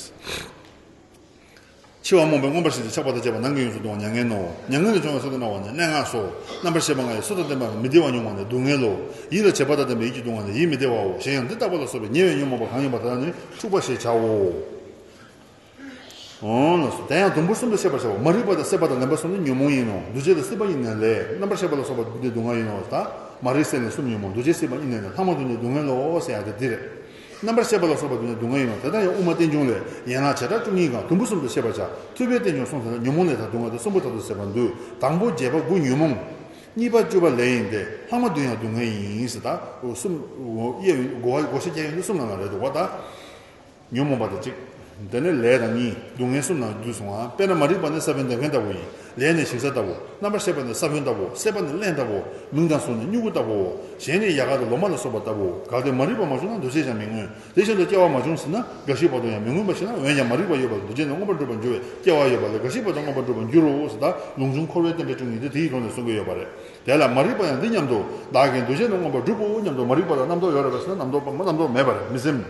འཆི་བ་རྨོངས་པས་མངོན་པར་ཞེན་ཅིང་ཆགས་པ་དང་བཅས་པ་ནམ་མཁའི་ཡོངས་སུ་གཏོང་བ་མྱ་ངན་ནོ། མྱ་ངན་ལས་བྱུང་བའི་སྲོག་དང་བྲལ་བ་ནི་གནས་ལྔ་སོ། རྣམ་པར་ཤེས་པ་ལྔ་ཡི་སྲོག་དང་ལྡན་པ་མི་བདེ་བ་མྱོང་བ་ནི་སྡུག་བསྔལ་ལོ། ཡིད་ལ་བྱེད་པ་དང་ལྡན་པའི་ཡིད་ཀྱིས་གདུང་བ་ནི་ཡིད་མི་བདེ་བའོ། གཞན་ཡང་འདི་ལྟ་བ་ལ་སོགས་པའི་ཉེ་བའི་ཉོན་མོངས་པ་གང་ཡིན་པ་དེ་དག་ནི་འཁྲུགས་པ་ཞེས་བྱའོ། འོང་ལགས་སོ། དེ་ཡང་དུམ་བུར་གསུམ་དུ་ཤེས་པར་བྱའོ། མ་རིག་པ་དང་སྲེད་པ་དང་ལེན་པ་གསུམ་ནི་ཉོན་མོངས་ཡིན་ནོ། འདུ་བྱེད་དང་སྲེད་པ་གཉིས་ནི་ལས། རྣམ་པར་ཤེས་པ་ལ་སོགས་པ་འདི་སྡུག་བསྔལ་ཡིན་ནོ། ད་མ་རིག་སྲེད་ལེན་གསུམ་ཉོན་མོངས། འདུ་བྱེད་སྲེད་པ་གཉིས་ནི་ལས། ལྷག་མ་དུ་ནི་སྡུག་བསྔལ་ལོ་ཟེར་ཡ་དེ་འདི་རེད། རྣམ་པར་ཤེས་པ་ལ་སོགས་པ་དུ་ནི་སྡུག་བསྔལ་ཡིན་ནོ། དེ་ལྟར་ཡང་དབུ་མ་རྟེན་འབྱུང་ལས། ཡན་ལག་བྱེ་བྲག་བཅུ་གཉིས་གང་དུམ་བུ་གསུམ་དུ་ཤེས་པར་བྱ། ཐུབ་པའི་རྟེན་འབྱུང་གསུམ་ཟེར་ན་ཉོན་མོངས་ལས་དང་སྡུག་བསྔལ་དེ་གསུམ་པོ་ད་དུ་ཟེར་བར་འདུག་དང་པོ་བྱེད་པ་དགུ་ཉོན་མོངས། གཉིས་པ་སྤྱོད་པ་ལས་ཡིན་ཏེ། ལྷག་མ་དུ་ཡང་སྡུག་བསྔལ་ཡིན་ཟེར། ད་གསུམ། དབྱེ་བ་བགོ་བཤའ་རྒྱག་ཡོང་དུས་གསུམ་ནང་ལ་རེད་འདུག་བ། ད། ཉོན་མོངས་པ་དང་གཅིག་དེ་ནས་ལས་དང་གཉིས། སྡུག་བསྔལ་གསུམ་ནང་འདུས་སོང་ང་། དཔེར་ན་མ་རིག་པ་ནི་ས་བོན་འདེབས་མཁན་ལྟ་བུ་ཡིན། ལས་ནི་ཞིང་ས་ལྟ་བུ། རྣམ་པར་ཤེས་པ་ནི་ས་བོན་ལྟ་བུ། སྲེད་པ་ནི་རླན་ལྟ་བུ། མིང་དང་གཟུགས་ནི་མྱུ་གུ་ལྟ་བུའོ། གཞན་ནི་ཡལ་ག་དང་ལོ་མ་ལ་སོགས་པ་ལྟ་བུའོ། གལ་ཏེ་མ་རིག་པ་མ་བྱུང་ན་འདུ་བྱེད་ཀྱང་མི་མངོན། དེ་བཞིན་དུ་སྐྱེ་བ་མ་བྱུང་ཟེར་ན་རྒ་ཤི་བར་དུ་ཡང་མི་མངོན་པ་ཞིག་ན། འོན་ཀྱང་མ་རིག་པ་ཡོད་པ་ལ་འདུ་བྱེད་ནི་མངོན་པར་འགྲུབ་པར་འགྱུར་བས། སྐྱེ་བ་ཡོད་པ་ལས་རྒ་ཤི་བར་དུ་མངོན་པར་འགྲུབ་པར་འགྱུར་རོ་ཟེར། ད་ལུགས་འབྱུང་འཁོར་བའི་རྟེན་འབྲེལ་བཅུ་གཉིས་དེ་དེའི་ཐོག་ནས་གསུང་གི་ཡོད་པ་རེད། དེ་ལ་མ་རིག་པ་ཡང་འདི་སྙམ་དུ། བདག་གིས་འདུ་བྱེད་ནི་མངོན་པར་འགྲུབ་བོ་སྙམ་དུ། མ་རིག་པ་ལ་རྣམ་རྟོག་ཡོད་རེད་པས་ཟེར་ན་རྣམ་རྟོག་པ་རྣམ་རྟོག་མེད་པ་རེད། མི་སེམས།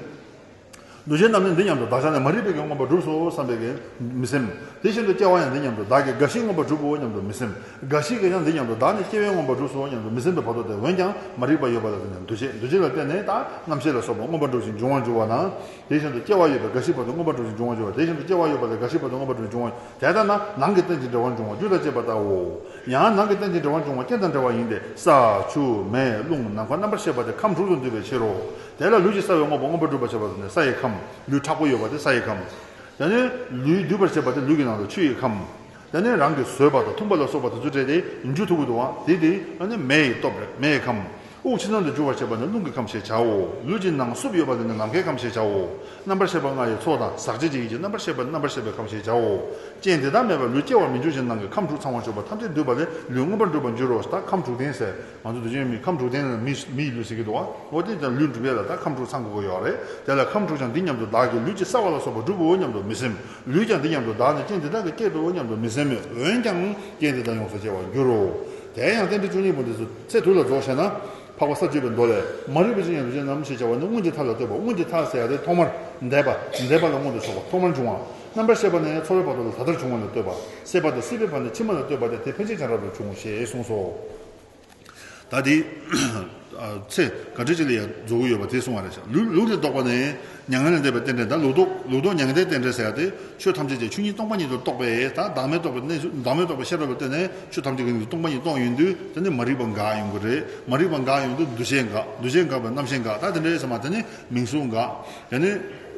འདུ་བྱེད་རྣམས་ནི་འདི་སྙམ་དུ། བདག་ཅག་ནི་མ་རིག་པའི་གིས་མངོན་པར་འགྲུབ་སོ་བསམ་པའི་གིས་མི་སེམས། དེ་བཞིན་དུ་སྐྱེ་བ་ཡང་འདི་སྙམ་དུ། བདག་གིས་རྒ་ཤིས་མངོན་པར་འགྲུབ་བོ་སྙམ་དུ་མི་སེམས། རྒ་ཤིས་ཀྱིས་ཀྱང་འདི་སྙམ་དུ། བདག་ནི་སྐྱེ་བས་མངོན་པར་འགྲུབ་སོ་སྙམ་དུ་མི་སེམས་པའི་བར་དོ་སྟེ། འོན་ཀྱང་མ་རིག་པ་ཡོད་པ་ལ་བརྟེན་ནས་འདུ་བྱེད། འདུ་བྱེད་ལ་བརྟེན་ནས་ད་རྣམ་ཤེས་ལ་སོགས་པ་མངོན་པར་འགྲུབ་ཅིང་འབྱུང་བར་འགྱུར་བ་དང་། དེ་བཞིན་དུ་སྐྱེ་བ་ཡོད་པས་རྒ་ཤིས་བར་དུ་མངོན་པར་འགྲུབ་ཅིང་འབྱུང་བར་འགྱུར་བ། དེ་བཞིན་དུ་སྐྱེ་བ་ཡོད་པ་ལས་རྒ་ཤིས་བར་དུ་མངོན་པར་འགྲུབ་ཅིང་འབྱུང་བ། དེ་ལྟར་ན་ནང་གི་རྟེན་གྱི་འབྲེལ་བར་འབྱུང་བ་རྒྱུ་དང་བཅས་པ་ལྟའོ། ཡང་ནང་གི་རྟེན་གྱི་འབྲེལ་བར་འབྱུང་བ་རྐྱེན་དང་འབྲེལ་བ་ཡིན་ཏེ། ས་ཆུ་མེ་རླུང་ནམ་མཁའ་རྣམ་པར་ཤེས་པ་སྟེ་ཁམས་དྲུག་ཏུ་འདུས་པའི་ཕྱིར་རོ། དེ་ལ་ལུས་ཀྱི་ས་བོན་དབང་པོ་མངོན་པར་འགྲུབ་པར་བྱེད་པ་ནི་ས་ཡི་ཁམས། ལུས་མཁྲེགས་པོ་ཡོད་པ་དེ་ས་ཡི་ཁམས། དེ་ནས་ལུས་འདུས་པར་བྱེད་པ་དེ་ལུས་ཀྱི་ནང་དུ་ཆུ་ཡི་ཁམས། དེ་ནས་རང་གིས་བཟོད་པ་དང་མཐུན་པ་ལ་སོགས་པ་དེ་ཚོ་སྤྲད་དེ་འཇུ་ཐུབ་ཀྱི་འདུག་བ། དེ་དེ་ནི་མེ་ཡི་སྟོབས་རེད། མེ་ཡི་ཁམས། དབུགས་ཕྱི་ནང་དུ་འཇུ་བར་བྱེད་པ་ནི་རླུང་གི་ཁམས་ཞེས་བྱའོ། ལུས་ཀྱི་ནང་སྲུབས་ཡོད་པ་དེ་ནི་ནམ་མཁའི་ཁམས་ཞེས་བྱའོ། རྣམ་པར་ཤེས་པ་ལྔ་ཡི་ཚོགས་དང་ཟག་བཅས་ཀྱི་ཡིད་ཀྱི་རྣམ་པར་ཤེས་པ་རྣམ་པར་ཤེས་པའི་ཁམས་ཞེས་བྱའོ། རྐྱེན་དེ་དག་མེད་པར་ལུས་སྐྱེ་བ་མི་འབྱུང་ཞིང་ནང་གི་ཁམས་དྲུག་ཚང་བར་གྱུར་པ་ཐམས་ཅད་འདུས་པ་ལས་ལུས་མངོན་པར་འགྲུབ་པར་འགྱུར་རོ། ད་ཁམས་དྲུག་ལྡན་ཟེར། ང་ཚོ་འདུ་བྱེད་མི་ཁམས་དྲུག་ལྡན་ལ་མི་མི་ཡི་ལུས་ཟེར་གྱི་འདུག་བ། འོ་དེ་ཙམ་ལུས་འགྲུབ་ཡས་ལ་ད་ཁམས་དྲུག་ཚང་དགོས་ཀྱི་ཡོད་རེད། དེ་ལ་ཁམས་དྲུག་ཀྱང་འདི་སྙམ་དུ། བདག་གིས་ལུས་ཀྱི་ས་བོན་ལ་སོགས་པ་འགྲུབ་བོ་སྙམ་དུ་མི་སེམས། ལུས་ཀྱང་འདི་སྙམ་དུ། བདག་ནི་རྐྱེན་དེ་དག་གིས་སྐྱེད་དོ་སྙམ་དུ་མི་སེམས་མོད། འོན་ཀྱང་རྐྱེན་དེ་དག་ཡོངས་སུ་སྐྱེ་བར་འགྱུར་རོ། དེ་ཡང་རྟེན་འབྲེལ་བཅུ་གཉིས་པོ་འདི་ཚོ་ཚེ་དུག་ལ་རྫོགས་ཞེ་ན། འཕགས་པ་ས་བཅུ་པའི་མདོ་ལས། མ་རིག་པའི་རྐྱེན་ཀྱིས་འདུ་བྱེད་རྣམས་ཞེས་བྱ་བ་ནི་སྔོན་གྱི་མཐའ་ལ་ལྟོས་པ། སྔོན་གྱི་མཐའ་ཟེར་ཡ་དེ་ཐོག་མར་འདས་པ། འདས་པ་ལ་མངོན་དུ་ཕྱོགས་པ་ཐོག་མར་འབྱུང་བ། རྣམ་པར་ཤེས་པ་ནི་ཡང་ཚོར་བའི་བར་དོ་ལ་ད་ལྟར་བྱུང་བ་ལ་ལྟོས་པ། སྲེད་པ་དང་སྲིད་པའི་བར་ནི་ཕྱི་མ་ལ་ལྟོས་པ་སྟེ་དེ་ཕན་ཆད་ཀྱང་རབ་ཏུ་བྱུང་ཞེས་གསུངས་སོ། ད་དེ་ཚེ་ག་འདྲ་ཅིག་ལ་ཡང་རྫོགས་ཀྱི་ཡོད་པ་དེ་གསུང་བ་རེད་ཤག་ལུགས་ལུགས་དེ་རྟོགས་པ་ནི་མྱ་ངན་ལས་འདས་པའི་རྟེན་འབྲེལ། ད་ལུགས་ལྡོག་ལུགས་ལྡོག་མྱ་ངན་འདས་རྟེན་འབྲེལ་ཟེར་ཡ་དེ་ཆོས་ཐམས་ཅད་ཀྱི་ཆོས་ཉིད་སྟོང་པ་ཉིད་དུ་རྟོགས་པས། ད་བདག་མེད་རྟོགས་པའི་གནས་སུ། བདག་མེད་རྟོགས་པའི་ཤེས་རབ་ལ་བརྟེན་ནས་ཆོས་ཐམས་ཅད་ཀྱི་སྟོང་པ་ཉིད་རྟོགས་ཡོང་དུས་དེ་ནི་མ་རིག་པ་འགག་ཡོང་གི་རེད། མ་རིག་པ་འགག་ཡོང་དུས་འདུ་ཤེས་འགག་འདུ་ཤེས་འགག་པའི་རྣམ་ཤེས་འགག་ད་དེ་འདྲའི་ས་མ་དེ་ནི་མིང་གཟུགས་འགག་དེ་ནི་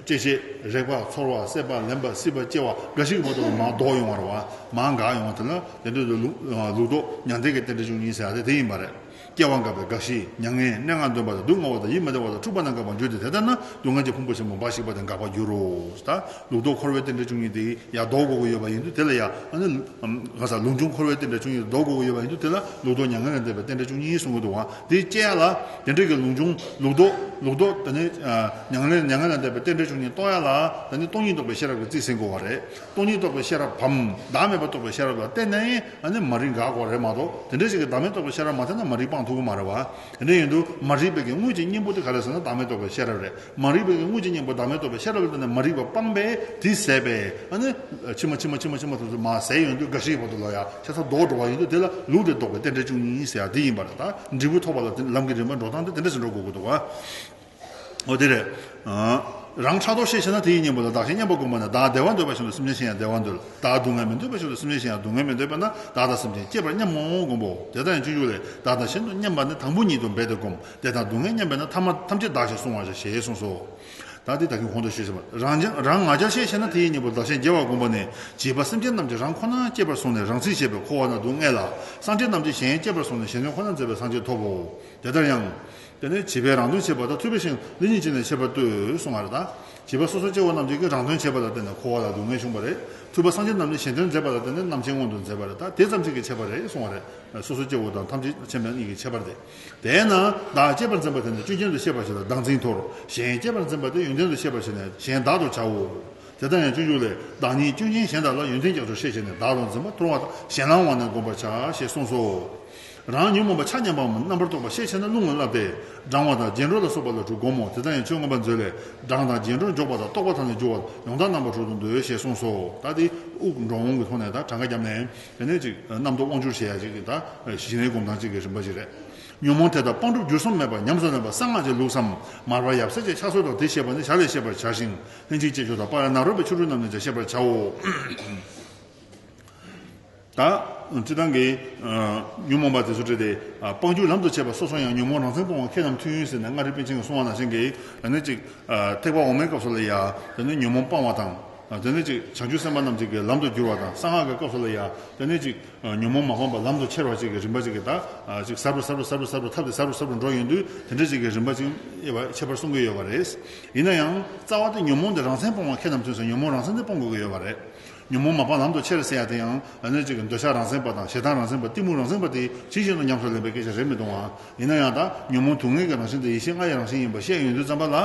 བཅད་ཤེས་རེག་པ་ཚོར་བ་སྲེད་པ་ལེན་པ་སྲིད་པ་སྐྱེ་བ་རྒ་ཤི་གི་བར་དུ་མར་ལྡོག་ཡོང་བ་རེད་བ། མར་འགག་ཡོང་བ་དེ་ལ་དེ་འདྲ་དུ་ལུགས་ལུགས་ལྡོག་མྱང་འདས་ཀྱི་རྟེན་འབྲེལ་བཅུ་གཉིས་ཟེར་ཡ་དེ་དེ་ཡིན་པ་རེད། སྐྱེ་བ་འགག་པའི་རྒ་ཤི། མྱ་ངན། གནས་ལྔ་འདོན་པ་དང་སྡུག་བསྔལ་བ་དང་ཡིད་མི་བདེ་བ་དང་འཁྲུགས་པ་རྣམས་འགག་པར་འགྱུར་ཏེ། དེ་ལྟར་ན་སྡུག་བསྔལ་གྱི་ཕུང་པོ་ཆེན་པོ་འབའ་ཞིག་པ་དེ་འགག་པར་འགྱུར་རོ། ད་ལུགས་ལྡོག་འཁོར་བའི་རྟེན་འབྲེལ་བཅུ་གཉིས་དེ་ཡར་ལྡོག་དགོས་ཀྱི་ཡོད་པ་ཡིན་དུས་དེ་ལ་ཡང་ཨ་ནི་ག་ས་ལུགས་འབྱུང་འཁོར་བའི་རྟེན་འབྲེལ་བཅུ་གཉིས་ལྡོག་དགོས་ཀྱི་ཡོད་པ་ཡིན་དུས་དེ་ལ་ལུགས་ལྡོག་མྱ་ངན་ལས་འདས་པའི་རྟེན་འབྲེལ་བཅུ་གཉིས་གསུང་གི་འདུག་བ། དེ་བཅད་ཡ་ལ་དེ་འདྲ་གི་ལུགས་འབྱུང་ལུགས་ལྡོག་ལུགས་ལྡོག་དེ་ནི་མྱ་ངན་ལས་མྱ་ངན་ལས་འདས་པའི་རྟེན་འབྲེལ་བཅུ་གཉིས་རྟོགས་ཡ་ལ་དེ་ནི་སྟོང་ཉིད་རྟོགས་པའི་ཤེས་རབ་ཀྱི་རྩིས་ཟིན་དགོས་པ་རེད། སྟོང་ཉིད་རྟོགས་པའི་ཤེས་རབ་བམ། བདག་མེད་པ་རྟོགས་པའི་ཤེས་རབ་ལ་བརྟེན་ནས་ཨ་ནི་མ་རིག་འགག་དགོས་རེད་མ་གཏོགས། དེ་འདྲ་ཞིག་གི་བདག་མེད་རྟོགས་པའི་ཤེས་རབ་མ་ཐེབས་ན་མ་རིག་སྤང་ ཐུབ་ཀྱི་མ་རེད་བ། དེ་འདྲ་ཡིན་དུས་མ་རིག་པའི་གི་དངོས་ཀྱི་གཉེན་པོ་དེ་ག་རེ་ཟེར་ན་བདག་མེད་རྟོགས་པའི་ཤེས་རབ་རེད། མ་རིག་པའི་གི་དངོས་ཀྱི་གཉེན་པོ་བདག་མེད་རྟོགས་པའི་ཤེས་རབ་ལ་བརྟེན་ནས་མ་རིག་པ་སྤངས་པས་དེ་ཟད་པས། ཨ་ནི་ཕྱི་མ་ཕྱི་མ་ཕྱི་མ་ཕྱི་མ་དེ་ཚོ་མར་ཟད་ཡོང་དུས་རྒ་ཤིའི་བར་དུ་ལ་ཡ་ཆ་ཚང་ལྡོག་འགྲོ་བ་ཡིན་དུས་དེ་ལ་ལུགས་དེ་ལྡོག་པའི་རྟེན་འབྲེལ་བཅུ་གཉིས་ཟེར་ཡ་དེ་ཡིན་པ་རེད། ད་འབྲས་བུ་ཐོབ་པ་ལ་དེ་ལམ་གྱི་རིམ་པ་འགྲོ་སྟངས་དེ་དེ་འདྲ་ཞིག་འགྲོ་དགོས་ཀྱི་འདུག་བ། འོ་དེ་རེད། ཨ། རང་ཕྲག་དོག་ཤས་ཆེ་ན་དེ་ཡི་གཉེན་པོ་ལ་བདག་གཞན་མཉམ་པར་བསྒོམས་པ་ན། བདག་བདེ་བ་འདོད་པ་བཞིན་དུ་སེམས་ཅན་གཞན་ཡང་བདེ་བ་འདོད། བདག་སྡུག་བསྔལ་མི་འདོད་པ་བཞིན་དུ་སེམས་ཅན་གཞན་ཡང་སྡུག་བསྔལ་མི་འདོད་པས་ན། བདག་དང་སེམས་ཅན་གཅེས་པར་མཉམ་མོ་བསྒོམ་པོ། དེ་ལྟར་ཡང་སྤྱོད་འཇུག་ལས། བདག་དང་གཞན་དུ་མཉམ་པ་ནི། དང་པོ་ཉིད་དུ་འབད་དེ་བསྒོམ། བདེ་དང་སྡུག་བསྔལ་མཉམ་པས་ན། ཐ་མ་ཐམས་ཅད་བདག་ཞེས་གསུང་བར་བྱ། ཞེས་གསུངས་སོ། ད་འདི་ད་གིན་གོང་དུ་ཞུས་ཟིན་པ། རང་རྐྱང་རང་ང་རྒྱལ་ཤས་ཆེ་ན་དེ་ཡི་གཉེན་པོ་བདག་གཞན་བརྗེ་བར་བསྒོམས་པ་ནི། བྱིས་པ་སེམས་ཅན་རྣམས་ཀྱིས་རང་ཁོ་ན་གཅེས་པར་བཟུང་ནས་རང་ཚིག་བྱེད་པས་འཁོར་བ་ན་སྡུག་བསྔལ་ལ། སངས་རྒྱས་རྣམས་ཀྱིས་གཞན་གཅེས་པར་བཟུང་ནས་གཞན་དོན་ཁོ་ན་མཛད་པས་སངས་རྒྱས་ཐོབ་བོ། དེ་ལྟར་ཡང་། དེ་ནས་བྱིས་པས་རང་དོན་བྱེད་པ་དང་། ཐུབ་པའི་ཤིང་ལེགས་ཉིད་ཅན་ལས་ཁྱད་པར་ཏོག་ཙམ་གསུངས་པ་རེད་ད། བྱིས་པ་སོ་སོ་སྐྱེ་བོ་རྣམས་ཀྱིས་རང་དོན་བྱེད་པ་ལ་བརྟེན་ནས་འཁོར་བ་ལ་སྡུག་བསྔལ་བྱུང་བ་རེད། ཐུབ་པ་སངས་རྒྱས་རྣམས་ནི་གཞན་དོན་མཛད་པ་ལ་བརྟེན་ནས་རྣམ་མཁྱེན་མངོན་དུ་མཛད་པ་རེད། ད་དེ་ཙམ་ཞིག་གི་ཁྱད་པར་རེད་གསུངས་པ་རེད། སོ་སོ་སྐྱེ་བོ་དང་ཐམས་ཅད་མཁྱེན་པ་གཉིས་ཀྱི་ཁྱད་པར་དེ། དེས་ན་བདག་གཅེས་པར་འཛིན་པ་དེ་ནི་སྐྱོན་ཅན་དུ་ཤེས་པར་བྱེད་ལ་བདག་འཛིན་འཐོར། གཞན་གཅེས་པར་འཛིན་པ་དེ་ཡོན་ཏན་དུ་ཤེས་པར་བྱས་ནས་གཞན་བདག་ཏུ་བྱའོ། དེ་ལྟར་ཡང་སྤྱོད་འཇུག་ལས། བདག་ཉིད་སྐྱོན་ཅན་གཞན་དག་ལ། ཡོན་ཏན་རྒྱ་མཚོར་ཤེས་བྱས་ནས། བདག་ཏུ་འཛིན་པ་འཐོར་བ་དང་། གཞན་ལའང་དབང་ནི་བསྒོམ་པར་བྱ། ཞེས་གསུངས་སོ། རང་ཉོན་མོངས་པ་ཆ་མཉམ་པའམ་རྣམ་པར་རྟོག་པ་ཤས་ཆེ་ན་རླུང་ལ་བསླབས་ཏེ། བགྲང་བ་དང་རྗེས་འགྲོ་ལ་སོགས་པ་ལ་དྲུག་བསྒོམ་མོ། དེ་ལྟར་ཡང་ཆོས་མངོན་པ་མཛོད་ལས། བགྲང་དང་རྗེས་འགྲོར་འཇོག་པ་དང་། རྟོག་པ་དག་ནི་འགྱུ་བ་དང་། ཡོངས་དག་རྣམ་པར་གྲོལ་དུ་འདོད། ཞེས་གསུངས་སོ། ད་དེ་དབུགས་འགྲོ་འོང་གི་ཐོག་ནས་ད་གྲངས་ཀ་བརྒྱབ་ནས། དེ་ནས་ཅིག་རྣམ་རྟོག་དབང་སྒྱུར་བྱེད་ཡ་ཅིག་གི་ད་ཞི་གནས་སྒོམ་སྟངས་ཅིག་གི་རིམ་པ་ཅིག་རེད། ཉོན་མོངས་དེ་དག་སྤང་གྲུབ་འགྱུར་གསུམ་མེད་པར་ཉམས་སུ་ལེན་པ་གསང་སྔགས་ཀྱི་ལུགས་སམ། མར་པ་ཡབ་སྲས་ཀྱི་ཕྱག་སྲོལ་དང་དེ་བཤད་པ་ནི་ཞར་ལས་བཤད་པར་བྱ་ཞིང་། ལྷན་ཅིག་སྐྱེས་མཆོག་དང་སྤང་བླང་ནཱ་རོ་པའི་ཆོ་འཕྲུལ་རྣམས་ནི་ཀྱང་བཤད་པར་བྱའོ། ད། སྤྱིར་བཏང་གི་ཉོན་མོངས་པ་དེ་ཚོ་བྲལ་ཏེ། སྤང་རྒྱུ་ལམ་དུ་བྱེད་པ་སོ་སོ་ཡང་། ཉོན་མོངས་རང་མཚན་སྤོང་བ་མཁས་རྣམས་མཐུན། ཟེར་ནས་མངའ་རིས་པཎ་ཆེན་གྱིས་གསུངས་པ་ནང་བཞིན་གྱི། ཨ་ནི་ཅིག་ཐེག་པ་འོག་མའི་སྐབས་སུ་ལ་ཡ། དེ་ནི་ཉོན་མོངས་སྤང་བ་དང་། དེ་ནི་ཅིག་བྱང་ཆུབ་སེམས་དཔའ་རྣམས་ཀྱི་ལམ་དུ་བསྒྱུར་བ་དང་། གསང་སྔགས་ཀྱི་སྐབས་སུ་ལ་ཡ། དེ་ནི་ཅིག་ཉོན་མོངས་མ་སྤངས་པ་ལམ་དུ་ཁྱེར་བ་ཅིག་གི་རིམ་པ་ཅིག་གི་ད། ཅིག་ཟབ་རུ་ཟབ་རུ་ཟབ་རུ་ཟབ་རུ་ཐབས་དེ་ཟབ་རུ་ཟབ་རུ་འགྲོ་ཡོང་དུས་དེ་འདྲ་ཅིག་གི་རིམ་པ་ཅིག་ཡོད་པ་ཁྱད་པར་གསུང་གི་ཡོད་པ་རེད། ཡིན་ན་ཡང་རྩ་བ་དེ་ཉོན་མོངས་དེ་རང་མཚན་སྤོང་བ་མཁས་རྣམས་མཐུན་ཟེར། ཉོན་མོངས་རང་མཚན་དེ་སྤོང་དགོས་ཀྱི་ཡོད་པ་རེད། ཉོན་མོངས་མ་སྤངས་ལམ་དུ་ཁྱེར་ཟེར་ཡ་དེ་ཡང་ཨ་ནི་ཅིག་འདོད་ཆགས་རང་མཚན་པ་དང་ཞེ་སྡང་རང་མཚན་པ་གཏི་མུག་རང་མཚན་པ་དེ་ཇི་བཞིན་དུ་ཉམས་སུ་ལེན་པའི་སྐད་ཆ་རེད་མི་གཏོང་བ། ཡིན་ན་ཡང་ད་ཉོན་མོངས་དུག་ལྔའི་རང་བཞིན་དེ་ཡེ་ཤེས་ལྔ་ཡི་རང་བཞིན་ཡིན་པ་བཤད་ཡོང་དུས་ཙམ་པ་ལ།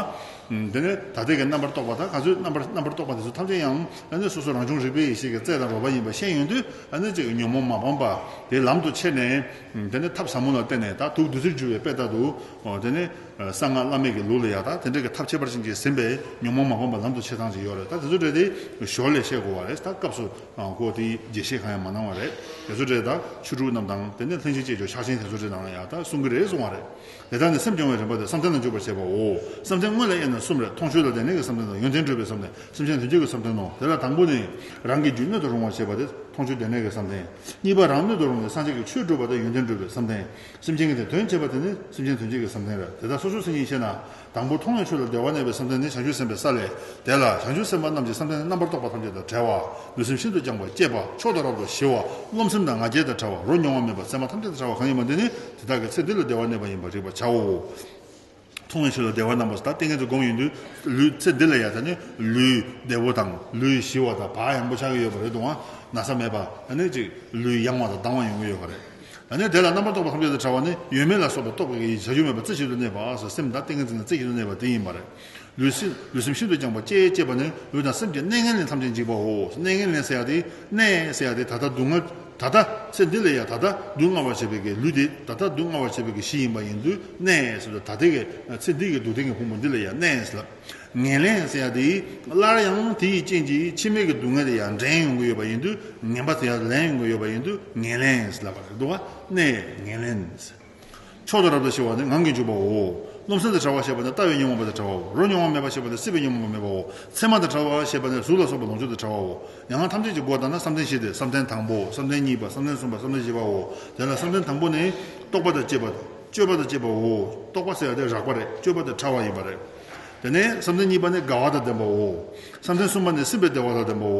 དེ་ནི་ད་ལྟའི་གི་རྣམ་པར་རྟོག་པ་དང་ག་ཚོད་རྣམ་པར་རྣམ་པར་རྟོག་པ་དེ་ཚོ་ཐམས་ཅད་ཡང་ཨ་ནི་སོ་སོ་རང་བྱུང་རིག་པའི་ཡེ་ཤེས་ཀྱི་རྩལ་དང་རོལ་པ་ཡིན་པ་བཤད་ཡོང་དུས། ཨ་ནི་ཅིག་ཉོན་མོངས་མ་སྤངས་པ་དེ་ལམ་དུ་ཁྱེར་ནས། དེ་ནི་ཐབས་ཟབ་མོ་ལ་བརྟེན་ནས་ད་དུག་བདུད་རྩིར་གྱུར་པའི་དཔེ་ལྟར་དུ། དེ་ནི་གསང་སྔགས་བླ་མེད་ཀྱི་ལུགས་ལ་ཡ་ད་དེ་འདྲ་གི་ཐབས་ཁྱད་པར་ཅན་གྱིས་ཟིན་པའི་ཉོན་མོངས་མ་སྤངས་པ་ལམ་དུ་ཁྱེར་སྟངས་ཅིག་ཡོད་རེད། ད་དེ་ཚོ་འདྲ་དེ་ཞོར་ལས་བཤད་དགོས་པ་རེད། ད་སྐབས་སུ་གོ་དེའི་རྒྱས་བཤད་གང་ཡང་མ་གནང་བ་རེད། དེ་ཚོ་འདྲ་ད་ཆོས་དྲུག་རྣམས་དང་དེ་ནས་ལྷན་ཅིག་སྐྱེས་མཆོག་ཕྱག་ཆེན་དེ་ཚོ་འདྲ་ནང་ལ་ཡ་ད་གསུང་གི་རེད་གསུང་བ་རེད། དེ་ལྟར་ནི་སེམས་སྦྱོང་བའི་རིམ་པ་དེ་བསམ་གཏན་ལ་འཇུག་པར་བྱེད་པའོ། བསམ་གཏན་དངོས་ལ་དབྱེ་ན་གསུམ་རེད། མཐོང་ཆོས་ལ་བདེན་གནས་ཀྱི་བསམ་གཏན་དང་ཡོན་ཏན་སྒྲུབ་པའི་བསམ་གཏན། སེམས་ཅན་དོན་བྱེད་ཀྱི་བསམ་གཏན་ནོ། དེ་ལ་དང་པོ་ནི། རང་གི་རྒྱུད་སྣོད་དུ་རུང་བར་བྱེད་པ་དེ་མཐོང་ཆོས་བདེན་གནས་ཀྱི་བསམ་གཏན། གཉིས་པ་རང་སྣོད་དུ་རུང་བའི་སངས་རྒྱས་ཀྱི་ཆོས་སྒྲུབ་པ་དེ་ཡོན་ཏན་སྒྲུབ་པའི་བསམ་གཏན། སེམས་ཅན་གྱི་དོན་བྱེད་པ་དེ་ནི་སེམས་ཅན་དོན་བྱེད་ཀྱི་བསམ་གཏན་རེད། དེ་དག་སོ་སོའི་མཚན་ཉིད་ཤེས་ན། དང་པོ་མཐོང་བའི་ཆོས་ལ་བདེ་བ་གནས་པའི་བསམ་གཏན་ནི་བྱང་ཆུབ་སེམས་དཔའི་ས་ལས། དེ་ལ་བྱང་ཆུབ་སེམས་དཔའ་རྣམས་ཀྱི་བསམ་གཏན་ནི་རྣམ་པར་རྟོག་པ་ཐམས་ཅད་དང་བྲལ་བ། ལུས་སེམས་ཤིན་ཏུ་སྦྱངས་པ་སྤྱད་པ་མཆོག་དང་རབ་ཏུ་ཞི་བ་རློམ་སེམས་དང་ང་རྒྱལ་དང་བྲལ་བ་རོ་མྱོང་བ་མེད་པ་མཚན་མ་ཐམས་ཅད་དང་བྲལ་བ་གང་ཡིན་པ་འདི་ནི་དེ་དག་གི་ཚེ་འདི་ལ་བདེ་བ་གནས་པ་ཡིན་པར་རིག་པར་བྱའོ། མཐོང་བའི་ཆོས་ལ་བདེ་བ་རྣམ་པ་ད་ལྟས་ངན་དུ་སྒོམ་ཡོང་དུས་ལུས་ཚེ་འདི་ལ་ཡང་ད་ནི་ལུས་བདེ་བོ་དང་ལུས་ཞི་བ་དང་བག་ཡངས་པོ་ཆགས་ཀྱི་ཡོད་པ་རེད་འདུག་ཨ། ན་ཚ་མེད་པ་ཨ་ནི་ཅིག་ལུས་ཡང་བ་དང་དྭངས་བ་ཡོང་གི་ཡོད་པ་རེད། ཨ་ནི་དེ་ལ་རྣམ་པར་རྟོག་པ་ཐམས་ཅད་དང་བྲལ་བ་ནི་ཡོད་མེད་ལ་སོགས་པའི་རྟོག་པའི་ཡིད་བྱ་རྒྱུ་མེད་པ་རྩེ་གཅིག་ཏུ་གནས་པ་སོགས་སེམས་དང་ཏིང་ངེ་འཛིན་ལ་རྩེ་གཅིག་ཏུ་གནས་པ་དེ་ཡིན་པ་རེད། ལུས་སེམས་ལུས་སེམས་ཤིན་ཏུ་སྦྱངས་པ་སྤྱད་པ་ནི་ལུས་དང་སེམས་ཀྱི་གནས་ངན་ལས་ཐམས་ཅད་འཇིག་པའོ། གནས་ངན་ལས་ཟེར་ཡ་དེ་གནས་ཟེར་ཡ་དེ་ད་ལྟ་སྡུག་བསྔལ། ད་ལྟ་ཚེ་འདི་ལ་ཡང་ད་ལྟ་སྡུག་བསྔལ་བར་བྱེད་པའི་གི་ལུས་དེ་ད་ལྟ་སྡུག་བསྔལ་བར་བྱེད་པའི་གི་གཞི་ཡིན་པ་ཡིན་དུས་གནས་ཟེར་དུས་ད་ལྟའི་གི་ཚེ་འདི་གི་སྡུག་བདེན་གྱི་ཕུང་པོ་འདི་ལ་ཡང་གནས་ཟེར་ལ། ངན་ལེན་ཟེར་ཡ་དེ་སླར་ཡང་དེ་ཡི་རྐྱེན་གྱིས་ཕྱི་མའི་གི་སྡུག་བསྔལ་དེ་ཡང་འདྲེན་ཡོང་གི་ཡོད་པ་ཡིན་དུས་ངན་པ་དེ་ཡང་ལེན་ཡོང་གི་ཡོད་པ་ཡིན་དུས་ངན་ལེན་ཟེར་ལབ་པ་རེད་འདུག་བ། གནས་ངན་ལེན་ཟེར། མཆོག་ཏུ་རབ་ཏུ་ཞི་བ་ནི་ངང་གིས་འཇུག་པའོ། རློམ་སེམས་དང་བྲལ་བ་ཞེས་པ་ནི་ལྟ་བའི་ཉོན་མོངས་པ་དང་བྲལ་བའོ། རོ་མྱོང་བ་མེད་པ་ཞེས་པ་ནི་སྲིད་པའི་ཉོན་མོངས་པ་མེད་པའོ། མཚན་མ་དང་བྲལ་བ་ཞེས་པ་ནི་གཟུགས་ལ་སོགས་པ་ལོངས་སྤྱོད་དང་བྲལ་བའོ། ཡང་ཐམས་ཅད་ཀྱི་སྒོ་དང་ནི་བསམ་གཏན་བཞི་སྟེ། བསམ་གཏན་དང་པོ། བསམ་གཏན་གཉིས་པ། བསམ་གཏན་གསུམ་པ། བསམ་གཏན་བཞི་པའོ། དེ་ལ་བསམ་གཏན་དང་པོ་ནི་རྟོག་པ་དང་བཅས་པ་དང་། སྤྱོད་པ་དང་བཅས་པའོ། རྟོག་པ་ཟེར་ཡ་དེ་རགས་པ་རེད། སྤྱོད་པ་དེ་ཕྲ་བ་ཡིན་པ་རེད། དེ་ནས་བསམ་གཏན་གཉིས་པ་ནི་དགའ་བ་དང་ལྡན་པའོ། བསམ་གཏན་གསུམ་པ་ནི་སྲིད་པའི་བདེ་བ་དང་ལྡན་པའོ།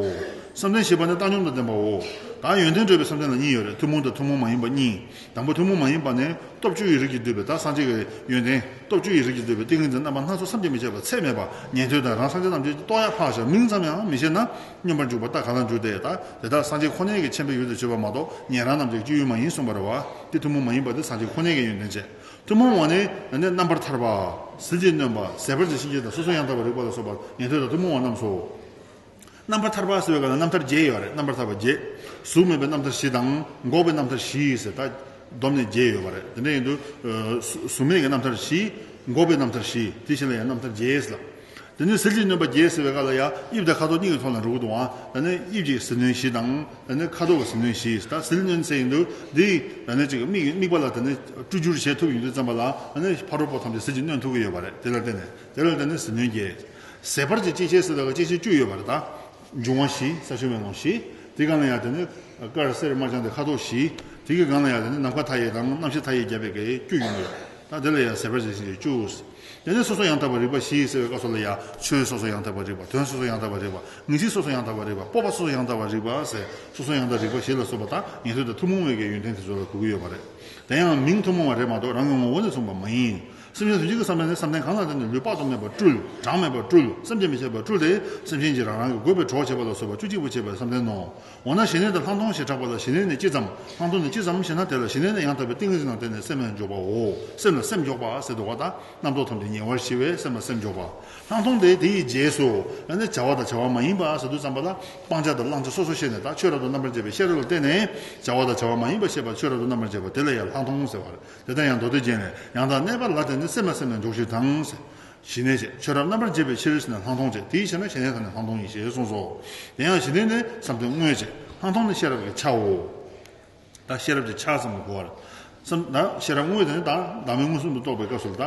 བསམ་གཏན་བཞི་པ་ནི་བཏང་སྙོམས་དང་ལྡན་པའོ། ད་ཡོན་ཏན་སྒྲུབ་པའི་བསམ་གཏན་ལ་གཉིས་ཡོད་རེད། ཐུན་མོང་དང་ཐུན་མོང་མ་ཡིན་པ་གཉིས། དང་པོ་ཐུན་མོང་མ་ཡིན་པ་ནི་སྟོབས་བཅུ་ཡི་རིགས་ཀྱིས་བསྡུས་པའི་ད་སངས་རྒྱས་ཀྱི་ཡོན་ཏན། སྟོབས་བཅུ་ཡི་རིགས་ཀྱིས་བསྡུས་པའི་ཏིང་ངེ་འཛིན་རྣམ་པ་སྣ་ཚོགས་བསམ་གྱིས་མི་ཁྱབ་པ་ཚད་མེད་པ། ཉན་ཐོས་དང་རང་སངས་རྒྱས་རྣམས་ཀྱིས་ཏོག་ཡ་ཕར་བཞག་མིང་ཙམ་ཡང་མི་ཤེས་ན་སྙོམས་པར་འཇུག་པ་ལྟ་ག་ལ་འཇུག་སྟེ། ད་དེ་དག་སངས་རྒྱས་ཁོ་ནའི་གི་མཁྱེན་པའི་ཡུལ་དུ་བརྗོད་པ་མ་གཏོགས་ཉན་རང་རྣམས་ཀྱི་སྤྱོད་ཡུལ་མ་ཡིན་གསུངས་པ་རེད་བ། དེ་ཐུན་མོང་མ་ཡིན་པ་དེ་སངས་རྒྱས་ཁོ་ནའི་གི་ཡོན་ཏན་བྱས། ཐུན་མོང་བ་ནི་རྣམ་པར་ཐར་པ། ཟིལ་གྱིས་གནོན་པ། ཟད་པར་བྱེད་ཤིང་རྐྱལ་དང་སོ་སོ་ཡང་དག་པར་རིག་པ་ལ་སོགས་པ་ཉན་ཐོས་དང་ཐུན་མོང་བ་རྣམས་སོ། རྣམ་པར་ཐར་པ་ཟེར་བའི་སྐབས་ལ་རྣམ་ཐར་བརྒྱད་ཡོད་རེད། རྣམ་པར་ཐར་པ་བརྒྱད། གཟུགས་མེད་པའི་རྣམ་ཐར་བཞི་དང་འགོག་པའི་རྣམ་ཐར་བཞི་ཟེར་ད། བསྡོམས་ནས་བརྒྱད་ཡོད་པ་རེད། དེ་འདྲ་ཡིན་དུས་གཟུགས་མེད་ཀྱི་རྣམ་ཐར་བཞི། འགོག་པའི་རྣམ་ཐར་བཞི། དེ་བཞིན་ལ་ཡང་རྣམ་ཐར་བརྒྱད་ལ། དེ་ནས་ཟིལ་གྱིས་གནོན་པ་བརྒྱད་ཟེར་བའི་སྐབས་ལ་ཡང་དབྱིབས་དང་ཁ་དོག་གཉིས་ཀྱི་ཐོག་ལ་འགྲོ་གི་འདུག་ཨང་། དེ་ནས་དབྱིབས་ཀྱི་ཟིལ་གནོན་བཞི་དང་། དེ་ནས་ཁ་དོག་གི་ཟིལ་གནོན་བཞི། ད་ཟིལ་གནོན་ཟེར་ཡིན་དུས་འདི་དེ་ནས་ཅིག་མིག་དམིགས་པ་ལ་དེ་ནས་སྤྲུལ་བསྒྱུར་བྱེད་ཐུབ་ཡོང་དུས་ཙམ་པ་ལ་དེ་ནས་ཕ་རོལ་པོ་ཐམས་ཅད་ཟིལ་གྱིས་གནོན་ཐུབ་ཀྱི་ཡོད་པ་རེད། དེ་ལ་བརྟེན་ནས་དེ་ལ་བརྟེན་ནས་ཟིལ་གནོན་བརྒྱད། ཟད་པར་བྱེད་སྐྱེ་མཆེད་ཟེར་དག་སྐྱེ་མཆེད་བཅུ་ཡོད་པ་རེད་ད། འབྱུང་བ་བཞི། ས་ཆུ་མེ་རླུང་བཞི། དེ་སྒང་ལ་ཡང་དེ་ནི་དཀར་སེར་དམར་ལྗང་དེ་ཁ་དོག་བཞི། དེ་གི་སྒང་ལ་ཡང་དེ་ནི་ནམ་མཁའ་མཐའ་ཡས་དང་རྣམ་ཤེས་མཐའ་ཡས་བརྒྱབ་པའི་གི་བཅུ་ཡོང་གི་ཡོད། ད་དེ་ལ་ཡང་ཟད་པར་བྱེད་ཤེས་བཅུ། དེ་ནི་སོ་སོ་ཡང་དག་པར་རིག་པ་བཞི་ཟེར་བའི་སྐབས་སུ་ལ་ཡང་ཆོས་སོ་སོ་ཡང་དག་པར་རིག་པ། དོན་སོ་སོ་ཡང་དག་པར་རིག་པ། ངེས་ཤེས་སོ་སོ་ཡང་དག་པར་རིག་པ། སྤོབས་པ་སོ་སོ་ཡང་དག་པར་རིག་པ་ཟེར་སོ་སོ་ཡང་དག་རིག་པ་བཞི་ལ་སོགས་པ་དག་ཉན་ཐོས་དང་ཐུན་མོང་བའི་གི་ཡོན་ཏན་དེ་ཚོ་ལ་གོ་གི་ཡོད་པ་རེད། དེ་ཡང་མིང་ཐུན་མོང་བ་རེད་མ་གཏོགས་རང་གི་ངོ་བོ་ནས་གསུངས་པ་མ་ཡིན། སེམས་ཅན་ཐམས་ཅད་ཀྱི་བསམ་གཏན་ནི་བསམ་གཏན་གང་ལ་བརྟེན་ནས་ལུས་དཔག་ཏུ་མེད་པ་སྤྲུལ། གྲངས་མེད་པ་སྤྲུལ། བསམ་གྱིས་མི་ཁྱབ་པ་སྤྲུལ་ཏེ་སེམས་ཅན་གྱི་རང་རང་གི་དགོས་པའི་གྲོགས་བྱེད་པ་ལ་སོགས་པ་བཅུ་གཅིག་པོ་བྱེད་པའི་བསམ་གཏན་ནོ། འོ་ན་ཞི་གནས་དང་ལྷག་མཐོང་ཞེས་གྲགས་པ་ལ་ཞི་གནས་ནི་ཅི་ཙམ། ལྷག་མཐོང་ནི་ཅི་ཙམ་ཞེ་ན། དེ་ལ་ཞི་གནས་ནི་ཡང་དག་པའི་ཏིང་ངེ་འཛིན་ལ་བརྟེན་ནས་སེམས་ལ་འཇོག་པའོ། སེམས་ལ་སེམས་འཇོག་པ་ཟེར་དུས་ཀ་ད་རྣམ་རྟོག་ཐམས་ཅད་ཉེ་བར་ཞི་བས་སེམས་ལ་སེམས་འཇོག་པ། ལྷག་མཐོང་དེ་དེ་ཡི་རྗེས་སུ་ཡང་ན་བྱ་བ་དང་བྱ་བ་མ་ཡིན་པ་ཟེར་དུས་ཙམ་པ་ལ་སྤང་བྱ་དང་བླང་བྱ་སོ་སོ་ཤེས་ནས་ད་ཆོས་རབ་ཏུ་རྣམ་པར་འབྱེད་པའི་ཤེས་རབ་ལ་བརྟེན་ནས་བྱ་བ་དང་བྱ་བ་མ་ཡིན་པ་ཤེས་པ་ཆོས་རབ་ཏུ་རྣམ་པར་འབྱེད་པ་དེ་ལ་ཡང་ལྷག་མཐོང་ཟེར་བ་རེད། དེ་ལྟར་ཡང་མདོ་སྡེ་རྒྱན་ལས་ཡང་དག་གནས་པ་ལ་བརྟེན་ནས་སེམས་ལ་སེམས་ལ་འཇོག་ཕྱིར་དང་། ཞི་གནས་བྱས། ཆོས་རབ་རྣམ་པར་འབྱེད་པའི་ཕྱིར་ཞེ་ན་ལྷག་མཐོང་བྱས། དེའི་ཕྱིར་ན་ཞི་གནས་དང་ནི་ལྷག་མཐོང་ཡིན་ཞེས་གསུངས་སོ། དེ་ཡང་ཞི་གནས་ནི་བསམ་གཏན་དངོས་བྱས། ལྷག་མཐོང་ནི་ཤེས་རབ་ཀྱི་ཆའོ། ད་ཤེས་རབ་ཀྱི་ཆ་ཙམ་ལ་གོ་བར། བསམ་ད་ཤེས་རབ་དངོས་དེ་ནི་ད་བདག་མེད་མངོན་སུམ་དུ་རྟོགས་པའི་སྐབས་སུ་ད་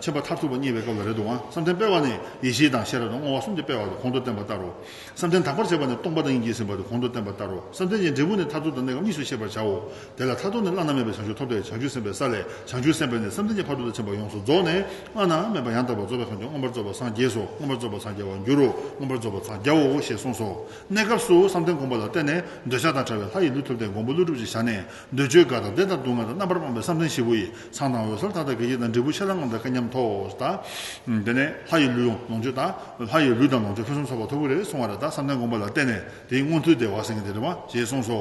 ཁྱིམ་པ་མཐར་ཐུག་པ་རྙེད་པའི་སྐབས་ལ་རེད་འདུག་ཨང་། བསམ་གཏན་དཔེ་བ་ནི་ཡེ་ཤེས་དང་ཤེས་རབ་དང་བསྔོ་བ་གསུམ་གྱི་དཔེ་བ་དུ་གོང་དུ་བསྟན་པ་ལྟར་རོ། བསམ་གཏན་དག་པར་བྱེད་པ་ནི་སྟོང་པ་དང་དབྱིངས་ཀྱིས་ཟིན་པ་དུ་གོང་དུ་བསྟན་པ་ལྟར་རོ། བསམ་གཏན་གྱི་འབྲས་བུ་ནི་མཐར་ཐུག་དང་གནས་སྐབས་གཉིས་སུ་ཤེས་པར་བྱའོ། དེ་ལ་མཐར་ཐུག་ནི་བླ་ན་མེད་པའི་བྱང་ཆུབ་ཐོབ་སྟེ་བྱང་ཆུབ་སེམས་དཔའི་ས་ལས་བྱང་ཆུབ་སེམས་དཔའ་ནི་བསམ་གཏན་གྱི་ཕ་རོལ་ཏུ་ཕྱིན་པ་ཡོངས་སུ་རྫོགས་ནས་བླ་ན་མེད་པ་ཡང་དག་པར་རྫོགས་པའི་ཁམས་ཀྱི་མངོན་པར་རྫོགས་པར་སངས་རྒྱས་སོ། མངོན་པར་རྫོགས་པར་སངས་རྒྱ་བར་འགྱུར་རོ། མངོན་པར་རྫོགས་པར་སངས་རྒྱའོ་ཞེས་གསུངས་སོ། གནས་སྐབས་སུ་བསམ་གཏན་སྒོམ་པ་ལ་བརྟེན་ནས་འདོད་ཆགས་དང་བྲལ་བའི་ལྷ་ཡི་ལུས་ཐོབ་སྟེ་མགོན་པོ་ཀླུ་སྒྲུབ་ཀྱི་ཞལ་ནས། འདོད་སྤྱོད་དགའ་དང་བདེ་དང་སྡུག་བསྔལ་དང་རྣམ་པར་སྤངས་པའི་བསམ་གཏན་བཞི་པོ་ཡི་མཚང་དང་འོད་གསལ་མཐའ་དག་གི་ཡིད་དང་འབྲས་བུ་ཆད་ལྷག་དངངས་དང་སྐལ་མཉམ་ཐོབ་ད། དེ་ནས་ལྷ་ཡི་ལུས་ལོངས་སྤྱོད་དང་ལྷ་ཡི་ལུས་དང་ལོངས་སྤྱོད་ཕུན་སུམ་ཚོགས་པ་ཐོབ་ཀྱི་རེད་གསུང་བ་རེད། ད་བསམ་གཏན་སྒོམ་པ་ལ་བརྟེན་ནས་དེའི་མངོན་མཐོའི་བདེ་བ་སེང་གེ་དེ་རེད་བ་ཞེས་གསུངས་སོ།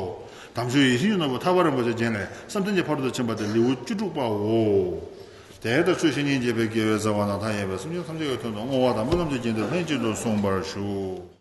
དམ་ཆོས་ཡིད་བཞིན་ནོར་བུ་ཐར་པ་རིན་པོ་ཆེའི་རྒྱན་ལས་བསམ་གཏན་གྱི་ཕ་རོལ་ཏུ་ཕྱིན་པ་སྟེ་ལེའུ་བཅུ་དྲུག་པའོ། དེ་ལྟར་ཆོས་བཤེས་གཉེན་རྒྱལ་བའི་དགེ་བའི་རྩ་བ་རྣམས་མཐའ་ཡས་པའི་སེམས་ཅན་ཐམས་ཅད་ཀྱི་དོན་དུ་བསྔོ་བ་དང་སྨོན་ལམ་གྱི་རྒྱན་དུ་ལྷན་ཅིག་ཏུ་གསུངས་པར་ཞུ།